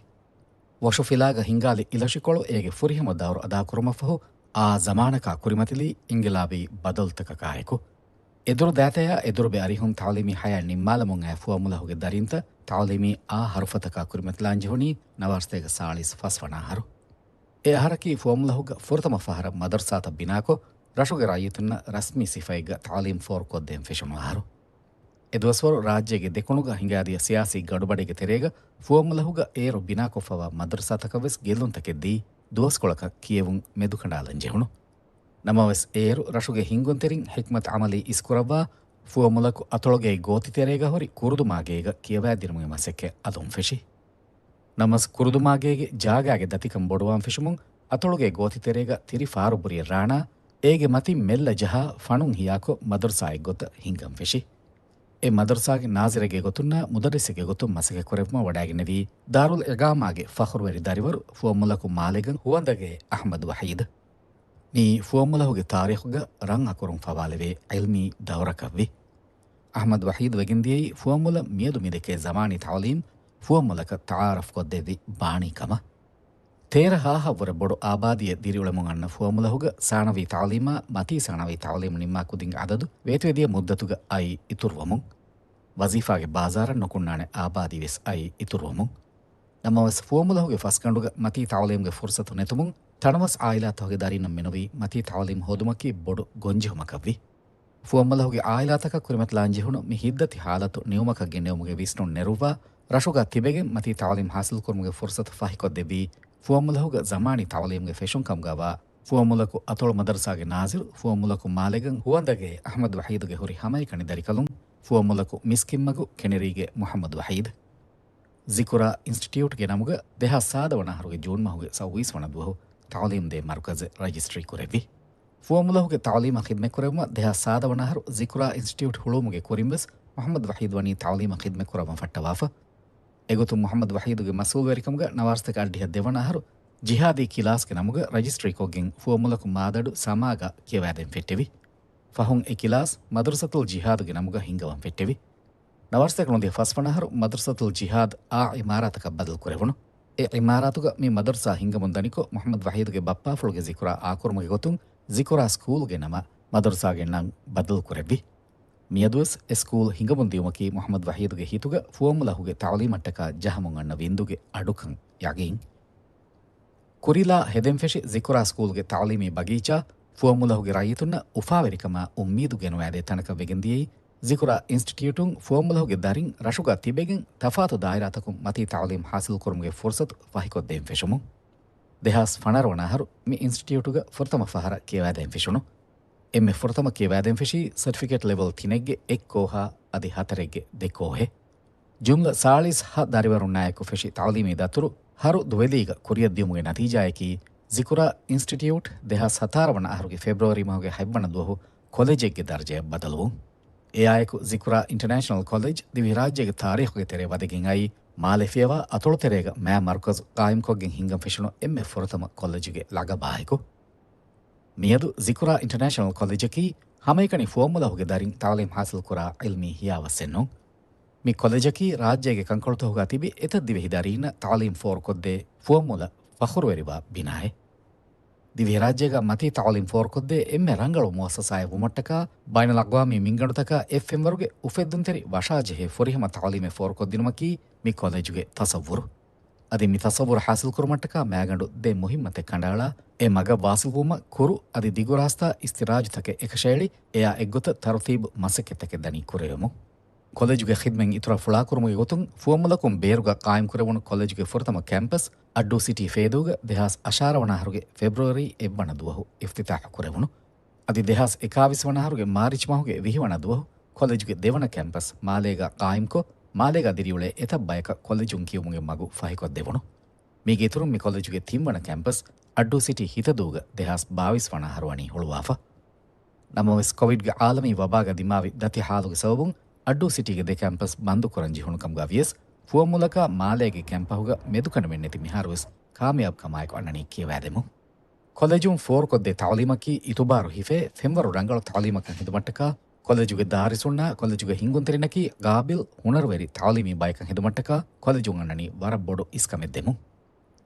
ވޮށުފިލާގަ ހިންގާލި އިލޮށިކޮޅު އޭގެ ފުރިހަމަ ދައުރު އަދާކުރުމަށްފަހު، އާ ޒަމާނަކާ ކުރިމަތިލީ އިންގިލާބީ ބަދަލުތަކަކާއެކު. އެދުރު ދާތަޔާ އެދުރުބެ އަރިހުން ތަޢުލީމީ ހަޔާތް ނިންމާލަމުން އައި ފުވައްމުލަހުގެ ދަރިންތައް ތަޢުލީމީ އާ ހަރުފަތަކާ ކުރިމަތިލާން ޖެހުނީ ނަވާރަސަތޭކަ ސާޅީސް ފަސް ވަނަ އަހަރު. އެ އަހަރަކީ ފުވައްމުލަހުގަ ފުރަތަމަ ފަހަރަށް މަދަރުސާތައް ބިނާކޮށް، ރަށުގެ ރައްޔިތުންނަށް ރަސްމީ ސިފައެއްގަ ތަޢުލީމް ފޯރުކޮށްދޭން ފެށުނު އަހަރު. އެ ދުވަސްވަރު ރާއްޖޭގެ ދެކުނުގަ ހިނގާދިޔަ ސިޔާސީ ގަޑުބަޑެއްގެ ތެރޭގަ ފުވައްމުލަހުގަ އޭރު ބިނާކޮށްފައިވާ މަދަރުސާތަކަށް ވެސް ގެއްލުންތަކެއް ދީ، ދުވަސްކޮޅަކަށް ކިޔެވުން މެދުކަނޑާލަން ޖެހުނު. ނަމަވެސް، އޭރު ރަށުގެ ހިންގުންތެރިން ޙިކްމަތު ޢަމަލީ އިސްކުރައްވާ، ފުވައްމުލަކު އަތޮޅުގައި ގޯތިތެރޭގަ ހުރި ކުރުދުމާގޭގަ ކިޔަވައިދިނުމުގެ މަސައްކަތް އަލުން ފެށި. ނަމަވެސް، ކުރުދުމާގޭގެ ޖާގާގެ ދަތިކަން ބޮޑުވާން ފެށުމުން، އަތޮޅުގެ ގޯތިތެރޭގަ ތިރި ފާރު ބުރިއެއް ރާނާ، އޭގެ މަތިން މެއްލަ ޖަހާ ފަނުން ހިޔާކޮށް، މަދަރުސާއެއް ގޮތަށް ހިންގަން ފެށި. އެ މަދަރުސާގެ ނާޒިރެއްގެ ގޮތުންނާ މުދައްރިސެއްގެ ގޮތުން މަސައްކަތް ކުރެއްވުމަށް ވަޑައިގެންނެވީ، ދާރުލް އިޤާމާގެ ފަޚުރުވެރި ދަރިވަރު ފުވައްމުލަކު މާލެގަން ހުވަނދަގޭ އަޙްމަދު ވަޙީދު. މީ ފުވައްމުލަހުގެ ތާރީޚުގަ ރަން އަކުރުން ފަވާލެވޭ ޢިލްމީ ދައުރަކަށްވި. އަޙްމަދު ވަޙީދު ވެގެންދިޔައީ ފުވައްމުލަށް މިއަދު މިދެކޭ ޒަމާނީ ތަޢުލީމް ފުވައްމުލަކަށް ތަޢާރަފްކޮށްދެއްވި ބާނީ ކަމަށް. ތޭރަ ހާހަށްވުރެ ބޮޑު އާބާދީއެއް ދިރިއުޅެމުން އަންނަ ފުވައްމުލަހުގަ ސާނަވީ ތަޢުލީމާ މަތީ ސާނަވީ ތަޢުލީމު ނިންމާ ކުދިން އަދަދު ވޭތުވެދިޔަ މުއްދަތުގަ އައި އިތުރުވަމުން، ވަޒީފާގެ ބާޒާރަށް ނުކުންނާނެ އާބާދީ ވެސް އައި އިތުރުވަމުން. ނަމަވެސް، ފުވައްމުލަހުގެ ފަސްގަނޑުގަ މަތީ ތަޢުލީމުގެ ފުރުޞަތު ނެތުމުން، ތަނަވަސް އާއިލާތަކުގެ ދަރިންނަށް މިނުވީ މަތީ ތަޢުލީމް ހޯދުމަކީ ބޮޑު ގޮންޖެހުމަކަށްވި. ފުވައްމުލަހުގެ އާއިލާތަކަށް ކުރިމަތިލާން ޖެހުނު މި ހިތްދަތި ޙާލަތު ނިއުމަކަށް ގެންނެވުމުގެ ވިސްނުން ނެރުއްވާ، ރަށުގަ ތިބެގެން މަތީ ތަޢުލީމް ޙާޞިލްކުރުމުގެ ފުރުޞަތު ފަހިކޮށްދެއްވީ، ފުވައްމުލަހުގަ ޒަމާނީ ތަޢުލީމްގެ ފެށުން ކަމުގަވާ، ފުވައްމުލަކު އަތޮޅު މަދަރުސާގެ ނާޒިރު، ފުވައްމުލަކު މާލެގަން ހުވަނދަގޭ އަޙްމަދު ވަޙީދުގެ ހުރި ހަމައެކަނި ދަރިކަލުން، ފުވައްމުލަކު މިސްކިތްމަގު ކެނެރީގެ މުޙައްމަދު ވަޙީދު. ޒިކުރާ އިންސްޓިޓިއުޓްގެ ނަމުގަ ދެހާސް ސާދަ ވަނަ އަހަރުގެ ޖޫން މަހުގެ ސައުވީސް ވަނަ ދުވަހު ތަޢުލީމް ދޭ މަރުކަޒެއް ރަޖިސްޓްރީ ކުރެއްވި. ފުވައްމުލަހުގެ ތަޢުލީމަށް ޚިދްމަތްކުރެއްވުމަށް ދެހާސް ސާދަ ވަނަ އަހަރު ޒިކުރާ އިންސްޓިޓިއުޓް ހުޅުވުމުގެ ކުރިން ވެސް މުޙައްމަދު ވަޙީދު ވަނީ ތަޢުލީމަށް ޚިދްމަތްކުރައްވަން ފައްޓަވާފަ. އެގޮތުން މުޙައްމަދު ވަޙީދުގެ މަސްއޫލުވެރިކަމުގަ ނަވާރަސަތޭކަ އަށްޑިހަ ދެވަނަ އަހަރު ޖިހާދީ ކިލާސްގެ ނަމުގަ ރަޖިސްޓްރީކޮށްގެން ފުވައްމުލަކު މާދަޑު ސަމާގަ ކިޔަވައިދޭން ފެއްޓެވި. ފަހުން އެ ކިލާސް މަދަރުސަތުލް ޖިހާދުގެ ނަމުގަ ހިންގަވަން ފެއްޓެވި. ނަވާރަސަތޭކަ ނުވަދިހަ ފަސް ވަނަ އަހަރު މަދަރުސަތުލް ޖިހާދު އާ އިމާރާތަކަށް ބަދަލު ކުރެވުނު. އެ އިމާރާތުގަ މި މަދަރުސާ ހިންގަމުން ދަނިކޮށް، މުޙައްމަދު ވަޙީދުގެ ބައްޕާފުޅުގެ ޒިކުރާ އާކުރުމުގެ ގޮތުން، ޒިކުރާ ސްކޫލްގެ ނަމަށް މަދަރުސާގެ ނަން ބަދަލު ކުރެއްވި. މިއަދުވެސް އެ ސްކޫލް ހިނގަމުން ދިޔުމަކީ މުޙައްމަދު ވަޙީދުގެ ހިތުގަ ފުވައްމުލަހުގެ ތަޢުލީމަށްޓަކާ ޖަހަމުން އަންނަ ވިންދުގެ އަޑުކަން ޔަގީން. ކުރިލާ ހެދެންފެށި ޒިކުރާ ސްކޫލްގެ ތަޢުލީމީ ބަގީޗާ ފުވައްމުލަހުގެ ރައްޔިތުންނަށް އުފާވެރިކަމާ އުއްމީދު ގެނުވާދޭ ތަނަކަށް ވެގެންދިޔައީ، ޒިކުރާ އިންސްޓިޓިއުޓުން ފުވައްމުލަހުގެ ދަރިން ރަށުގަ ތިބެގެން ތަފާތު ދާއިރާތަކުން މަތީ ތަޢުލީމް ޙާޞިލްކުރުމުގެ ފުރުޞަތު ފަހިކޮށްދޭން ފެށުމުން. ދެހާސް ފަނަރަ ވަނަ އަހަރު މި އިންސްޓިޓިއުޓުގަ ފުރަތަމަ ފަހަރަށް ކިޔަވައިދޭން ފެށުނު. އެންމެ ފުރަތަމަ ކިޔަވައިދޭން ފެށީ ސަޓިފިކެޓް ލެވެލް ތިނެއްގެ އެއް ކޯހާ އަދި ހަތަރެއްގެ ދެ ކޯހެއް. ޖުމްލަ ސާޅީސް ހަ ދަރިވަރުންނާއެކު ފެށި ތަޢުލީމީ ދަތުރު ހަރު ދުވެލީގަ ކުރިއަށްދިޔުމުގެ ނަތީޖާއަކީ، ޒިކުރާ އިންސްޓިޓިއުޓް ދެހާސް ހަތާރަ ވަނަ އަހަރުގެ ފެބްރުއަރީ މަހުގެ ހަތްވަނަ ދުވަހު ކޮލެޖެއްގެ ދަރަޖަޔަށް ބަދަލުވުން. އެއާއެކު، ޒިކުރާ އިންޓަނޭޝަނަލް ކޮލެޖް ދިވެހިރާއްޖޭގެ ތާރީޚުގެ ތެރެ ވަދެގެން އައީ، މާލެ ފިޔަވާ އަތޮޅުތެރޭގަ މާ މަރުކަޒު ޤާއިމްކޮށްގެން ހިންގަން ފެށުނު އެންމެ ފުރަތަމަ ކޮލެޖުގެ ލަގަބާއެކު. މިއަދު ޒިކުރާ އިންޓަނޭޝަނަލް ކޮލެޖަކީ ހަމައެކަނި ފުވައްމުލަހުގެ ދަރިން ތަޢުލީމް ޙާޞިލްކުރާ ޢިލްމީ ހިޔާވައްސެއް ނޫން. މި ކޮލެޖަކީ ރާއްޖޭގެ ކަންކޮޅުތަކުގަ ތިބި އެތައް ދިވެހި ދަރީންނަށް ތަޢުލީމް ފޯރުކޮށްދޭ ފުވައްމުލަށް ފަޚުރުވެރިވާ ބިނާއެއް. ދިވެހިރާއްޖޭގަ މަތީ ތަޢުލީމް ފޯރުކޮށްދޭ އެންމެ ރަނގަޅު މުއައްސަސާއެއް ވުމަށްޓަކާ، ބައިނަލްއަޤްވާމީ މިންގަނޑުތަކާ އެއް ފެންވަރުގެ އުފެއްދުންތެރި ވަށާޖެހޭ ފުރިހަމަ ތަޢުލީމެއް ފޯރުކޮށްދިނުމަކީ މި ކޮލެޖުގެ ތަޞައްވުރު. އަދި މި ތަޞައްވުރު ޙާޞިލްކުރުމަށްޓަކާ މައިގަނޑު ދެ މުހިއްމަތެއް ކަނޑައަޅާ، އެ މަގަށް ވާޞިލްވުމަށް ކުރު އަދި ދިގު ރާސްތާ އިސްތިރާޖުތަކެއް އެކަށައެޅި، އެއާ އެއްގޮތަށް ތަރުތީބު މަސައްކަތްތަކެއް ދަނީ ކުރެވެމުން. ކޮލެޖުގެ ޚިދްމަތް އިތުރަށް ފުޅާކުރުމުގެ ގޮތުން ފުވައްމުލަކުން ބޭރުގަ ޤާއިމްކުރެވުނު ކޮލެޖުގެ ފުރަތަމަ ކެމްޕަސް އައްޑޫ ސިޓީ ފޭދޫގަ ދެހާސް އަށާރަ ވަނަ އަހަރުގެ ފެބްރުއަރީ އެއްވަނަ ދުވަހު އިފްތިތާޙު ކުރެވުނު. އަދި ދެހާސް އެކާވީސް ވަނަ އަހަރުގެ މާރިޗް މަހުގެ ވިހި ވަނަ ދުވަހު ކޮލެޖުގެ ދެވަނަ ކެމްޕަސް މާލޭގަ ޤާއިމްކޮށް، މާލޭގަ ދިރިއުޅޭ އެތައް ބަޔަކަށް ކޮލެޖުން ކިޔުމުގެ މަގު ފަހިކޮށްދެވުނު. މީގެ އިތުރުން މި ކޮލެޖުގެ ތިންވަނަ ކެމްޕަސް އައްޑޫ ސިޓީ ހިތަދޫގަ ދެހާސް ބާވީސް ވަނަ އަހަރު ވަނީ ހުޅުވާފަ. ނަމަވެސް، ކޮވިޑްގެ ޢާލަމީ ވަބާގަ ދިމާވި ދަތި ޙާލުގެ ސަބަބުން އައްޑޫ ސިޓީގެ ދެ ކެމްޕަސް ބަންދުކުރަން ޖެހުނު ކަމުގަ ވިޔަސް، ފުވައްމުލަކާ މާލޭގެ ކެމްޕަހުގަ މެދުކަނޑަމެއް ނެތި މިހާރުވެސް ކާމިޔާބުކަމާއެކު އަންނަނީ ކިޔަވާދެމުން. ކޮލެޖުން ފޯރުކޮށްދޭ ތަޢުލީމަކީ އިތުބާރު ހިފޭ ފެންވަރު ރަނގަޅު ތަޢުލީމަކަށް ހެދުމަށްޓަކާ، ކޮލެޖުގެ ދާރިސުންނާ ކޮލެޖުގެ ހިންގުންތެރިންނަކީ ޤާބިލް ހުނަރުވެރި ތަޢުލީމީ ބަޔަކަށް ހެދުމަށްޓަކާ ކޮލެޖުން އަންނަނީ ވަރަށް ބޮޑު އިސްކަމެއް ދެމުން.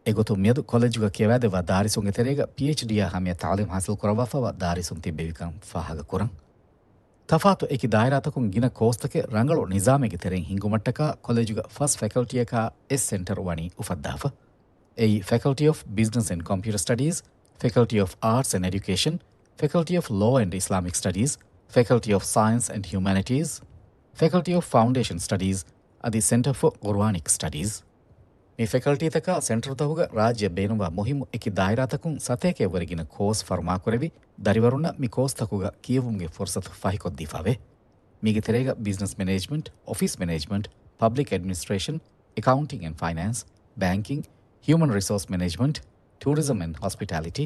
އެގޮތުން މިއަދު ކޮލެޖުގަ ކިޔަވާދެއްވާ ދާރިސުންގެ ތެރޭގަ ޕީއެޗްޑީއާ ހަމަޔަށް ތަޢުލީމް ޙާޞިލް ކުރައްވާފައިވާ ދާރިސުން ތިއްބެވިކަން ފާހަގަކުރަން. ތަފާތު އެކި ދާއިރާތަކުން ގިނަ ކޯސްތަކެއް ރަނގަޅު ނިޒާމެއްގެ ތެރެއިން ހިންގުމަށްޓަކާ ކޮލެޖުގަ ފަސް ފެކަލްޓީއަކާ އެއް ސެންޓަރު ވަނީ އުފައްދާފަ. އެއީ، Faculty of Business and Computer Studies, Faculty of Arts and Education, Faculty of Law and Islamic Studies, Faculty of Science and Humanities, Faculty of Foundation Studies އަދި Centre for Quranic Studies. މި ފެކަލްޓީތަކާ ސެންޓަރުތަކުގަ ރާއްޖެއަށް ބޭނުންވާ މުހިއްމު އެކި ދާއިރާތަކުން ސަތޭކައެއްވުރެ ގިނަ ކޯސް ފަރުމާކުރެވި، ދަރިވަރުންނަށް މި ކޯސްތަކުގަ ކިޔެވުމުގެ ފުރުޞަތު ފަހިކޮށްދީފަވޭ. މީގެ ތެރޭގަ ބިޒްނަސް މެނޭޖްމަންޓް، އޮފީސް މެނޭޖްމަންޓް، ޕަބްލިކް އެޑްމިނިސްޓްރޭޝަން، އެކައުންޓިން އެންޑް ފައިނޭންސް، ބޭންކިން، ހިއުމަން ރިސޯސް މެނޭޖްމަންޓް، ޓޫރިޒަމް އެންޑް ހޮސްޕިޓާލިޓީ،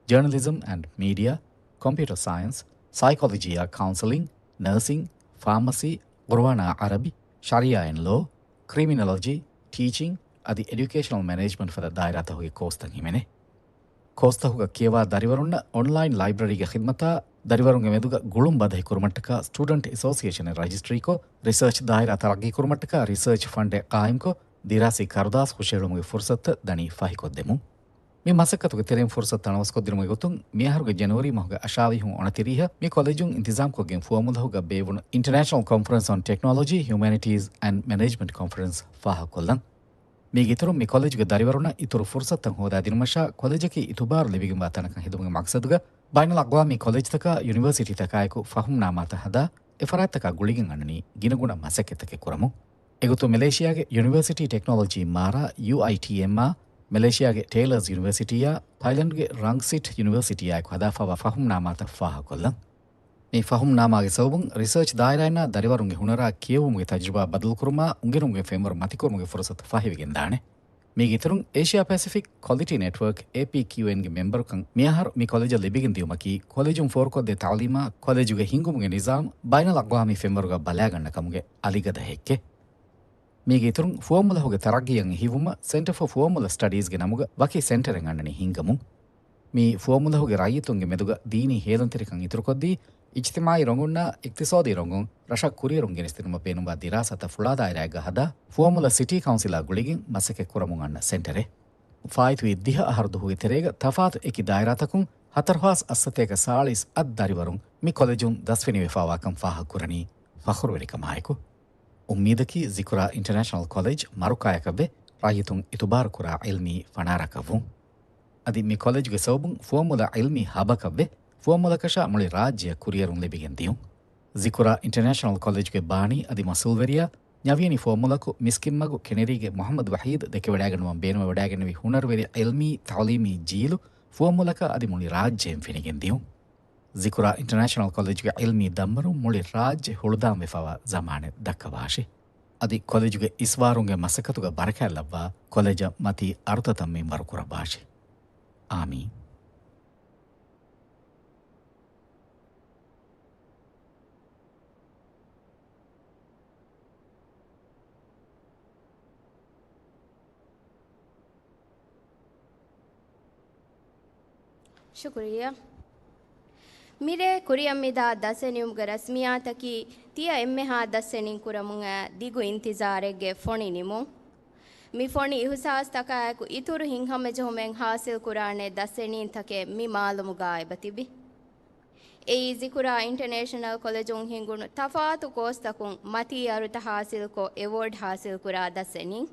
ޖާނަލިޒަމް އެންޑް މީޑިއާ، ކޮމްޕިއުޓަރ ސައިންސް، ސައިކޮލޮޖީއާ ކައުންސެލިން، ނަރސިން، ފާމަސީ، ޤުރުއާނާ ޢަރަބި، ޝަރީޢާ އެންޑް ލޯ، ކްރިމިނޮލޮޖީ، ޓީޗިން އަދި އެޑިއުކޭޝަނަލް މެނޭޖްމަންޓް ފަދަ ދާއިރާތަކުގެ ކޯސްތައް ހިމެނޭ. ކޯސްތަކުގަ ކިޔަވާ ދަރިވަރުންނަށް އޮންލައިން ލައިބްރަރީގެ ޚިދްމަތާ ދަރިވަރުންގެ މެދުގަ ގުޅުން ބަދަހި ކުރުމަށްޓަކާ ސްޓޫޑެންޓް އެސޯސިއޭޝަނެއް ރަޖިސްޓްރީކޮށް، ރިސާޗް ދާއިރާ ތަރައްގީ ކުރުމަށްޓަކާ ރިސާޗް ފަންޑެއް ޤާއިމްކޮށް، ދިރާސީ ކަރުދާސް ހުށަހެޅުމުގެ ފުރުޞަތުތައް ދަނީ ފަހިކޮށްދެމުން. މި މަސައްކަތުގެ ތެރެއިން ފުރުޞަތު ތަނަވަސްކޮށްދިނުމުގެ ގޮތުން، މިއަހަރުގެ ޖެނުއަރީ މަހުގެ އަށާވީހުން އޮނަތިރީހަށް މި ކޮލެޖުން އިންތިޒާމްކޮށްގެން ފުވައްމުލަކުގަ ބޭއްވުނު އިންޓަރނޭޝަނަލް ކޮންފަރެންސް އޮން ޓެކްނޮލޮޖީ، ހިއުމޭނިޓީސް އެންޑް މެނޭޖްމަންޓް ކޮންފަރެންސް ފާހަގަކޮށްލަން. މީގެ އިތުރުން މި ކޮލެޖުގެ ދަރިވަރުންނަށް އިތުރު ފުރުޞަތުތައް ހޯދާދިނުމަށާ، ކޮލެޖަކީ އިތުބާރު ލިބިގެންވާ ތަނަކަށް ހެދުމުގެ މަޤްޞަދުގަ، ބައިނަލްއަގްވާމީ ކޮލެޖްތަކާ ޔުނިވަރސިޓީތަކާއެކު ފަހުމްނާމާތައް ހަދާ، އެ ފަރާތްތަކާ ގުޅިގެން އަންނަނީ ގިނަގުނަ މަސައްކަތްތަކެއް ކުރަމުން. އެގޮތުން މެލޭޝިޔާގެ ޔުނިވަރސިޓީ ޓެކްނޮލޮޖީ މާރާ، ޔޫއައިޓީއެމްއާ، މެލޭޝިޔާގެ ޓޭލަރސް ޔުނިވަރސިޓީއާ، ތައިލެންޑްގެ ރަންގްސިޓް ޔުނިވަރސިޓީއާއެކު ހަދާފައިވާ ފަހުމްނާމާތައް ފާހަގަކޮށްލަން. މި ފަހުމްނާމާގެ ސަބަބުން ރިސާޗް ދާއިރާއިންނާ ދަރިވަރުންގެ ހުނަރާ ކިޔެވުމުގެ ތަޖުރިބާ ބަދަލުކުރުމާ އުނގެނުމުގެ ފެންވަރު މަތިކުރުމުގެ ފުރުޞަތު ފަހިވެގެންދާނެ. މީގެ އިތުރުން އޭޝިއާ ޕެސިފިކް ކޮލިޓީ ނެޓްވަރކް، އޭޕީކިއުއެންގެ މެމްބަރުކަން މިއަހަރު މި ކޮލެޖަށް ލިބިގެން ދިޔުމަކީ، ކޮލެޖުން ފޯރުކޮށްދޭ ތަޢުލީމާ ކޮލެޖުގެ ހިންގުމުގެ ނިޒާމް ބައިނަލްއަގްވާމީ ފެންވަރުގަ ބަލާގަންނަ ކަމުގެ އަލިގަދަ ހެއްކެއް. މީގެ އިތުރުން ފުވައްމުލަކުގެ ތަރައްގީއަށް އެހީވުމަށް ސެންޓަރ ފޯ ފުވައްމުލަ ސްޓަޑީޒްގެ ނަމުގަ ވަކި ސެންޓަރެއް އަންނަނީ ހިންގަމުން. މި ފުވައްމުލަކުގެ ރައްޔިތުންގެ މެދުގަ ދީނީ ހޭލުންތެރިކަން އިތުރުކޮށްދީ، އިޖްތިމާޢީ ރޮނގުންނާ އިޤްތިޞާދީ ރޮނގުން ރަށަށް ކުރިއެރުން ގެނެސްދިނުމަށް ބޭނުންވާ ދިރާސާތައް ފުޅާ ދާއިރާއެއްގަ ހަދާ، ފުވައްމުލަ ސިޓީ ކައުންސިލާ ގުޅިގެން މަސައްކަތް ކުރަމުން އަންނަ ސެންޓަރެއް. ފާއިތުވި ދިހަ އަހަރު ދުވަހުގެ ތެރޭގަ ތަފާތު އެކި ދާއިރާތަކުން ހަތަރު ހާސް އަށްސަތޭކަ ސާޅީސް އަށް ދަރިވަރުން މި ކޮލެޖުން ދަސްވެނިވެފައިވާކަން ފާހަގަކުރަނީ ފަޚުރުވެރިކަމާއެކު. އުއްމީދަކީ ޒިކުރާ އިންޓަރނޭޝަނަލް ކޮލެޖް މަރުކާޔަކަށްވެ، ރައްޔިތުން އިތުބާރުކުރާ ޢިލްމީ ފަނާރަކަށްވުން. އަދި މި ކޮލެޖުގެ ސަބަބުން ފުވައްމުލަ ޢިލްމީ ހަބަކަށްވެ، ފުވައްމުލަކަށާ މުޅި ރާއްޖެއަށް ކުރިއެރުން ލިބިގެން ދިޔުން. ޒިކުރާ އިންޓަރނޭޝަނަލް ކޮލެޖުގެ ބާނީ އަދި މަސްއޫލްވެރިޔާ ނަވީނީ ފުވައްމުލަކު މިސްކިތްމަގު ކެނެރީގެ މުޙައްމަދު ވަޙީދު ދެކެވަޑައިގަންނަވަން ބޭނުންވެވަޑައިގެންނެވި ހުނަރުވެރި ޢިލްމީ ތަޢުލީމީ ޖީލު ފުވައްމުލަކަށް އަދި މުޅި ރާއްޖެއިން ފެނިގެން ދިޔުން. ޒިކުރާ އިންޓަރނޭޝަނަލް ކޮލެޖުގެ ޢިލްމީ ދަންވަރުން މުޅި ރާއްޖެ ހުޅުދާންވެފައިވާ ޒަމާނެއް ދައްކަވާށި. އަދި ކޮލެޖުގެ އިސްވާރުންގެ މަސައްކަތުގަ ބަރަކާތް ލައްވާ، ކޮލެޖަށް މަތީ އަރުތަތައް މިންވަރު ކުރައްވާށި. އާމީން. ޝުކުރިއްޔާ. މިރޭ ކުރިއަށް މިދާ ދަސްވެނިވުމުގެ ރަސްމިއްޔާތަކީ، ތިޔަ އެންމެހާ ދަސްވެނިން ކުރަމުން އައި ދިގު އިންތިޒާރެއްގެ ފޮނި ނިމުން. މި ފޮނި އިހުސާސްތަކާއެކު އިތުރު ހިތްހަމަޖެހުމެއް ހާސިލް ކުރާނެ ދަސްވެނީންތަކެއް މި މާލުމުގަ އެބަތިބި. އެއީ ޒިކުރާ އިންޓަރނޭޝަނަލް ކޮލެޖުން ހިންގުނު ތަފާތު ކޯސްތަކުން މަތީ އަރުތައް ހާސިލްކޮށް އެވޯޑް ހާސިލްކުރާ ދަސްވެނީން.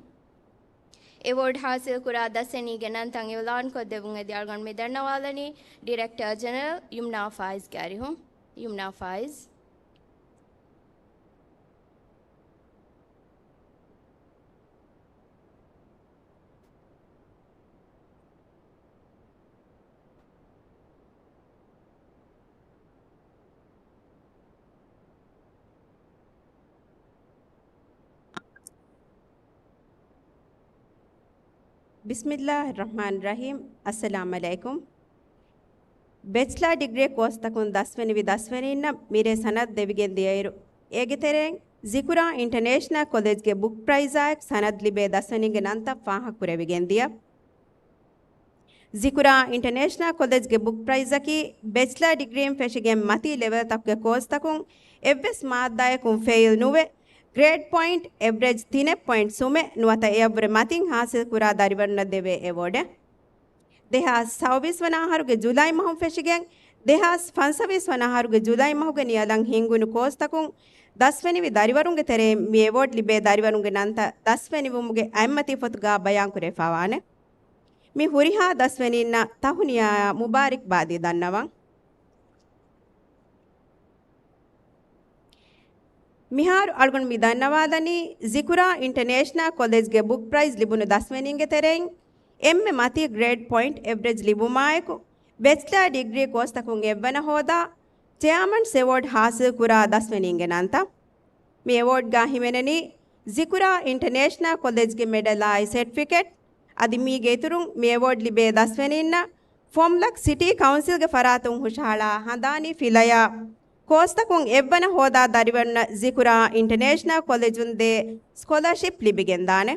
އެވޯޑް ހާސިލް ކުރާ ދަސްވެނީގެ ނަންތައް އިއުލާން ކޮށްދެއްވުން އެދި އަޅުގަނޑު މި ދަންނަވާލަނީ ޑިރެކްޓަރ ޖެނެރަލް ޔުމްނާ ފާއިޒްގެ އަރިހުން. ޔުމްނާ ފާއިޒް. ބިސްމިއްލާހި ރަޙްމާނި ރަޙީމް. އައްސަލާމް ޢަލައިކުމް. ބެޗްލާ ޑިގްރީ ކޯސްތަކުން ދަސްވެނިވި ދަސްވެނީންނަށް މިރޭ ސަނަދު ދެވިގެން ދިޔައިރު، އޭގެ ތެރެއިން ޒިކުރާ އިންޓަރނޭޝަނަލް ކޮލެޖްގެ ބުކް ޕްރައިޒާއެކު ސަނަދު ލިބޭ ދަސްވެނީގެ ނަންތައް ފާހަގަކުރެވިގެން ދިޔަ. ޒިކުރާ އިންޓަރނޭޝަނަލް ކޮލެޖްގެ ބުކް ޕްރައިޒަކީ، ބެޗްލާ ޑިގްރީން ފެށިގެން މަތީ ލެވެލްތަކުގެ ކޯސްތަކުން އެއްވެސް މާއްދާއަކުން ފެއިލް ނުވެ، ގްރޭޑް ޕޮއިންޓް އެވްރެޖް ތިނެއް ޕޮއިންޓް ސުމެއް ނުވަތަ އެއަށްވުރެ މަތިން ހާސިލް ކުރާ ދަރިވަރުންނަށް ދެވޭ އެވޯޑެއް. ދެހާސް ސައުވީސް ވަނަ އަހަރުގެ ޖުލައި މަހުން ފެށިގެން، ދެހާސް ފަންސަވީސް ވަނަ އަހަރުގެ ޖުލައި މަހުގެ ނިޔަލަށް ހިންގުނު ކޯސްތަކުން ދަސްވެނިވި ދަރިވަރުންގެ ތެރެއިން މި އެވޯޑް ލިބޭ ދަރިވަރުންގެ ނަންތައް ދަސްވެނިވުމުގެ އަތްމަތީ ފޮތުގަ ބަޔާންކުރެވިފަވާނެ. މި ހުރިހާ ދަސްވެނީންނަށް ތަހުނިޔާއާ މުބާރިކްބާދީ ދަންނަވަން. މިހާރު އަޅުގަނޑު މި ދަންނަވާލަނީ، ޒިކުރާ އިންޓަރނޭޝަނަލް ކޮލެޖްގެ ބުކް ޕްރައިޒް ލިބުނު ދަސްވެނީންގެ ތެރެއިން އެންމެ މަތީ ގްރޭޑް ޕޮއިންޓް އެވްރެޖް ލިބުމާއެކު، ބެޗްލާ ޑިގްރީ ކޯސްތަކުން އެއްވަނަ ހޯދާ ޗެއާމަންސް އެވޯޑް ހާސިލް ކުރާ ދަސްވެނީންގެ ނަންތައް. މި އެވޯޑްގަ ހިމެނެނީ، ޒިކުރާ އިންޓަރނޭޝަނަލް ކޮލެޖްގެ މެޑަލާއި ސެޓްފިކެޓް، އަދި މީގެ އިތުރުން މި އެވޯޑް ލިބޭ ދަސްވެނީންނަށް ފޮމްލަކް ސިޓީ ކައުންސިލްގެ ފަރާތުން ހުށަހަޅާ ހަނދާނީ ފިލަޔާ ކޯސްތަކުން އެއްވަނަ ހޯދާ ދަރިވަރުންނަށް ޒިކުރާ އިންޓަރނޭޝަނަލް ކޮލެޖުން ދޭ ސްކޮލަރޝިޕް ލިބިގެންދާނެ.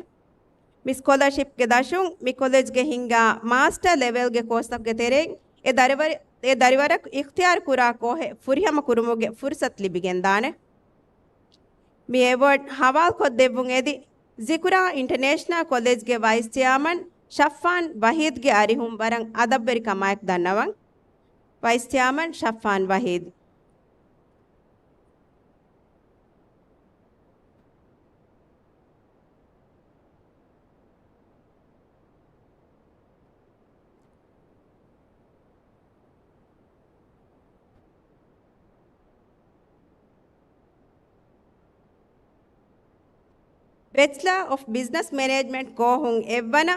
މި ސްކޮލަރޝިޕްގެ ދަށުން މި ކޮލެޖްގެ ހިންގާ މާސްޓަރ ލެވެލްގެ ކޯސްތަކުގެ ތެރެއިން އެ ދަރިވަރ-، އެ ދަރިވަރަކު އިޚްތިޔާރު ކުރާ ކޯހެއް ފުރިހަމަ ކުރުމުގެ ފުރުސަތު ލިބިގެންދާނެ. މި އެވޯޑް ހަވާލުކޮށްދެއްވުން އެދި، ޒިކުރާ އިންޓަރނޭޝަނަލް ކޮލެޖްގެ ވައިސް ޗެއާމަން ޝައްފާން ވަހީދްގެ އަރިހުން ވަރަށް އަދަބުވެރިކަމާއެކު ދަންނަވަން. ވައިސް ޗެއާމަން ޝައްފާން ވަހީދް. ބެޗްލަރ އޮފް ބިޒްނަސް މެނޭޖްމަންޓް ކޯހުން އެއްވަނަ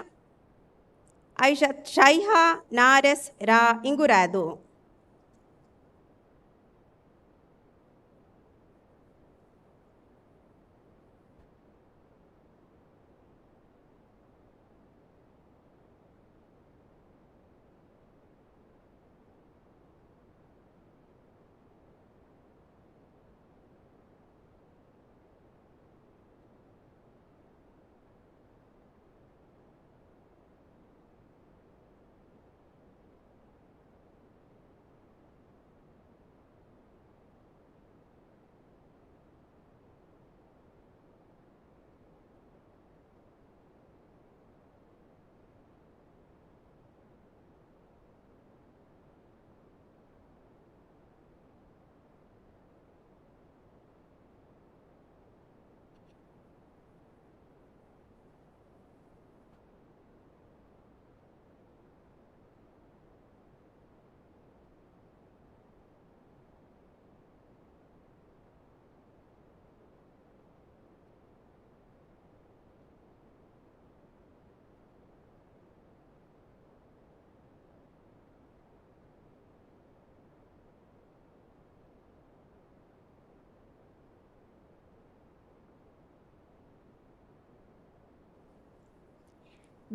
އައިޝަތް ޝައިހާ ނާރެސް ރ އިނގުރާދޫ.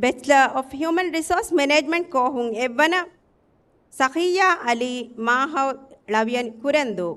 ބެޗްލަރ އޮފް ހިއުމަން ރިސޯސް މެނޭޖްމަންޓް ކޯހުން އެއްވަނަ ސަޚިއްޔާ އަލީ މާހައު ޅަވިޔަނި ކުރެންދޫ.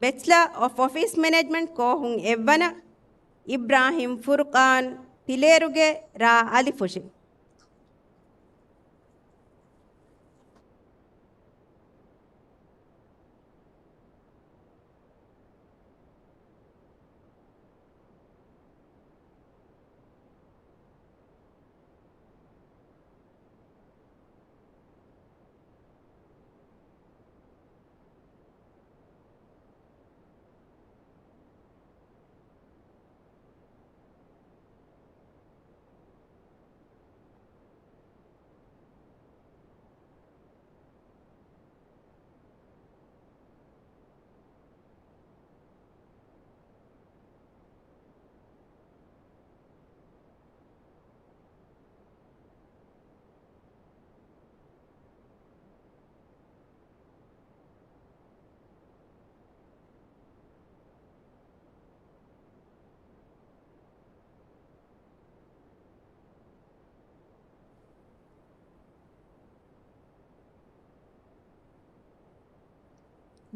ބެޗްލަ އޮފް އޮފީސް މެނޭޖްމަންޓް ކޯހުން އެއްވަނަ އިބްރާހިމް ފުރުޤާން ތިލޭރުގެ ރ އަލިފުށި.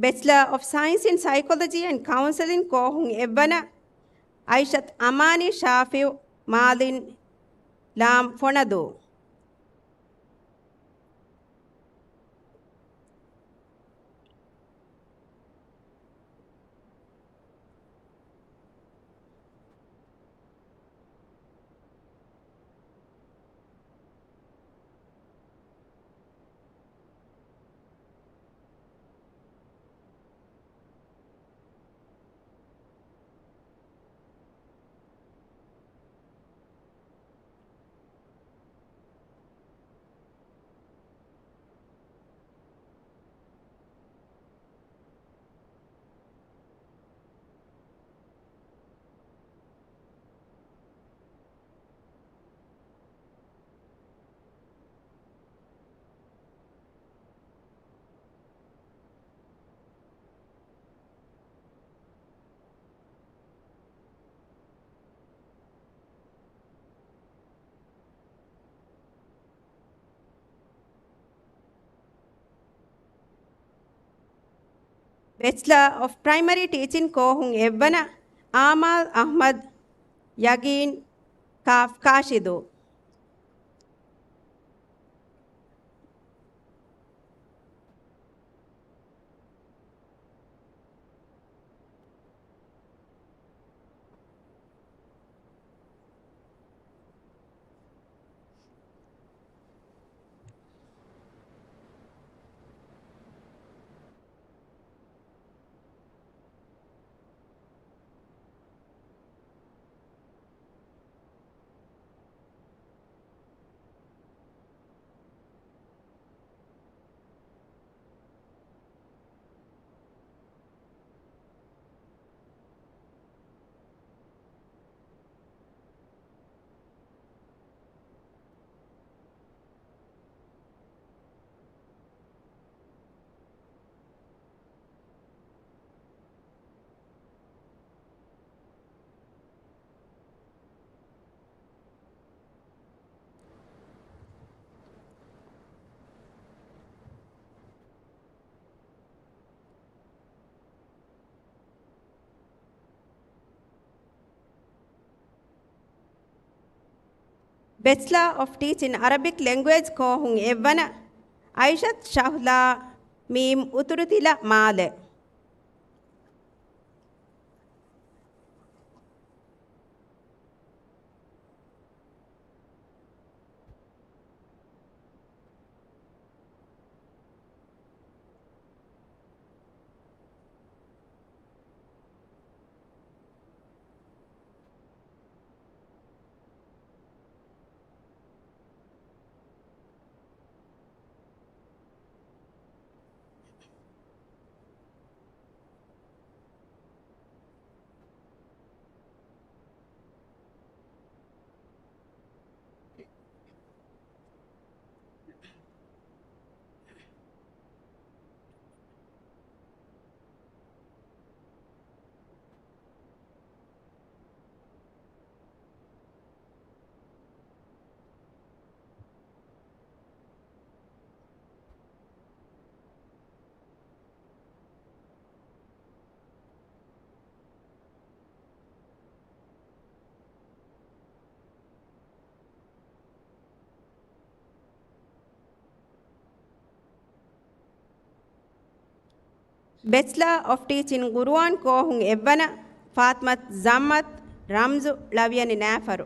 ބެޗްލަ އޮފް ސައިންސް އިން ސައިކޮލޮޖީ އެންޑް ކައުންސެލިން ކޯހުން އެއްވަނަ އައިޝަތް އަމާނީ ޝާފިއު މާލިން ލާމް ފޮނަދޫ. ބެޗްލަ އޮފް ޕްރައިމަރީ ޓީޗިން ކޯހުން އެއްވަނަ އާމާލް އަޙްމަދު ޔަގީން ކާފް ކާޝިދު. ބެޗްލާ އޮފް ޓީޗިން އަރަބިކް ލެންގުއޭޖް ކޯހުން އެއްވަނަ އައިޝަތް ޝަހްލާ މީމް އުތުރުތިލަ މާލެ. ބެޗްލާ އޮފް ޓީޗިން ގުރުއާން ކޯހުން އެއްވަނަ ފާތްމަތް ޒައްމަތް ރަމްޒު ޅަވިޔަނި ނާފަރު.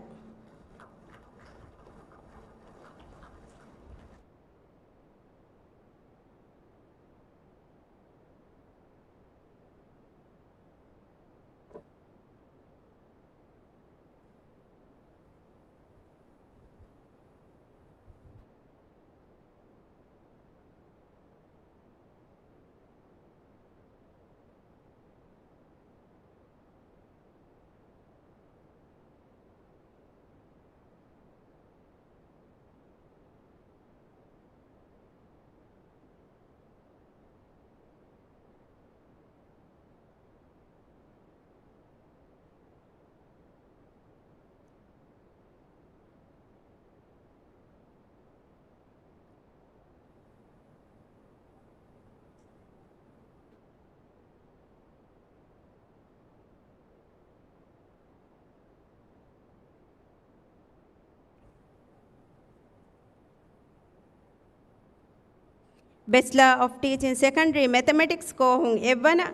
ބެޗްލާ އޮފް ޓީޗިން ސެކަންޑްރީ މެތަމެޓިކްސް ކޯހުން އެއްވަނަ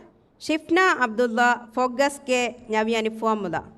ޝިފްނާ އަބްދުﷲ ފޮއްގަސްގެ ނަވިޔަނި ފުވައްމުލައް.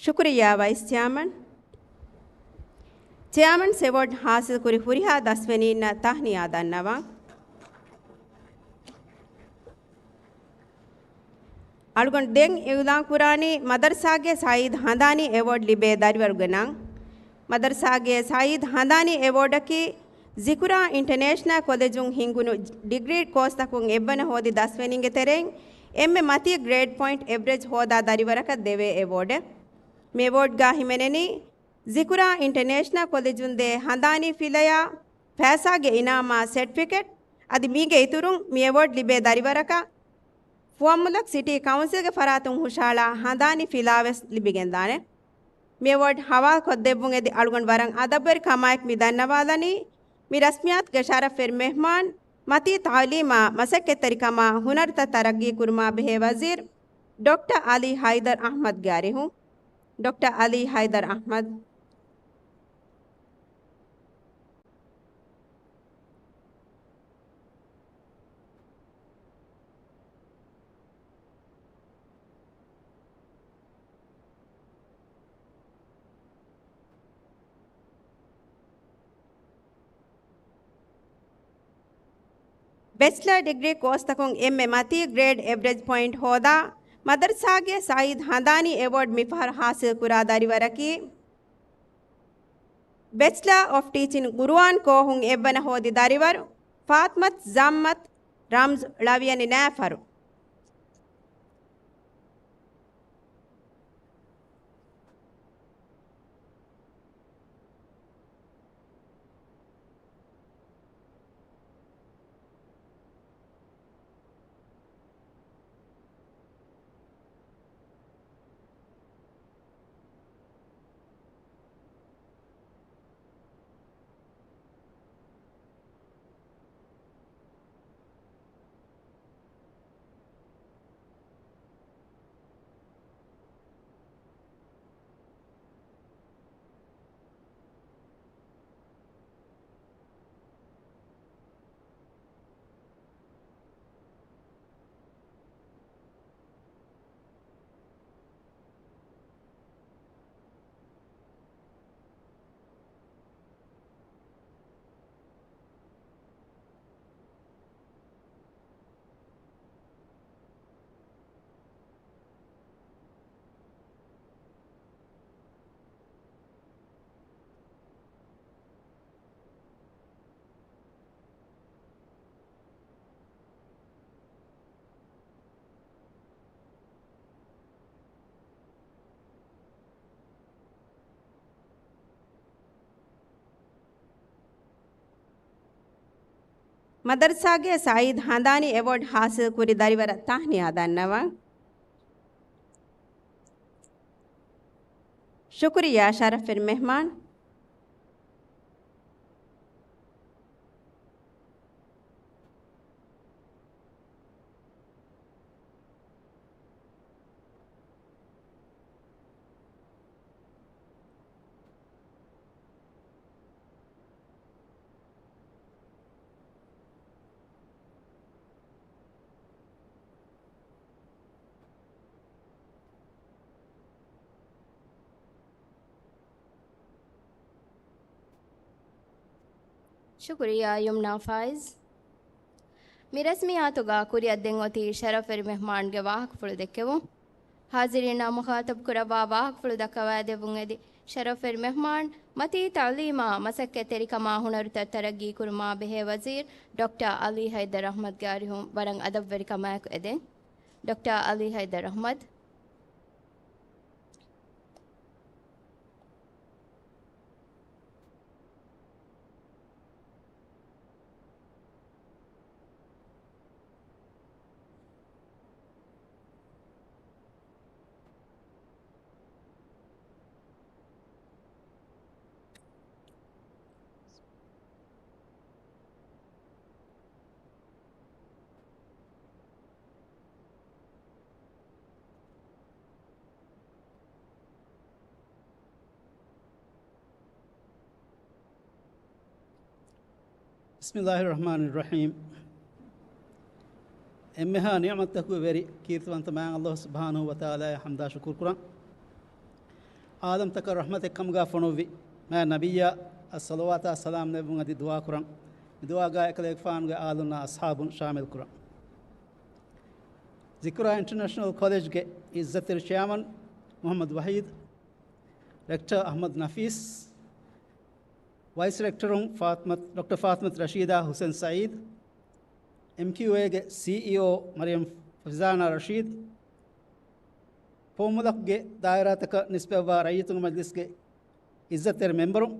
ޝުކުރިއްޔާ ވައިސް ޗެއާމަން. ޗެއާމަންސް އެވޯޑް ހާސިލްކުރި ހުރިހާ ދަސްވެނީންނަށް ތަހްނިޔާ ދަންނަވަން. އަޅުގަނޑު ދެން އިއުލާން ކުރާނީ މަދަރުސާގެ ސައީދު ހަނދާނީ އެވޯޑް ލިބޭ ދަރިވަރުގެ ނަން. މަދަރުސާގެ ސައީދު ހަނދާނީ އެވޯޑަކީ ޒިކުރާ އިންޓަނޭޝަނަލް ކޮލެޖުން ހިންގުނު ޑިގްރީ ކޯސްތަކުން އެއްވަނަ ހޯދި ދަސްވެނީންގެ ތެރެއިން އެންމެ މަތީ ގްރޭޑް ޕޮއިންޓް އެވްރެޖް ހޯދާ ދަރިވަރަކަށް ދެވޭ އެވޯޑެއް. މި އެވޯޑްގަ ހިމެނެނީ ޒިކުރާ އިންޓަނޭޝަނަލް ކޮލެޖުން ދޭ ހަނދާނީ ފިލަޔާ ފައިސާގެ އިނާމާ ސެޓްފިކެޓް އަދި މީގެ އިތުރުން މި އެވޯޑް ލިބޭ ދަރިވަރަކަށް ފުވައްމުލަކް ސިޓީ ކައުންސިލްގެ ފަރާތުން ހުށަހަޅާ ހަނދާނީ ފިލާވެސް ލިބިގެންދާނެ. މި އެވޯޑް ހަވާލުކޮށްދެއްވުން އެދި އަޅުގަނޑު ވަރަށް އަދަބުވެރި ކަމާއެކު މި ދަންނަވާލަނީ، މި ރަސްމިއްޔާތުގެ ޝަރަފްވެރި މެހްމާން، މަތީ ތައުލީމާ، މަސައްކަތްތެރިކަމާ، ހުނަރުތައް ތަރައްގީ ކުރުމާ ބެހޭ ވަޒީރު ޑޮކްޓަރ އަލީ ހައިދަރު އަޙްމަދުގެ އަރިހުން. ޑޮކްޓަރ އަލީ ހައިދަރު އަޙްމަދު. ބެޗްލަރ ޑިގްރީ ކޯސްތަކުން އެންމެ މަތީ ގްރޭޑް އެވްރެޖް ޕޮއިންޓް ހޯދާ، މަދަރުސާގެ ސައީދު ހަނދާނީ އެވޯޑް މިފަހަރު ހާސިލްކުރާ ދަރިވަރަކީ، ބެޗްލާ އޮފް ޓީޗިން ގުރުއާން ކޯހުން އެއްވަނަ ހޯދި ދަރިވަރު ފާތްމަތް ޒައްމަތް ރަމްޒު ޅަވިޔަނި ނާފަރު. މަދަރުސާގެ ސައީދު ހަނދާނީ އެވޯޑް ހާސިލް ކުރި ދަރިވަރަށް ތާހްނިޔާ ދަންނަވަން. ޝުކުރިއްޔާ ޝަރަފުވެރި މެހްމާން. ޝުކުރިއްޔާ ޔުމްނާ ފާއިޒް. މި ރަސްމިއްޔާތުގަ ކުރިއަށް ދެން އޮތީ ޝަރަފްވެރި މެހްމާންގެ ވާހަކަފުޅު ދެއްކެވުން. ހާޒިރީންނާ މުޚާތަބު ކުރައްވާ ވާހަކަފުޅު ދައްކަވައިދެއްވުން އެދި، ޝަރަފްވެރި މެހްމާން މަތީ ތަޢުލީމާ މަސައްކަތްތެރިކަމާ ހުނަރުތައް ތަރައްގީ ކުރުމާ ބެހޭ ވަޒީރު ޑޮކްޓަރ އަލީ ހައިދަރު އަޙްމަދުގެ އަރިހުން ވަރަށް އަދަބުވެރިކަމާއެކު އެދެން. ޑޮކްޓަރ އަލީ ހައިދަރު އަޙްމަދު. ބިސްމިއްލާހިއްރަޙްމާނިއްރަޙީމް. އެންމެހާ ނިޢުމަތްތަކުގެ ވެރި ކީރިތިވަންތަ މާތް ﷲ ސުބްޙާނަހޫ ވަތަޢާލާއަށް ޙަމްދާ ޝުކުރު ކުރަން. ޢާލަމްތަކަށް ރަޙްމަތެއް ކަމުގަ ފޮނުއްވި މާތް ނަބިއްޔާ އަށް ޞަލަވާތާ ސަލާމް ލެއްވުން އަދި ދުޢާ ކުރަން. މި ދުޢާގަ އެކަލޭގެފާނުގެ އާލުންނާ އަޞްޙާބުން ޝާމިލް ކުރަން. ޒިކްރާ އިންޓަރނޭޝަނަލް ކޮލެޖްގެ އިއްޒަތްތެރި ޗެއާމަން މުޙައްމަދު ވަޙީދު، ރެކްޓަރ އަޙްމަދު ނަފީސް، ވައިސް ރެކްޓަރުން ފާތިމަތު، ޑޮކްޓަރ ފާތިމަތު ރަޝީދާ ހުސެން ސައީދު، އެމްކިއުއޭގެ ސީއީއޯ މަރިޔަމް ފަޒާނާ ރަޝީދު، ފުވައްމުލަކުގެ ދާއިރާތަކަށް ނިސްބަތްވާ ރައްޔިތުންގެ މަޖިލިސްގެ އިއްޒަތްތެރި މެމްބަރުން،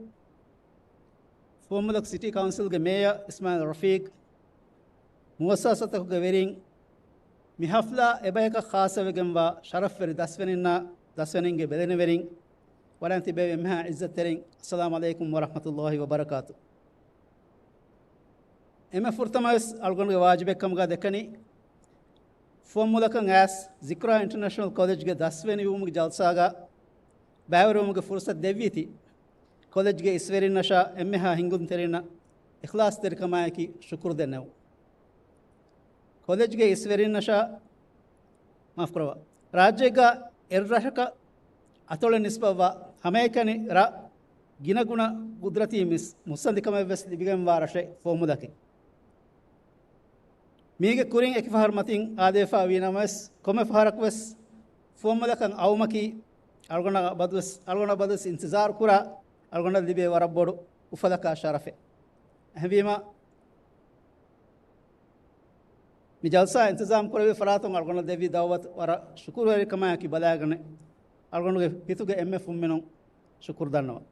ފުވައްމުލަކު ސިޓީ ކައުންސިލްގެ މޭޔަރ އިސްމާއިލް ރަފީޤް، މުއައްސަސާތަކުގެ ވެރިން، މި ޙަފްލާ އެބަޔަކަށް ޚާއްޞަވެގެންވާ ޝަރަފްވެރި ދަސްވެރިންނާ ދަސްވެރިންގެ ބެލެނިވެރިން، ވަރަށް ތިބޭ އެންމެހާ އިއްޒަތްތެރިން، އައްސަލާމު ޢަލައިކުމް ވަރަޙްމަތުﷲ ވަބަރަކާތު. އެންމެ ފުރަތަމަވެސް އަޅުގަނޑުގެ ވާޖިބެއްކަމުގަ ދެކަނީ، ފުވައްމުލަކަށް އައިސް ޒިކްރާ އިންޓަރނޭޝަނަލް ކޮލެޖްގެ ދަސްވެރިވުމުގެ ޖަލްސާގަ ބައިވެރިވުމުގެ ފުރުޞަތު ދެއްވީތީ، ކޮލެޖްގެ އިސްވެރިންނަށާ އެންމެހާ ހިންގުންތެރިންނަށް އިޚްލާޞްތެރިކަމާއެކީ ޝުކުރު ދެންނެވުން. ކޮލެޖްގެ އިސްވެރިންނަށާ، މާފުކުރައްވާ، ރާއްޖޭގަ އެއްރަށަކަށް އަތޮޅެއް ނިސްބަތްވާ ހަމައެކަނި ރަށް ގިނަގުނަ ގުދްރަތީ މިސް-، މުއްސަނދިކަމެއްވެސް ލިބިގެންވާ ރަށެއް ފުވައްމުލަކީ. މީގެ ކުރިން އެކި ފަހަރު މަތިން އާދޭފާ ވީނަމަވެސް، ކޮންމެ ފަހަރަކުވެސް ފުވައްމުލަކަށް އައުމަކީ އަޅުގަނޑަށް އަބަދުވެސް، އަޅުގަނޑަށް އަބަދުވެސް އިންތިޒާރު ކުރާ، އަޅުގަނޑަށް ލިބޭ ވަރަށް ބޮޑު އުފަލަކާ ޝަރަފެއް. އެހެންވީމަ، މި ޖަލްސާ އިންތިޒާމް ކުރެއްވި ފަރާތުން އަޅުގަނޑަށް ދެއްވި ދަޢުވަތު ވަރަށް ޝުކުރުވެރިކަމާއެކީ ބަލާގަނެ، އަޅުގަނޑުގެ ހިތުގެ އެންމެ ފުންމިނުން ޝުކުރު ދަންނަވަން.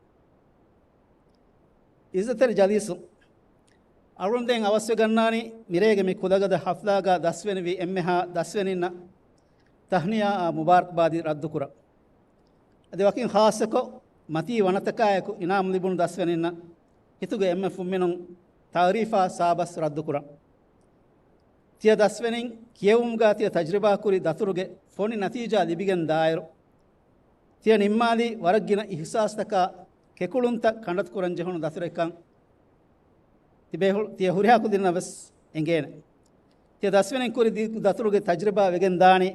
އިއްޒަތްތެރި ޖަލީސުން، އަޅުގަނޑު ދެން އަވަސްވެގަންނާނީ މިރޭގެ މި ކުލަގަދަ ޙަފްލާގަ ދަސްވެނިވި އެންމެހާ ދަސްވެރިންނަށް ތަހްނިޔާއާ މުބާރަކްބާދީ ރައްދުކުރަން. އަދި ވަކިން ޚާއްޞަކޮށް، މަތީ ވަނަތަކާއެކު އިނާމް ލިބުނު ދަސްވެރިންނަށް ހިތުގެ އެންމެ ފުންމިނުން ތަޢުރީފާ ސާބަސް ރައްދުކުރަން. ތިޔަ ދަސްވެރިން ކިޔެވުމުގަ ތިޔަ ތަޖްރިބާކުރި ދަތުރުގެ ފޮނި ނަތީޖާ ލިބިގެން ދާއިރު، ތިޔަ ނިންމާލީ ވަރަށް ގިނަ އިޙްސާސްތަކާ ކެކުޅުންތައް ކަނޑަތުކުރަން ޖެހުނު ދަތުރެއްކަން ތިބޭ ހު-، ތިޔަ ހުރިހާ ކުދިންނަށް ވެސް އެނގޭނެ. ތިޔަ ދަސްވެރިން ކުރި ދިގު ދަތުރުގެ ތަޖްރިބާ ވެގެން ދާނީ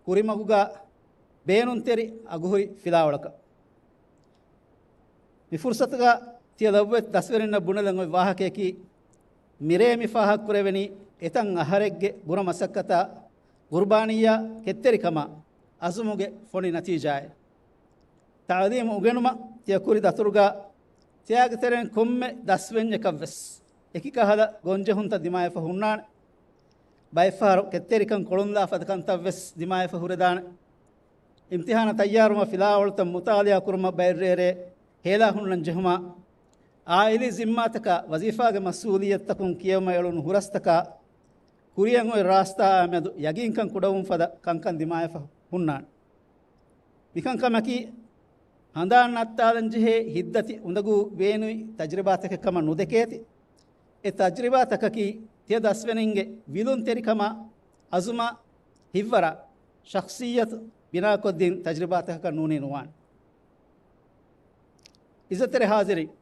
ކުރިމަގުގަ ބޭނުންތެރި އަގުހުރި ފިލާވަޅަކަށް. މި ފުރުޞަތުގަ ތިޔަ ލޮބުވެތި ދަސްވެރިންނަށް ބުނެލަން އޮތް ވާހަކަޔަކީ، މިރޭ މި ފާހަގަކުރެވެނީ އެތައް އަހަރެއްގެ ބުރަ މަސައްކަތާ، ގުރުބާނީއާ، ކެތްތެރިކަމާ، އަޒުމުގެ ފޮނި ނަތީޖާއެއް. ތަޢުލީމު އުނގެނުމަށް ތިޔަ ކުރި ދަތުރުގަ ތިޔާގެ ތެރެއިން ކޮންމެ ދަސްވެންޏަކަށްވެސް އެކި ކަހަލަ ގޮންޖެހުންތައް ދިމާވެފަ ހުންނާނެ. ބައެއްފަހަރު ކެތްތެރިކަން ކޮޅުންލާފަދަ ކަންތައްވެސް ދިމާވެފަ ހުރެދާނެ. އިމްތިޙާނަށް ތައްޔާރުވުމަށް ފިލާވަޅުތައް މުޠާލަޢާ ކުރުމަށް ބައެއް ރޭރޭ ހޭލާ ހުންނަން ޖެހުމާ، އާއިލީ ޒިންމާތަކާ، ވަޒީފާގެ މަސްއޫލިއްޔަތުތަކުން ކިޔެވުމަށް އެޅުނު ހުރަސްތަކާ، ކުރިއަށް އޮތް ރާސްތާއާ މެދު ޔަގީންކަން ކުޑަވުން ފަދަ ކަންކަން ދިމާވެފަ ހުންނާނެ. މިކަންކަމަކީ، ހަނދާން ނައްތާލަންޖެހޭ ހިތްދަތި އުނދަގޫ ބޭނުން ތަޖްރިބާތަކެއް ކަމަށް ނުދެކޭތި. އެ ތަޖްރިބާތަކަކީ، ތިޔަ ދަސްވެނިންގެ ވިލުންތެރިކަމާ، އަޒުމާ، ހިތްވަރާ، ޝަޚްޞިއްޔަތު ބިނާކޮށްދިން ތަޖްރިބާތަކަކަށް ނޫނީ ނުވާނެ. އިއްޒަތްތެރި ހާޒިރީން،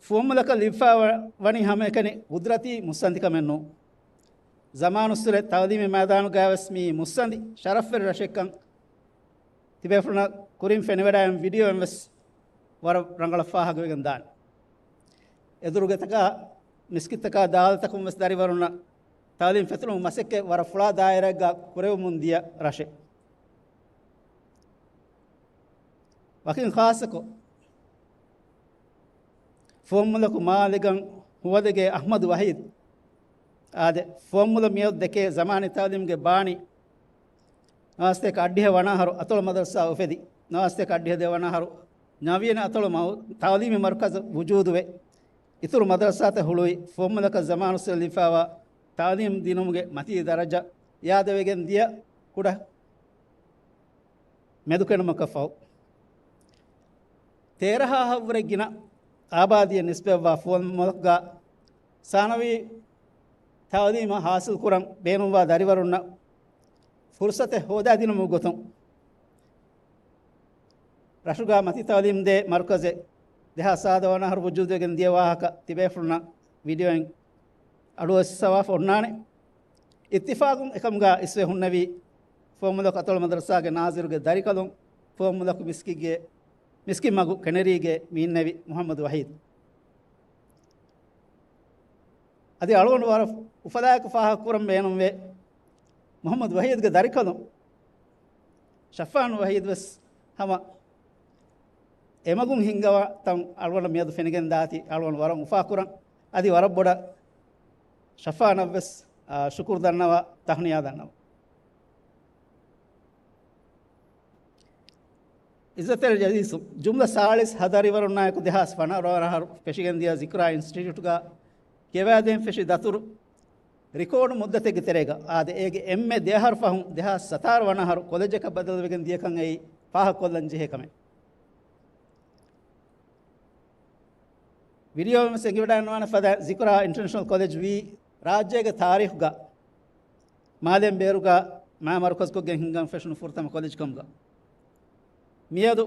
ފުވައްމުލަކަށް ލިބިފައި ވަ-، ވަނީ ހަމައެކަނި ގުދުރަތީ މުއްސަނދިކަމެއް ނޫން. ޒަމާނުއްސުރެ ތައުލީމީ މައިދާނުގައިވެސް މިއީ މުއްސަނދި ޝަރަފްވެރި ރަށެއްކަން ތިބޭފުޅުންނަށް ކުރިން ފެނިވަޑައިގެން ވީޑިއޯއިން ވެސް ވަރަށް ރަނގަޅަށް ފާހަގަވެގެން ދާނެ. އެދުރުގެތަކާ، މިސްކިތްތަކާ، ދާލަތަކުން ވެސް ދަރިވަރުންނަށް ތައުލީމް ފެތުރުމުގެ މަސައްކަތް ވަރަށް ފުޅާ ދާއިރާއެއްގަ ކުރެވެމުން ދިޔަ ރަށެއް. ވަކިން ޚާއްޞަކޮށް، ފުވައްމުލަކު މާލެގަން ހުވަލެގޭ އަޙްމަދު ވަޙީދު. އާދެ، ފުވައްމުލަ މިއަދު ދެކޭ ޒަމާނީ ތައުލީމްގެ ބާނީ. ނަވާސްތޭކަ އަށްޑިހަ ވަނަ އަހަރު އަތޮޅު މަދަރުސާ އުފެދި، ނަވާސްތޭކަ އަށްޑިހަ ދެ ވަނަ އަހަރު ނަވީން އަތޮޅު މައު-، ތައުލީމީ މަރުކަޒު ވުޖޫދުވެ، އިތުރު މަދަރުސާތައް ހުޅުވި ފުވައްމުލަކަށް ޒަމާނުއްސުރެ ލިބިފައިވާ ތައުލީމް ދިނުމުގެ މަތީ ދަރަޖަ އިއާދަވެގެން ދިޔަ ކުޑަ މެދުކެނޑުމަކަށް ފަހު، ތޭރަ އަހަށްވުރެ ގިނަ އާބާދީއަށް ނިސްބަތްވާ ފުވައްމުލަކުގަ ސާނަވީ ތައުލީމަށް ހާސިލްކުރަން ބޭނުންވާ ދަރިވަރުންނަށް ފުރުސަތެއް ހޯދާދިނުމުގެ ގޮތުން، ރަށުގަ މަތި ތައުލީމް ދޭ މަރުކަޒެއް ދެހާސް ސާދަ ވަނަ އަހަރު ވުޖޫދުވެގެން ދިޔަ ވާހަކަ ތިބޭފުޅުންނަށް ވީޑިއޯއިން އަޑުއައްސަވާފަ އޮންނާނެ. އިއްތިފާގުން އެކަމުގަ އިސްވެ ހުންނެވީ، ފުވައްމުލަކު އަތޮޅު މަދަރުސާގެ ނާޒިރުގެ ދަރިކަލުން ފުވައްމުލަކު މިސްކިތްގެ، މިސްކިތް މަގު ކެނެރީގެ މި އިންނެވި މުޙައްމަދު ވަޙީދު. އަދި އަޅުގަނޑު ވަރަށް އުފަލާއެކު ފާހަގަކުރަން ބޭނުންވޭ، މުޙައްމަދު ވަޙީދުގެ ދަރިކަލުން ޝަފާން ވަޙީދު ވެސް ހަމަ އެމަގުން ހިންގަވާ ތަން އަޅުގަނޑަށް މިއަދު ފެނިގެން ދާތީ އަޅުގަނޑު ވަރަށް އުފާކުރަން. އަދި ވަރަށް ބޮޑަށް ޝަފާނަށް ވެސް، އާ، ޝުކުރު ދަންނަވާ، ތަހުނިޔާ ދަންނަވާ. އިއްޒަތްތެރި ޖަލީސު، ޖުމްލަ ސާޅީސް ހަ ދަރިވަރުންނާއެކު ދެހާސް ވަނަ އަހަރު ފެށިގެން ދިޔަ ޒިކްރާ އިންސްޓިޓިއުޓުގަ ކިޔަވާދޭން ފެށި ދަތުރު ރިކޯޑު މުއްދަތެއްގެ ތެރޭގަ އާދެ، އޭގެ އެންމެ ދެ އަހަރު ފަހުން ދެހާސް ސަތާރަ ވަނަ އަހަރު ކޮލެޖަކަށް ބަދަލުވެގެން ދިޔަކަން އެއީ ފާހަގަކޮށްލަން ޖެހޭ ކަމެއް. ވީޑިއޯ ވެސް އެނގިވަޑައިނުވާނެ ފަދަ ޒިކްރާ އިންޓަރނޭޝަނަލް ކޮލެޖް ވީ ރާއްޖޭގެ ތާރީޚުގަ މާލޭން ބޭރުގަ މާ މަރުކަޒުކޮށްގެން ހިންގަން ފެށުނު ފުރަތަމަ ކޮލެޖް ކަމުގަ. މިއަދު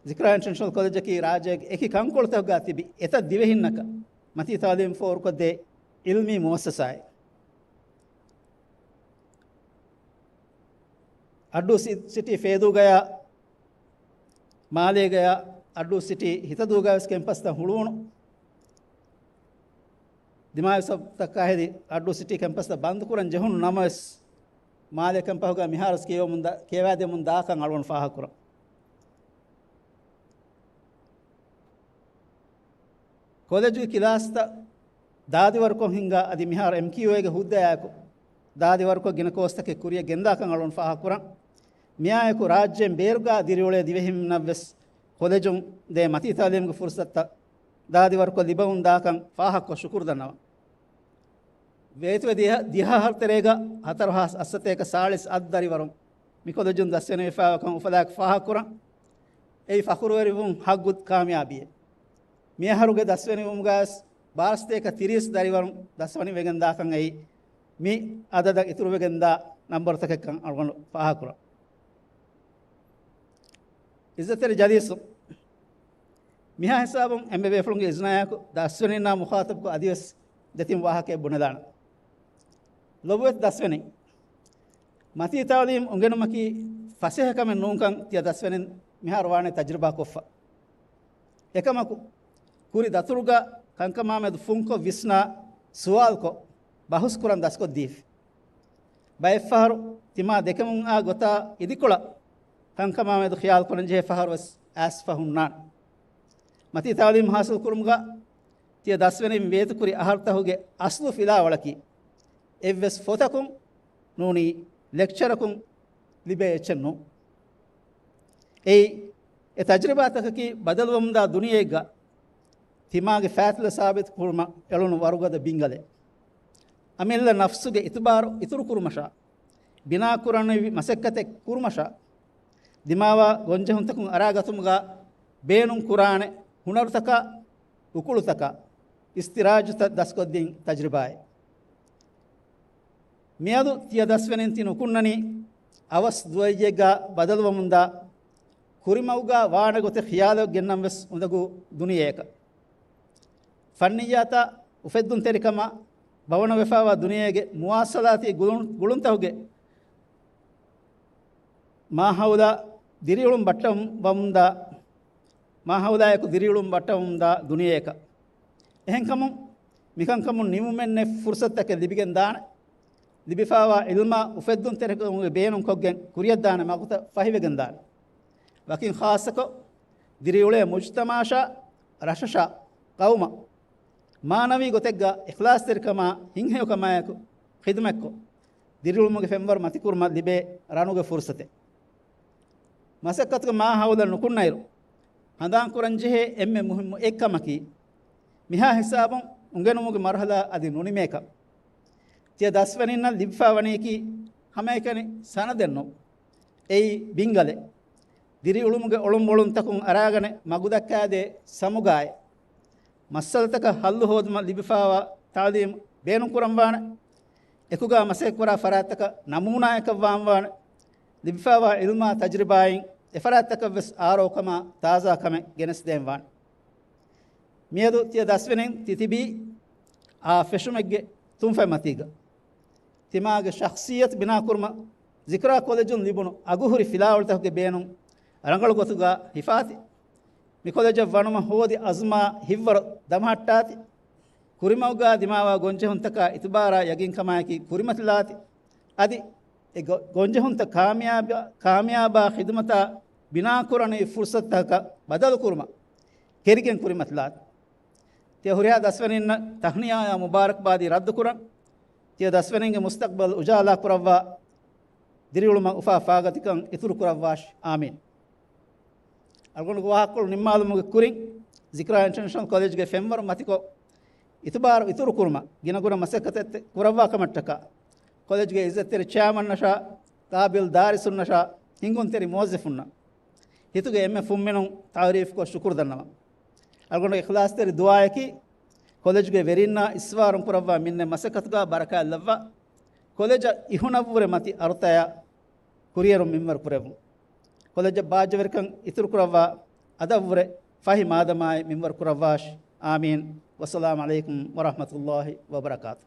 ޒިކްރާ އިންޓަރނޭޝަނަލް ކޮލެޖަކީ ރާއްޖޭގެ އެކި ކަންކޮޅުތަކުގަ ތިބި އެތައް ދިވެހިންނަކަށް މަތީ ތައުލީމް ފޯރުކޮށްދޭ އިލްމީ މުއައްސަސާއެއް. އައްޑޫ ސި-، ސިޓީ ފޭދޫގަޔާ، މާލޭގަޔާ އައްޑޫ ސިޓީ ހިތަދޫގަ ވެސް ކެމްޕަސްތައް ހުޅުވުނު. ދިމާވި ސަބަބުތަކާ ހެދި އައްޑޫ ސިޓީ ކެމްޕަސްތައް ބަންދުކުރަން ޖެހުނު ނަމަވެސް، މާލޭ ކެމްޕަހުގަ މިހާރުވެސް ކިޔެވެމުން ދާ-، ކިޔަވާދެމުން ދާކަން އަޅުގަނޑު ފާހަގަކުރަން. ކޮލެޖުގެ ކިލާސްތައް ދާދިވަރުކޮށް ހިންގާ އަދި މިހާރު އެމްކިއުއޭގެ ހުއްދަޔާއެކު ދާދިވަރުކޮށް ގިނަ ކޯސްތަކެއް ކުރިއަށް ގެންދާކަން އަޅުގަނޑު ފާހަގަކުރަން. މިއާއެކު ރާއްޖޭން ބޭރުގާ ދިރިއުޅޭ ދިވެހިންނަށްވެސް ކޮލެޖުން ދޭ މަތީ ތައުލީމުގެ ފުރުސަތުތައް ދާދިވަރުކޮށް ލިބެވުން ދާކަން ފާހަގަކޮށް ޝުކުރު ދަންނަވަން. ވޭތުވެ ދިހަ-، ދިހަ އަހަރު ތެރޭގަ ހަތަރު ހާސް އަށްސަތޭކަ ސާޅީސް އަށް ދަރިވަރުން މި ކޮލެޖުން ދަސްވެނިވެފައިވާކަން އުފަލާއެކު ފާހަގަކުރަން. އެއީ ފަޚުރުވެރިވުން ހައްގު ކާމިޔާބީއެއް. މިއަހަރުގެ ދަސްވެނިވުމުގައިވެސް ބާރަ ސަތޭކަ ތިރީސް ދަރިވަރުން ދަސްވަނިވެގެން ދާކަން އެއީ މި އަދަދަށް އިތުރުވެގެންދާ ނަންބަރުތަކެއްކަން އަޅުގަނޑު ފާހަގަކުރަން. އިއްޒަތްތެރި ޖަލީސު، މިހާ ހިސާބުން އެންމެ ބޭފުޅުންގެ އިޒްނާއާއެކު ދަސްވެނީންނާ މުޚާތަބްކޮށް އަދިވެސް ދެތިން ވާހަކައެއް ބުނެލާނަން. ލޮބުވެތި ދަސްވެނީ، މަތީ ތައުލީމް އުނގެނުމަކީ ފަސޭހަކަމެއް ނޫންކަން ތިޔަ ދަސްވެނިން މިހާރު ވާނެ ތަޖްރިބާކޮށްފަ. އެކަމަކު، ކުރި ދަތުރުގަ ކަންކަމާމެދު ފުންކޮށް ވިސްނާ، ސުވާލުކޮށް، ބަހުސްކުރަން ދަސްކޮށްދީފި. ބައެއްފަހަރު ތިމާ ދެކެމުން އާ ގޮތާ އިދިކޮޅަށް ކަންކަމާމެދު ޚިޔާލުކުރަންޖެހޭ ފަހަރުވެސް އައިސްފަ ހުންނާނެ. މަތީ ތައުލީމް ހާސިލްކުރުމުގަ ތިޔަ ދަސްވެނިން ވޭތުކުރި އަހަރުތަހުގެ އަސްލު ފިލާވަޅަކީ، އެއްވެސް ފޮތަކުން ނޫނީ ލެކްޗަރަކުން ލިބޭ އެއްޗެއް ނޫން. އެއީ އެ ތަޖްރިބާތަކަކީ ބަދަލުވަމުންދާ ދުނިޔެއެއްގަ ތިމާގެ ފާތިލަ ސާބިތު ކުރުމަށް އެޅުނު ވަރުގަދަ ބިންގަލެއް. އަމިއްލަ ނަފްސުގެ އިތުބާރު އިތުރު ކުރުމަށާ، ބިނާކުރަނިވި މަސައްކަތެއް ކުރުމަށާ، ދިމާވާ ގޮންޖެހުންތަކުން އަރާގަތުމުގަ ބޭނުން ކުރާނެ ހުނަރުތަކާ، އުކުޅުތަކާ، އިސްތިރާޖުތައް ދަސްކޮށްދިން ތަޖްރިބާއެއް. މިއަދު ތިޔަ ދަސްވެނިން ތި ނުކުންނަނީ އަވަސް ދުވައްޔެއްގަ ބަދަލުވަމުންދާ، ކުރިމަގުގަ ވާނެ ގޮތެއް ޚިޔާލެއް ގެންނަން ވެސް އުނދަގޫ ދުނިޔެއަކަށް. ފަންނިއްޔާތާ އުފެއްދުންތެރިކަމާ ބަވަނަވެފައިވާ ދުނިޔޭގެ މުވާސަލާތީ ގުޅުން-، ގުޅުންތަކުގެ މާހައުލާ ދިރިއުޅުން ބައްޓަވަމުންދާ، މާހައުލާއެކު ދިރިއުޅުން ބައްޓަވަމުންދާ ދުނިޔެއަކަށް. އެހެންކަމުން، މިކަންކަމުން ނިމުމެއްނެތް ފުރުސަތުތަކެއް ލިބިގެންދާނެ. ލިބިފައިވާ އިލްމާ އުފެއްދުންތެރިކަމުގެ ބޭނުންކޮށްގެން ކުރިޔަށްދާނެ މަގުތައް ފަހިވެގެންދާނެ. ވަކިން ޚާއްޞަކޮށް، ދިރިއުޅޭ މުޖްތަމައަށާ، ރަށަށާ، ޤައުމަށް މާނަވީ ގޮތެއްގަ އިޚްލާޞްތެރިކަމާ، ހިތްހެޔޮކަމާއެކު ޚިދުމަތްކޮށް، ދިރިއުޅުމުގެ ފެންވަރު މަތިކުރުމަށް ލިބޭ ރަނުގެ ފުރުސަތެއް. މަސައްކަތުގެ މާހައުލަށް ނުކުންނައިރު، ހަނދާންކުރަންޖެހޭ އެންމެ މުހިއްމު އެއްކަމަކީ، މިހާ ހިސާބުން އުނގެނުމުގެ މަރުހަލާ އަދި ނުނިމޭކަން. ތިޔަ ދަސްވެނިންނަށް ލިބިފައިވަނީކީ ހަމައެކަނި ސަނަދެއްނޫން. އެއީ ބިންގަލެއް. ދިރިއުޅުމުގެ އޮޅުންބޮޅުންތަކުން އަރާގަނެ މަގުދައްކާދޭ ސަމުގާއެއް. މައްސަލަތަކަށް ހައްލު ހޯދުމަށް ލިބިފައިވާ ތައުލީމު ބޭނުންކުރަންވާނެ. އެކުގަ މަސައްކަތްކުރާ ފަރާތްތަކަށް ނަމޫނާއަކަށް ވާންވާނެ. ލިބިފައިވާ އިލްމާ ތަޖްރިބާއިން އެފަރާތްތަކަށްވެސް އާރޯކަމާ ތާޒާކަމެއް ގެނެސްދޭންވާނެ. މިއަދު ތިޔަ ދަސްވެނިން ތިތިބީ އާ ފެށުމެއްގެ ތުންފަތް މަތީގަ. ތިމާގެ ޝަޚްޞިއްޔަތު ބިނާކުރުމަށް ޒިކްރާ ކޮލެޖުން ލިބުނު އަގުހުރި ފިލާވަޅުތަކުގެ ބޭނުން ރަނގަޅު ގޮތުގަ ހިފާތި. މި ކޮލެޖަށް ވަނުމަށް ހޯދި އަޒުމާ ހިތްވަރު ދަމަހައްޓާތި. ކުރިމަގުގަ ދިމާވާ ގޮންޖެހުންތަކާ އިތުބާރާ ޔަގީންކަމާއެކީ ކުރިމަތިލާތި. އަދި އެ ގޮ-، ގޮންޖެހުންތައް ކާމިޔާބަ-، ކާމިޔާބާ ޚިދުމަތާ ބިނާކުރަނިވި ފުރުސަތުތަކަށް ބަދަލުކުރުމަށް ކެރިގެން ކުރިމަތިލާތި. ތިޔަ ހުރިހާ ދަސްވެނިންނަށް ތަހްނިޔާއާ މުބާރަކްބާދީ ރައްދުކުރަން. ތިޔަ ދަސްވެނިންގެ މުސްތަޤްބަލް އުޖާލާ ކުރައްވާ، ދިރިއުޅުމަށް އުފާ ފާގަތިކަން އިތުރު ކުރައްވާށި. އާމީން. އަޅުގަނޑުގެ ވާހަކަކޮޅު ނިންމާލުމުގެ ކުރިން، ޒިކްރާ އިންޓަރނޭޝަނަލް ކޮލެޖްގެ ފެންވަރު މަތިކޮށް، އިތުބާރު އިތުރު ކުރުމަށް ގިނަގުނަ މަސައްކަތެއް ކުރައްވާ ކަމަށްޓަކާ، ކޮލެޖްގެ އިއްޒަތްތެރި ޗެއާމަންނަށާ، ޤާބިލް ދާރިސުންނަށާ، ހިންގުންތެރި މުވައްޒަފުންނަށް، ހިތުގެ އެންމެ ފުންމިނުން ތަޢުރީފުކޮށް ޝުކުރު ދަންނަވަން. އަޅުގަނޑުގެ އިޚްލާޞްތެރި ދުޢާއަކީ، ކޮލެޖުގެ ވެރިންނާ އިސްވާރުން ކުރައްވާ މިންނެ މަސައްކަތުގަ ބަރަކާތް ލައްވާ، ކޮލެޖަށް އިހުނަށްވުރެ މަތި އަރުތަޔާ ކުރިއެރުން މިންވަރު ކުރެއްވުން. ކޮލެޖަށް ބާއްޖަވެރިކަން އިތުރު ކުރައްވާ، އަދަށްވުރެ ފަހި މާދަމާއެއް މިންވަރު ކުރައްވާށި. އާމީން. ވައްސަލާމް ޢަލައިކުމް ވަރަޙްމަތުﷲި ވަބަރަކާތު.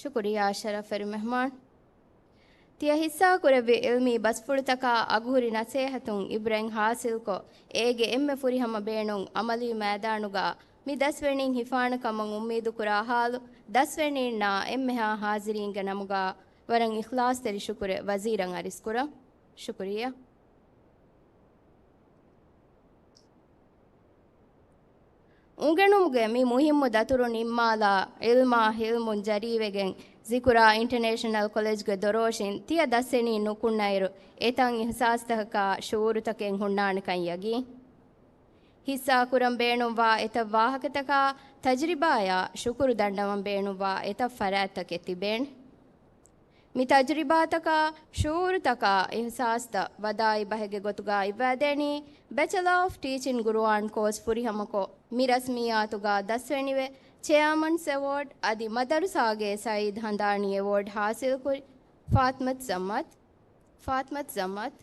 ޝުކުރިއްޔާ ޝަރަފްވެރި މެހްމާން. ތިޔަ ހިއްސާކުރެއްވި ޢިލްމީ ބަސްފުޅުތަކާ އަގުހުރި ނަސޭހަތުން އިބްރަތް ޙާޞިލްކޮށް، އޭގެ އެންމެ ފުރިހަމަ ބޭނުން ޢަމަލީ މައިދާނުގަ މި ދަސްވެނީން ހިފާނެ ކަމަށް އުއްމީދުކުރާ ޙާލު، ދަސްވެނީންނާ އެންމެހާ ޙާޟިރީންގެ ނަމުގަ ވަރަށް އިޚްލާޞްތެރި ޝުކުރެއް ވަޒީރަށް އަރިސްކުރަން. ޝުކުރިއްޔާ. އުނގެނުމުގެ މި މުހިއްމު ދަތުރު ނިންމާލާ، ޢިލްމާ ޙިލްމުން ޖަރީވެގެން، ޒިކުރާ އިންޓަރނޭޝަނަލް ކޮލެޖްގެ ދޮރޯށިން ތިޔަ ދަސްވެނީ ނުކުންނައިރު، އެތަން އިޙްސާސްތަކަކާ ޝުޢޫރުތަކެއް ހުންނާނެކަން ޔަގީން. ހިއްސާކުރަން ބޭނުންވާ އެތައް ވާހަކަތަކާ، ތަޖްރިބާޔާ ޝުކުރު ދަންނަވަން ބޭނުންވާ އެތައް ފަރާތްތަކެއް ތިބޭނެ. މި ތަޖްރިބާތަކާ، ޝުޢޫރުތަކާ، އިޙްސާސްތައް ވަދާއި ބަހެއްގެ ގޮތުގަ އިއްވާދޭނީ، ބެޗަލާ އޮފް ޓީޗިން ގުރުއާން ކޯސް ފުރިހަމަކޮށް، މި ރަސްމިއްޔާތުގަ ދަސްވެނިވެ، ޗެއާމަންސް އެވޯޑް އަދި މަދަރުސާގެ ސައީދު ހަނދާނީ އެވޯޑް ޙާޞިލްކުރި ފާތިމަތު ޒައްމަތް. ފާތިމަތު ޒައްމަތް.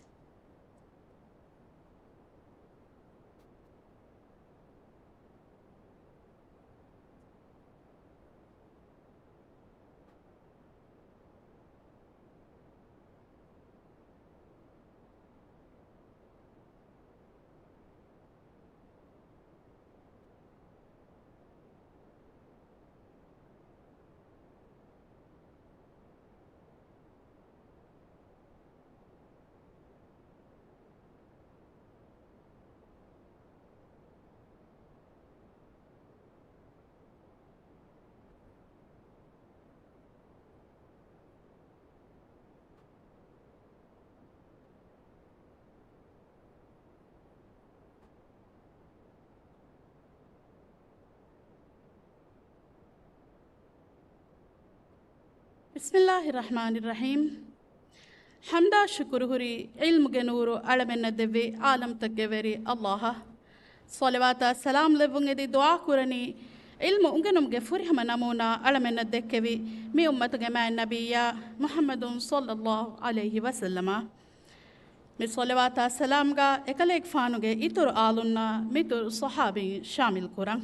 بسم الله الرحمن الرحيم. ޙަމްދާ ޝުކުރު ހުރީ ޢިލްމުގެ ނޫރު އަޅަމެންނަށް ދެއްވި ޢާލަމްތަކުގެ ވެރި ﷲ އަށް. ޞަލަވާތާ ސަލާމް ލެއްވުން އެދި ދުޢާ ކުރަނީ، ޢިލްމު އުނގެނުމުގެ ފުރިހަމަ ނަމޫނާ އަޅަމެންނަށް ދެއްކެވި މި އުއްމަތުގެ މާތް ނަބިއްޔާ މުޙައްމަދު ޞައްލައްލާހު ޢަލައިހި ވަސައްލަމަށް. މި ޞަލަވާތާ ސަލާމްގަ އެކަލޭގެފާނުގެ އިތުރު އާލުންނާ މިތުރު ޞަޙާބީން ޝާމިލް ކުރަން.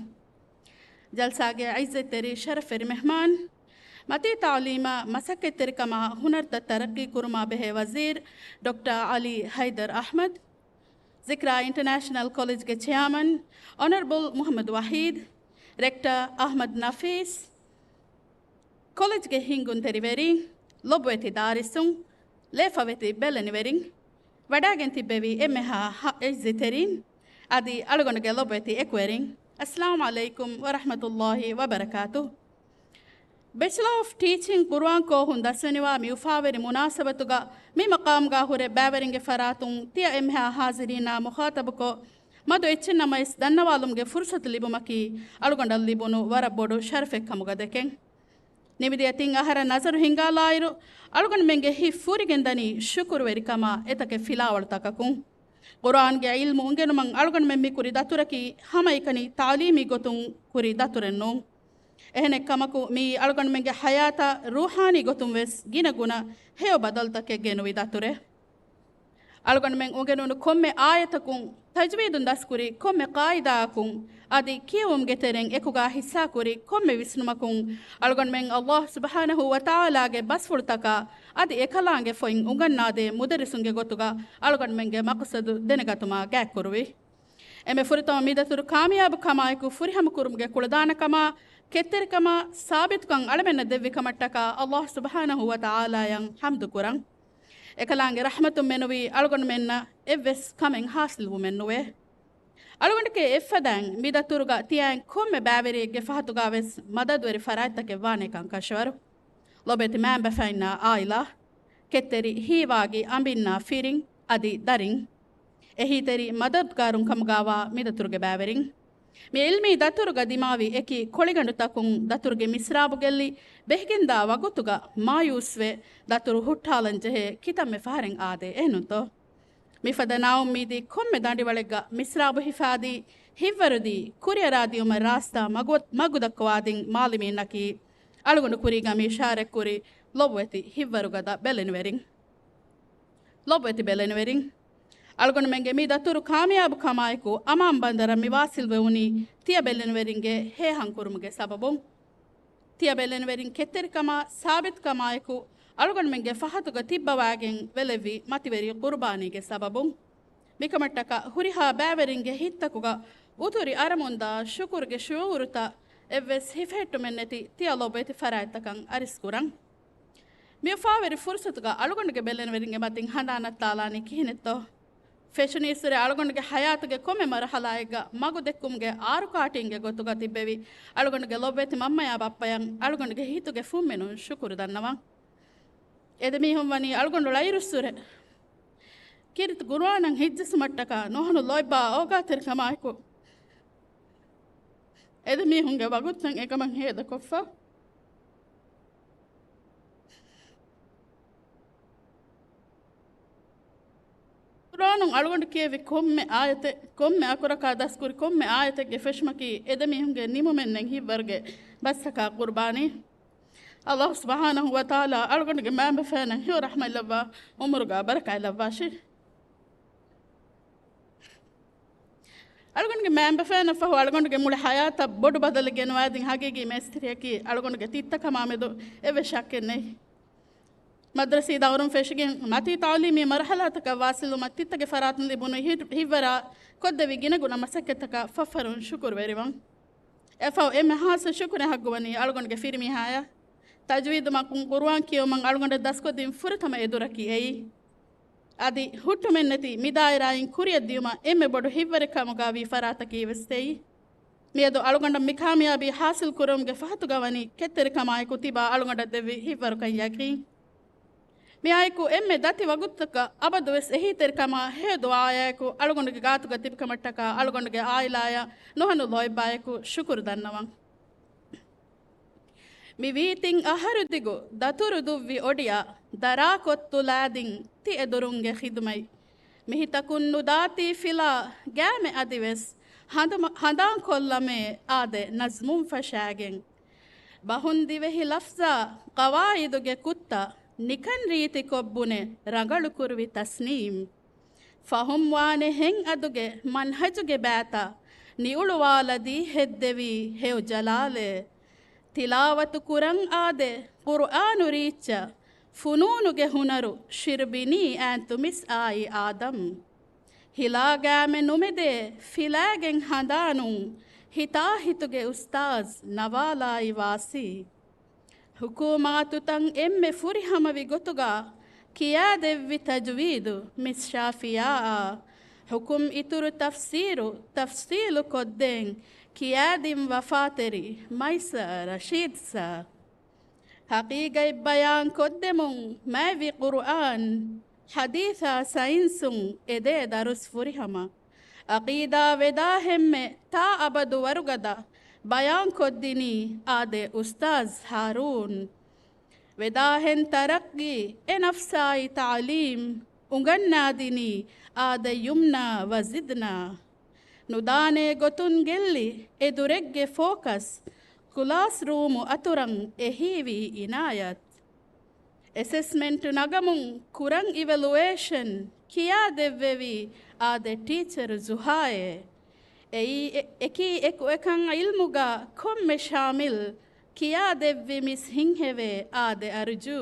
ޖަލްސާގެ ޢިއްޒަތްތެރި ޝަރަފްވެރި މެހްމާން، މަތީ ތަޢުލީމާ މަސައްކަތްތެރިކަމާ ހުނަރުތައް ތަރައްޤީ ކުރުމާ ބެހޭ ވަޒީރު ޑޮކްޓަރ ޢަލީ ޙައިދަރު އަޙްމަދު، ޒިކްރާ އިންޓަރނޭޝަނަލް ކޮލެޖްގެ ޗެއާމަން އޮނަރަބަލް މުޙައްމަދު ވަޙީދު، ރެކްޓަރ އަޙްމަދު ނަފީސް، ކޮލެޖްގެ ހިންގުންތެރިވެރިން، ލޮބުވެތި ދާރިސުން، ލޭފަވެތި ބެލެނިވެރިން، ވަޑާގެން ތިއްބެވި އެންމެހާ ހަ-، ޢިއްޒަތްތެރިން، އަދި އަޅުގަނޑުގެ ލޮބުވެތި އެކުވެރިން، އައްސަލާމު ޢަލައިކުމް ވަރަޙްމަތުﷲ ވަބަރަކާތު. ބެޗަލާ އޮފް ޓީޗިން ޤުރުއާން ކޯހުން ދަސްވެނިވާ މި އުފާވެރި މުނާސަބަތުގަ މި މަޤާމްގަ ހުރެ ބައިވެރިންގެ ފަރާތުން ތިޔަ އެންމެހާ ޙާޟިރީނާ މުޚާޠަބުކޮށް، މަދު އެއްޗެއް ނަމަވެސް ދަންނަވާލުމުގެ ފުރުޞަތު ލިބުމަކީ އަޅުގަނޑަށް ލިބުނު ވަރަށް ބޮޑު ޝަރަފެއް ކަމުގަ ދެކެން. ނިމިދިޔަ ތިން އަހަރަށް ނަޒަރު ހިންގާލާއިރު، އަޅުގަނޑުމެންގެ ހިތް ފުރިގެން ދަނީ ޝުކުރުވެރިކަމާ އެތަކެއް ފިލާވަޅުތަކަކުން. ޤުރުއާންގެ ޢިލްމު އުނގެނުމަށް އަޅުގަނޑުމެން މި ކުރި ދަތުރަކީ ހަމައެކަނި ތަޢުލީމީ ގޮތުން ކުރި ދަތުރެއް ނޫން. އެހެނެއްކަމަކު، މިއީ އަޅުގަނޑުމެންގެ ޙަޔާތަށް ރޫޙާނީ ގޮތުން ވެސް ގިނަ ގުނަ ހެޔޮ ބަދަލުތަކެއް ގެނުވި ދަތުރެއް. އަޅުގަނޑުމެން އުނގެނުނު ކޮންމެ އާޔަތަކުން، ތަޖްވީދުން ދަސްކުރި ކޮންމެ ޤާއިދާއަކުން، އަދި ކިޔެވުމުގެ ތެރެއިން އެކުގަ ޙިއްޞާކުރި ކޮންމެ ވިސްނުމަކުން، އަޅުގަނޑުމެން ﷲ ސުބްޙާނަހޫ ވަތަޢާލާގެ ބަސްފުޅުތަކާ އަދި އެކަލާނގެ ފޮތް އުނގަންނާދޭ މުދައްރިސުންގެ ގޮތުގަ އަޅުގަނޑުމެންގެ މަޤްޞަދު ދެނެގަތުމާ ގާތްކުރުވި. އެންމެ ފުރަތަމަ މި ދަތުރު ކާމިޔާބު ކަމާއެކު ފުރިހަމަކުރުމުގެ ކުޅަދާނަކަމާ، ކެތްތެރިކަމާ، ސާބިތުކަން އަޅަމެންނަށް ދެއްވި ކަމަށްޓަކާ ﷲ ސުބްޙާނަހޫ ވަތަޢާލާއަށް ޙަމްދު ކުރަން. އެކަލާނގެ ރަޙްމަތުން މެނުވީ އަޅުގަނޑުމެންނަށް އެއްވެސް ކަމެއް ޙާޞިލްވުމެއް ނުވޭ. އަޅުގަނޑުގެ އެއްފަދައިން މި ދަތުރުގަ ތިޔައިން ކޮންމެ ބައިވެރިއެއްގެ ފަހަތުގަ ވެސް މަދަދުވެރި ފަރާތްތަކެއް ވާނެކަން ކަށަވަރު. ލޮބެތި މައިންބަފައިންނާ އާއިލާ، ކެތްތެރި ހީވާގި އަނބިންނާ ފިރިން އަދި ދަރިން، އެހީތެރި މަދަދުގާރުން ކަމުގާވާ މިދަތުރުގެ ބައިވެރިން. މި ޢިލްމީ ދަތުރުގަ ދިމާވި އެކި ކޮޅިގަނޑުތަކުން ދަތުރުގެ މިސްރާބު ގެއްލި، ބެހިގެންދާ ވަގުތުގަ މާޔޫސްވެ، ދަތުރު ހުއްޓާލަން ޖެހޭ ކިތަންމެ ފަހަރެއް އާދޭ އެހެނުންތޯ؟ މިފަދަ ނާއުއްމީދީ ކޮންމެ ދަނޑިވަޅެއްގަ މިސްރާބު ހިފާދީ، ހިތްވަރުދީ، ކުރިއަރާ ދިޔުމަށް ރާސްތާ މަގު، މަގުދައްކަވާދިން މާލިމީންނަކީ، އަޅުގަނޑު ކުރީގަ މި އިޝާރަތްކުރި ލޮބުވެތި ހިތްވަރުގަދަ ބެލެނިވެރިން. ލޮބުވެތި ބެލެނިވެރިން. އަޅުގަނޑުމެންގެ މި ދަތުރު ކާމިޔާބު ކަމާއެކު، އަމާން ބަނދަރަށް މި ވާސިލްވެވުނީ ތިޔަ ބެލެނިވެރިންގެ ހޭހަންކުރުމުގެ ސަބަބުން. ތިޔަ ބެލެނިވެރިން ކެތްތެރިކަމާ، ސާބިތުކަމާއެކު، އަޅުގަނޑުމެންގެ ފަހަތުގަ ތިއްބަވާގެން ވެލެއްވި މަތިވެރި ޤުރުބާނީގެ ސަބަބުން. މިކަމަށްޓަކާ ހުރިހާ ބައިވެރިންގެ ހިތްތަކުގަ އުތުރި އަރަމުންދާ ޝުކުރުގެ ޝުޢޫރުތައް އެއްވެސް ހިފެހެއްޓުމެއްނެތި ތިޔަ ލޮބުވެތި ފަރާތްތަކަށް އަރިސްކުރަން. މި އުފާވެރި ފުރުޞަތުގަ އަޅުގަނޑުގެ ބެލެނިވެރިންގެ މަތިން ހަނދާނަށް ދާލާނީ ކިހިނެއްތޯ؟ ފެށުނީއްސުރެ އަޅުގަނޑުގެ ޙަޔާތުގެ ކޮންމެ މަރުޙަލާއެއްގަ މަގު ދެއްކުމުގެ އާރުކާޓީންގެ ގޮތުގަ ތިއްބެވި އަޅުގަނޑުގެ ލޮބުވެތި މަންމަޔާ ބައްޕަޔަށް އަޅުގަނޑުގެ ހިތުގެ ފުންމިނުން ޝުކުރު ދަންނަވަން. އެދެމީހުން ވަނީ އަޅުގަނޑު ޅައިރުއްސުރެ ކީރިތި ޤުރުއާނަށް ހިތްޖެއްސުމަށްޓަކާ ނުހަނު ލޯތްބާ އޯގާތެރިކަމާއެކު، އެދެމީހުންގެ ވަގުތުތައް އެކަމަށް ހޭދަކޮށްފަ. ޤުރުއާނުން އަޅުގަނޑު ކިޔެވި ކޮންމެ އާޔަތެއް، ކޮންމެ އަކުރަކާ ދަސްކުރި ކޮންމެ އާޔަތެއްގެ ފެށުމަކީ އެދެމީހުންގެ ނިމުމެއްނެތް ހިތްވަރުގެ ބަސްއަކާ ޤުރުބާނީ. ﷲ ސުބްޙާނަހޫ ވަތަޢާލާ އަޅުގަނޑުގެ މައިންބަފައިންނަށް ހެޔޮ ރަޙްމަތްލައްވާ، ޢުމުރުގަ ބަރަކާތްލައްވާށި. އަޅުގަނޑުގެ މައިންބަފައިންނަށް ފަހު އަޅުގަނޑުގެ މުޅި ޙަޔާތަށް ބޮޑު ބަދަލެއް ގެނުވާދިން ހަގީގީ މޭސްތިރިއަކީ އަޅުގަނޑުގެ ތިއްތަކާ މާމެދު އެއްވެސް ޝައްކެއް ނެތް. މަދްރަސީ ދައުރުން ފެށިގެން މަތީ ތަޢުލީމީ މަރުޙަލާތަކަށް ވާސިލުވުމަށް ތިއްތަގެ ފަރާތުން ލިބުނު ހި-، ހިތްވަރާ ކޮށްދެވި ގިނަގުނަ މަސައްކަތްތަކަށް ފަށްފަރުން ޝުކުރުވެރިވަން. އެފަހު އެންމެ ޚާއްޞަ ޝުކުރެއް ޙައްޤުވަނީ އަޅުގަނޑުގެ ފިރިމީހާޔަށް. ތަޖްވީދު މަގުން ޤުރުއާން ކިޔެވުމަށް އަޅުގަނޑަށް ދަސްކޮށްދިން ފުރަތަމަ އެދުރަކީ އެއީ. އަދި ހުއްޓުމެއްނެތި މި ދާއިރާއިން ކުރިއަށް ދިޔުމަށް އެންމެ ބޮޑު ހިތްވަރެއް ކަމުގަ ވީ ފަރާތަކީ ވެސް އެއީ. މިއަދު އަޅުގަނޑަށް މި ކާމިޔާބީ ޙާޞިލް ކުރެވުމުގެ ފަހަތުގަ ވަނީ ކެތްތެރިކަމާއެކު ތިބާ އަޅުގަނޑަށް ދެއްވި ހިތްވަރުކަން ޔަޤީން. މިއާއެކު އެންމެ ދަތި ވަގުތުތަކަށް އަބަދުވެސް އެހީތެރިކަމާ ހެޔޮ ދުޢާއާއެކު އަޅުގަނޑުގެ ގާތުގަ ތިބިކަމަށްޓަކާ އަޅުގަނޑުގެ ޢާއިލާޔަށް ނުހަނު ލޯތްބާއެކު ޝުކުރު ދަންނަވަން. މިވީ ތިން އަހަރު ދިގު ދަތުރު ދުއްވި އޮޑިއަށް ދަރާކޮށް ތުލާދިން ތި އެދުރުންގެ ޚިދުމަތް. މިހިތަކުން ނުދާތީ ފިލާ ގާމެ އަދިވެސް ހަނދުމަ-، ހަނދާންކޮށްލަމޭ އާދެ ނަޒްމުން ފަށާގެން. ބަހުން ދިވެހި ލަފްޒާ ޤަވާއިދުގެ ކުއްތަ ނިކަން ރީތިކޮށް ބުނެ ރަނގަޅުކުރުވި ތަސްނީމް. ފަހުމްވާނެ ހެން އަދުގެ މަންހަޖުގެ ބާތައް ނިއުޅުވާލަދީ ހެއްދެވީ ހެޔޮ ޖަލާލޭ. ތިލާވަތު ކުރަން އާދެ ޤުރުއާނު ރީއްޗަށް، ފުނޫނުގެ ހުނަރު ޝިރުބިނީ އާންތު މިސް އާއި އާދަމް. ހިލާ ގާމެ ނުމެދޭ ފިލާގެން ހަނދާނުން، ހިތާހިތުގެ އުސްތާޒް ނަވާލާއި ވާސީ. ޙުކޫމާތުތައް އެންމެ ފުރިހަމަވި ގޮތުގަ ކިޔާދެއްވި ތަޖުވީދު މިސް ޝާފިޔާއާ، ޙުކުމް އިތުރު ތަފްސީރު ތަފްސީލު ކޮށްދޭން ކިޔާދިން ވަފާތެރި މައިސާ ރަޝީދް ސާ. ޙަޤީޤަތް ބަޔާން ކޮށްދެމުން މާތްވި ޤުރުއާން، ޙަދީޘާ ސައިންސުން އެދޭ ދަރުސް ފުރިހަމަ. ޢަޤީދާ ވެދާހެންމެ ތާ އަބަދު ވަރުގަދަ ބަޔާންކޮށްދިނީ އާދެ އުސްތާޒް ހާރޫން. ވެދާހެން ތަރައްޤީ އެ ނަފްސާއި ތަޢުލީމް އުނގަންނާދިނީ އާދެ ޔުމްނާ ވަޒިދްނާ. ނުދާނޭ ގޮތުން ގެއްލި އެދުރެއްގެ ފޯކަސް، ކުލާސްރޫމު އަތުރަށް އެހީވީ އިނާޔަތް. އެސެސްމެންޓު ނަގަމުން ކުރަން އިވެލުއޭޝަން ކިޔާދެއްވެވީ އާދެ ޓީޗަރު ޒުހާއޭ. އެއީ އެ-، އެކީ އެކު އެކަން ޢިލްމުގަ ކޮންމެ ޝާމިލް ކިޔާދެއްވި މިސް ހިންހެވޭ އާދެ އަރުޖޫ.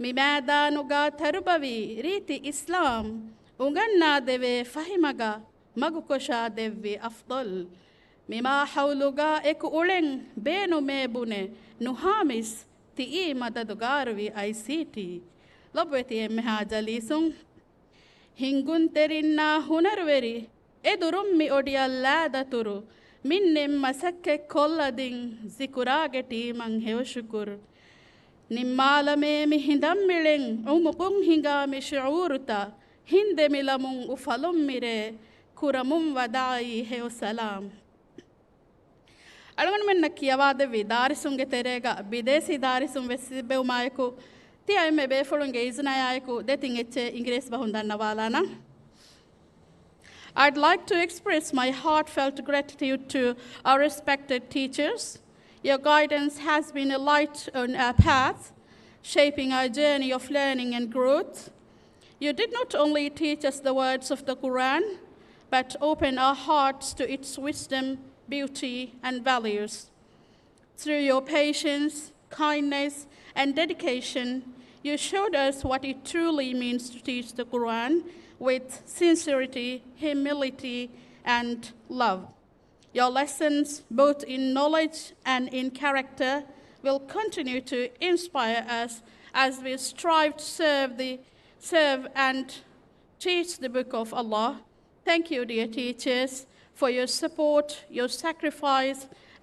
މި މައިދާނުގަ ތަރުބަވީ ރީތި އިސްލާމް އުނގަންނާދެވޭ ފަހިމަގަށް މަގުކޮށާ ދެއްވި އަފްޟަލް. މި މާހައުލުގަ އެކު އުޅެން ބޭނުމޭ ބުނެ ނުހާމިސް ތިއީ މަދަދުގާރުވި އައިސީޓީ. ލޮބުވެތި އެންމެހާ ޖަލީސުން. ހިންގުންތެރިންނާ ހުނަރުވެރި އެދުރުން މި އޮޑިއަށް ލާ ދަތުރު މިންނެން މަސައްކަތް ކޮށްލަދިން ޒިކުރާގެ ޓީމަށް ހެޔޮ ޝުކުރު. ނިންމާލަމޭ މި ހިނދަންމިޅެން އުމުކުން ހިނގާ މި ޝުޢޫރުތައް ހިންދެމިލަމުން އުފަލުން މިރޭ ކުރަމުން ވަދާޢީ ހެޔޮ ސަލާމް. އަޅުގަނޑުމެންނަށް ކިޔަވާދެއްވި ދާރިސުންގެ ތެރޭގަ ބިދޭސީ ދާރިސުން ވެސް ތިއްބެވުމާއެކު، ތިޔަ އެންމެ ބޭފުޅުންގެ އިޒުނަޔާއެކު ދެތިން އެއްޗެއް އިނގިރޭސި ބަހުން ދަންނަވާލާނަން. I'd like to express my heartfelt gratitude to our respected teachers. Your guidance has been a light on our path, shaping our journey of learning and growth. You did not only teach us the words of the Quran, but open our hearts to its wisdom, beauty, and values. Through your patience, kindness, and dedication, you showed us what it truly means to teach the Quran with sincerity, humility, and love. Your lessons, both in knowledge and in character, will continue to inspire us as we strive to serve the, serve and teach the Book of Allah. Thank you, dear teachers, for your support, your sacrifice,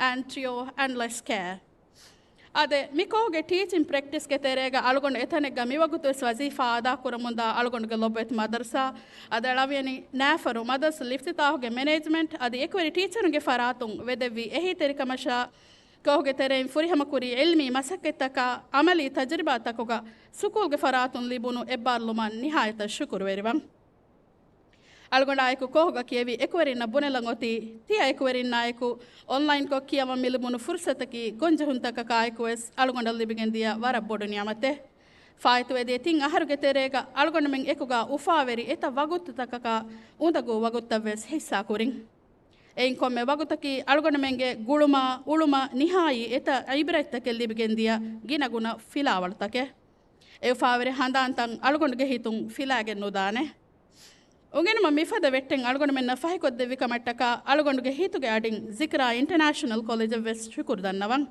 and your endless care. އާދެ، މި ކޯހުގެ ޓީޗިން ޕްރެކްޓިސްގެ ތެރޭގަ އަޅުގަނޑު އެތަނެއްގަ މިވަގުތުވެސް ވަޒީފާ އަދާކުރަމުންދާ އަޅުގަނޑުގެ ލޮބުވެތި މަދަރުސާ އަދި އަޅަވިޔަނި ނައިފަރު މަދަރުސަ ލިފްތިތާހުގެ މެނޭޖްމަންޓް އަދި އެކުވެރި ޓީޗަރުންގެ ފަރާތުން ވެދެއްވި އެހީތެރިކަމަށާ، ކޯހުގެ ތެރެއިން ފުރިހަމަކުރި ޢިލްމީ މަސައްކަތްތަކާ ޢަމަލީ ތަޖުރިބާތަކުގަ ސުކޫލްގެ ފަރާތުން ލިބުނު އެއްބާރުލުމަށް ނިހާޔަތަށް ޝުކުރުވެރިވަން. އަޅުގަނޑާއެކު ކޯހުގަ ކިޔެވި އެކުވެރިންނަށް ބުނެލަން އޮތީ، ތިޔަ އެކުވެރިންނާއެކު އޮންލައިންކޮށް ކިޔަވަން މިލިބުނު ފުރުސަތަކީ ގޮންޖެހުންތަކަކާއެކުވެސް އަޅުގަނޑަށް ލިބިގެންދިޔަ ވަރަށް ބޮޑު ނިޢުމަތެއް. ފާއިތުވެދިޔަ ތިން އަހަރުގެ ތެރޭގަ އަޅުގަނޑުމެން އެކުގަ އުފާވެރި އެތައް ވަގުތުތަކަކާ އުނދަގޫ ވަގުތުތައްވެސް ހިއްސާކުރިން. އެއިން ކޮންމެ ވަގުތަކީ އަޅުގަނޑުމެންގެ ގުޅުމާ އުޅުމަށް ނިހާއީ އެތައް ޢިބްރަތްތަކެއް ލިބިގެންދިޔަ ގިނަގުނަ ފިލާވަޅުތަކެއް. އެ އުފާވެރި ހަނދާންތައް އަޅުގަނޑުގެ ހިތުން ފިލާގެން ނުދާނެ. އުނގެނުމަށް މިފަދަ ވެއްޓެއް އަޅުގަނޑުމެންނަށް ފަހިކޮށްދެއްވި ކަމަށްޓަކާ އަޅުގަނޑުގެ ހިތުގެ އަޑިން ޒިކްރާ އިންޓަރނޭޝަނަލް ކޮލެޖަށް ވެސް ޝުކުރު ދަންނަވަން.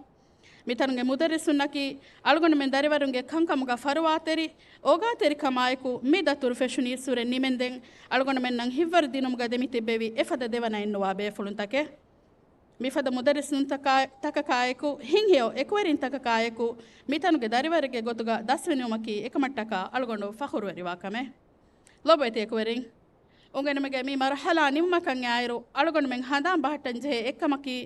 މިތަނުގެ މުދައްރިސުންނަކީ އަޅުގަނޑުމެން ދަރިވަރުންގެ ކަންކަމުގަ ފަރުވާތެރި، އޯގާތެރިކަމާއެކު މި ދަތުރު ފެށުނީއްސުރެ ނިމެންދެން އަޅުގަނޑުމެންނަށް ހިތްވަރު ދިނުމުގަ ދެމިތިއްބެވި އެފަދަ ދެވަނައެއްނުވާ ބޭފުޅުންތަކެއް. މިފަދަ މުދައްރިސުންތަކާ-، ތަކަކާއެކު، ހިތްހެޔޮ އެކުވެރިންތަކަކާއެކު މިތަނުގެ ދަރިވަރެއްގެ ގޮތުގަ ދަސްވެނިވުމަކީ އެކަމަށްޓަކާ އަޅުގަނޑު ފަޚުރުވެރިވާ ކަމެއް. ލޮބުވެތި އެކުވެރިން، އުނގެނުމުގެ މި މަރުޙަލާ ނިމުމަކަށް އާއިރު، އަޅުގަނޑުމެން ހަނދާން ބަހައްޓަން ޖެހޭ އެއްކަމަކީ،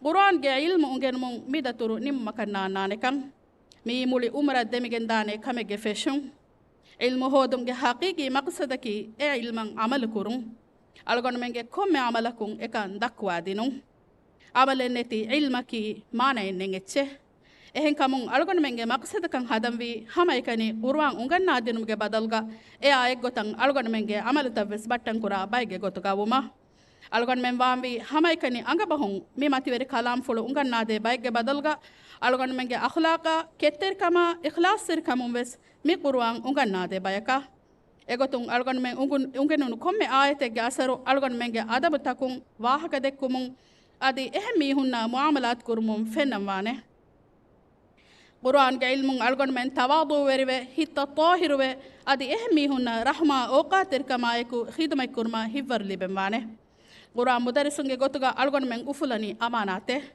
ޤުރުއާންގެ ޢިލްމު އުނގެނުމުން މި ދަތުރު ނިމުމަކަށް ނާންނާނެކަން. މިއީ މުޅި އުމުރަށް ދެމިގެންދާނެ ކަމެއްގެ ފެށުން. ޢިލްމު ހޯދުމުގެ ޙަޤީޤީ މަޤްޞަދަކީ، އެ ޢިލްމަށް ޢަމަލު ކުރުން. އަޅުގަނޑުމެންގެ ކޮންމެ ޢަމަލަކުން އެކަން ދައްކުވާ ދިނުން. ޢަމަލެއް ނެތި ޢިލްމަކީ މާނައެއް ނެތް އެއްޗެއް. އެހެންކަމުން އަޅުގަނޑުމެންގެ މަޤްޞަދަކަށް ހަދަންވީ ހަމައެކަނި ޤުރުއާން އުނގަންނާދިނުމުގެ ބަދަލުގަ އެއާ އެއްގޮތަށް އަޅުގަނޑުމެންގެ ޢަމަލުތައްވެސް ބައްޓަންކުރާ ބައެއްގެ ގޮތުގަ ވުމަށް. އަޅުގަނޑުމެން ވާންވީ ހަމައެކަނި އަނގަބަހުން މި މަތިވެރި ކަލާމްފުޅު އުނގަންނާދޭ ބައެއްގެ ބަދަލުގަ އަޅުގަނޑުމެންގެ އަޚްލާޤާ، ކެތްތެރިކަމާ، އިޚްލާޞްތެރިކަމުންވެސް މި ޤުރުއާން އުނގަންނާދޭ ބަޔަކަށް. އެގޮތުން އަޅުގަނޑުމެން އުނގުން-، އުނގެނުނު ކޮންމެ އާޔަތެއްގެ އަސަރު އަޅުގަނޑުމެންގެ އަދަބުތަކުން ވާހަކަދެއްކުމުން، އަދި އެހެން މީހުންނާ މުޢާމަލާތު ކުރުމުން ފެންނަންވާނެ. ޤުރުއާންގެ ޢިލްމުން އަޅުގަނޑުމެން ތަވާޟުޢުވެރިވެ، ހިތްތައް ޠާހިރުވެ، އަދި އެހެން މީހުންނަށް ރަޙްމާ އޯޤާތެރިކަމާއެކު ޚިދުމަތްކުރުމަށް ހިތްވަރު ލިބެންވާނެ. ޤުރުއާން މުދައްރިސުންގެ ގޮތުގަ އަޅުގަނޑުމެން އުފުލަނީ އަމާނާތެއް.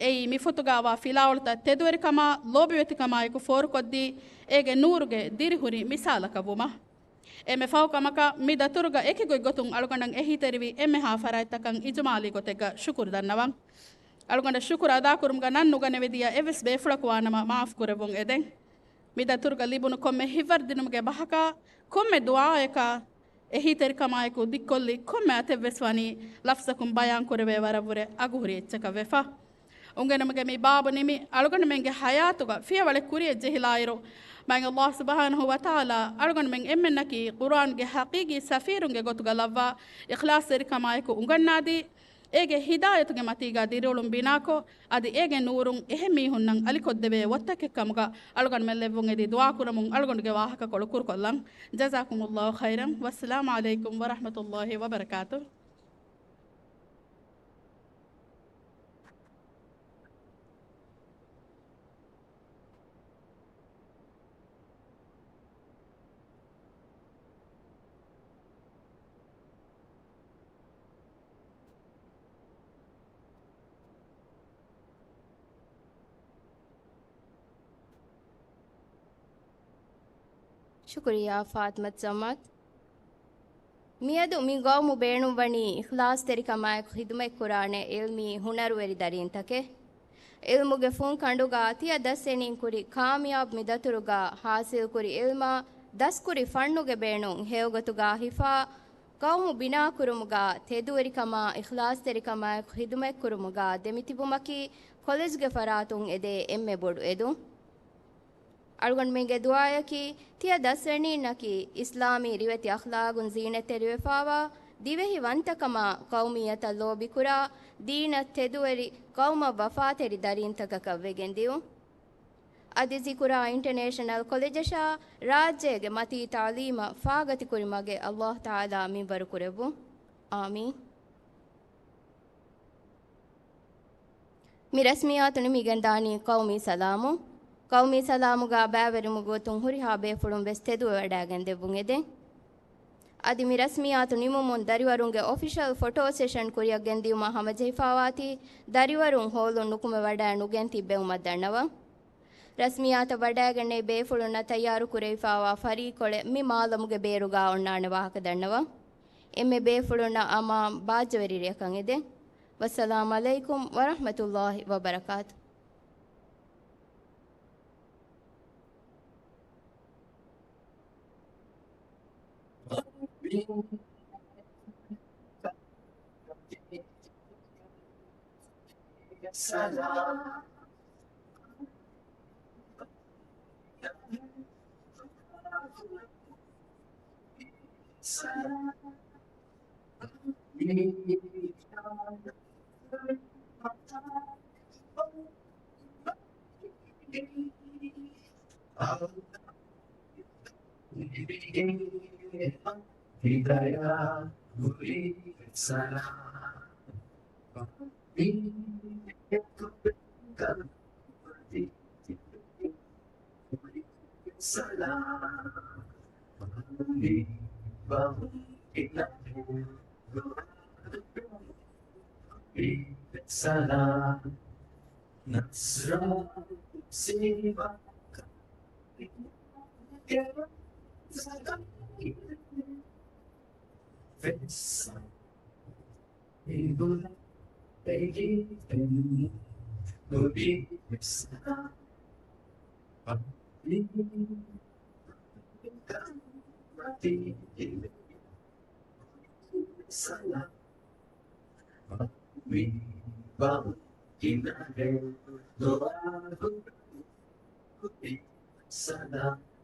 އެއީ މި ފޮތުގައިވާ ފިލާވަޅުތައް ތެދުވެރިކަމާ، ލޯބިވެތިކަމާއެކު ފޯރުކޮށްދީ، އޭގެ ނޫރުގެ ދިރިހުރި މިސާލަކަށް ވުމަށް. އެންމެ ފަހު ކަމަކަށް، މި ދަތުރުގަ އެކި ގޮތްގޮތުން އަޅުގަނޑަށް އެހީތެރިވި އެންމެހާ ފަރާތްތަކަށް އިޖުމާލީ ގޮތެއްގަ ޝުކުރު ދަންނަވަން. އަޅުގަނޑަށް ޝުކުރު އަދާކުރުމުގަ ނަން ނުގަނެވިދިޔަ އެއްވެސް ބޭފުޅަކު ވާނަމަ މާފު ކުރެއްވުން އެދެން. މި ދަތުރުގަ ލިބުނު ކޮންމެ ހިތްވަރުދިނުމުގެ ބަހަކާ، ކޮންމެ ދުޢާއަކާ، އެހީތެރިކަމާއެކު ދިއްކޮށްލި ކޮންމެ އަތެއްވެސް ވަނީ ލަފްޒަކުން ބަޔާން ކުރެވޭ ވަރަށްވުރެ އަގުހުރި އެއްޗަކަށް ވެފަ. އުނގެނުމުގެ މި ބާބު ނިމި، އަޅުގަނޑުމެންގެ ޙަޔާތުގަ ފިޔަވަޅެއް ކުރިއަށް ޖެހިލާއިރު، މާތް ﷲ ސުބްޙާނަހޫ ވަތަޢާލާ އަޅުގަނޑުމެން އެންމެންނަކީ ޤުރުއާންގެ ޙަޤީޤީ ސަފީރުންގެ ގޮތުގަ ލައްވާ، އިޚްލާޞްތެރިކަމާއެކު އުނގަންނާދީ، އޭގެ ހިދާޔަތުގެ މަތީގަ ދިރިއުޅުން ބިނާކޮށް، އަދި އޭގެ ނޫރުން އެހެން މީހުންނަށް އަލިކޮށްދެވޭ ވައްތަކެއްކަމުގަ އަޅުގަނޑުމެން ލެއްވުން އެދި ދުޢާކުރަމުން އަޅުގަނޑުގެ ވާހަކަކޮޅު ކުރުކޮށްލަން. ޖަޒާކުމުﷲ ޚައިރަން. ވައްސަލާމު ޢަލައިކުމް ވަރަޙްމަތުﷲ ވަބަރަކާތުހު. ޝުކުރިއްޔާ ފާތިމަތު ސަމާތް. މިއަދު މި ގައުމު ބޭނުންވަނީ އިޚްލާޞްތެރިކަމާއެކު ޚިދުމަތްކުރާނެ ޢިލްމީ ހުނަރުވެރި ދަރީންތަކެއް. ޢިލްމުގެ ފުން ކަނޑުގަ ތިޔަ ދަސްވެނީން ކުރި ކާމިޔާބު މި ދަތުރުގަ ޙާޞިލްކުރި ޢިލްމާ ދަސްކުރި ފަންނުގެ ބޭނުން ހެޔޮގޮތުގަ ހިފާ، ގައުމު ބިނާކުރުމުގަ ތެދުވެރިކަމާ އިޚްލާޞްތެރިކަމާއެކު ޚިދުމަތްކުރުމުގަ ދެމިތިބުމަކީ ކޮލެޖްގެ ފަރާތުން އެދޭ އެންމެ ބޮޑު އެދުން. އަޅުގަނޑުމެންގެ ދުޢާއަކީ، ތިޔަ ދަސްވެނީންނަކީ އިސްލާމީ ރިވެތި އަޚްލާގުން ޒީނަތްތެރިވެފާވާ، ދިވެހި ވަންތަކަމާ ޤައުމިއްޔަތަށް ލޯބިކުރާ، ދީނަށް ތެދުވެރި، ޤައުމަށް ވަފާތެރި ދަރީންތަކަކަށް ވެގެން ދިއުން. އަދި ޒިކުރާ އިންޓަރނޭޝަނަލް ކޮލެޖަށާ ރާއްޖޭގެ މަތީ ތަޢުލީމަށް ފާގަތިކުރި މަގެއް ﷲ ތަޢާލާ މިންވަރު ކުރެއްވުން. އާމީން. މި ރަސްމިއްޔާތު ނިމިގެންދާނީ ޤައުމީ ސަލާމުން. ޤައުމީ ސަލާމުގަ ބައިވެރިވުމުގެ ގޮތުން ހުރިހާ ބޭފުޅުން ވެސް ތެދުވެވަޑައިގެން ދެއްވުން އެދެން. އަދި މި ރަސްމިއްޔާތު ނިމުމުން ދަރިވަރުންގެ އޮފިޝަލް ފޮޓޯ ސެޝަން ކުރިއަށް ގެންދިއުމަށް ހަމަޖެހިފާވާތީ، ދަރިވަރުން ހޯލުން ނުކުމެވަޑައި ނުގެން ތިއްބެވުމަށް ދަންނަވަން. ރަސްމިއްޔާތަށް ވަޑައިގެންނެވި ބޭފުޅުންނަށް ތައްޔާރު ކުރެވިފާވާ ފަރީޤުކޮޅެއް މި މާލަމުގެ ބޭރުގަ އޮންނާނެ ވާހަކަ ދަންނަވަން. އެންމެ ބޭފުޅުންނަށް އަމާން ބާއްޖަވެރި ރެއަކަށް އެދެން. ވައްސަލާމް ޢަލައިކުމް ވަރަޙްމަތުﷲ ވަބަރަކާތު. ސަލާމް.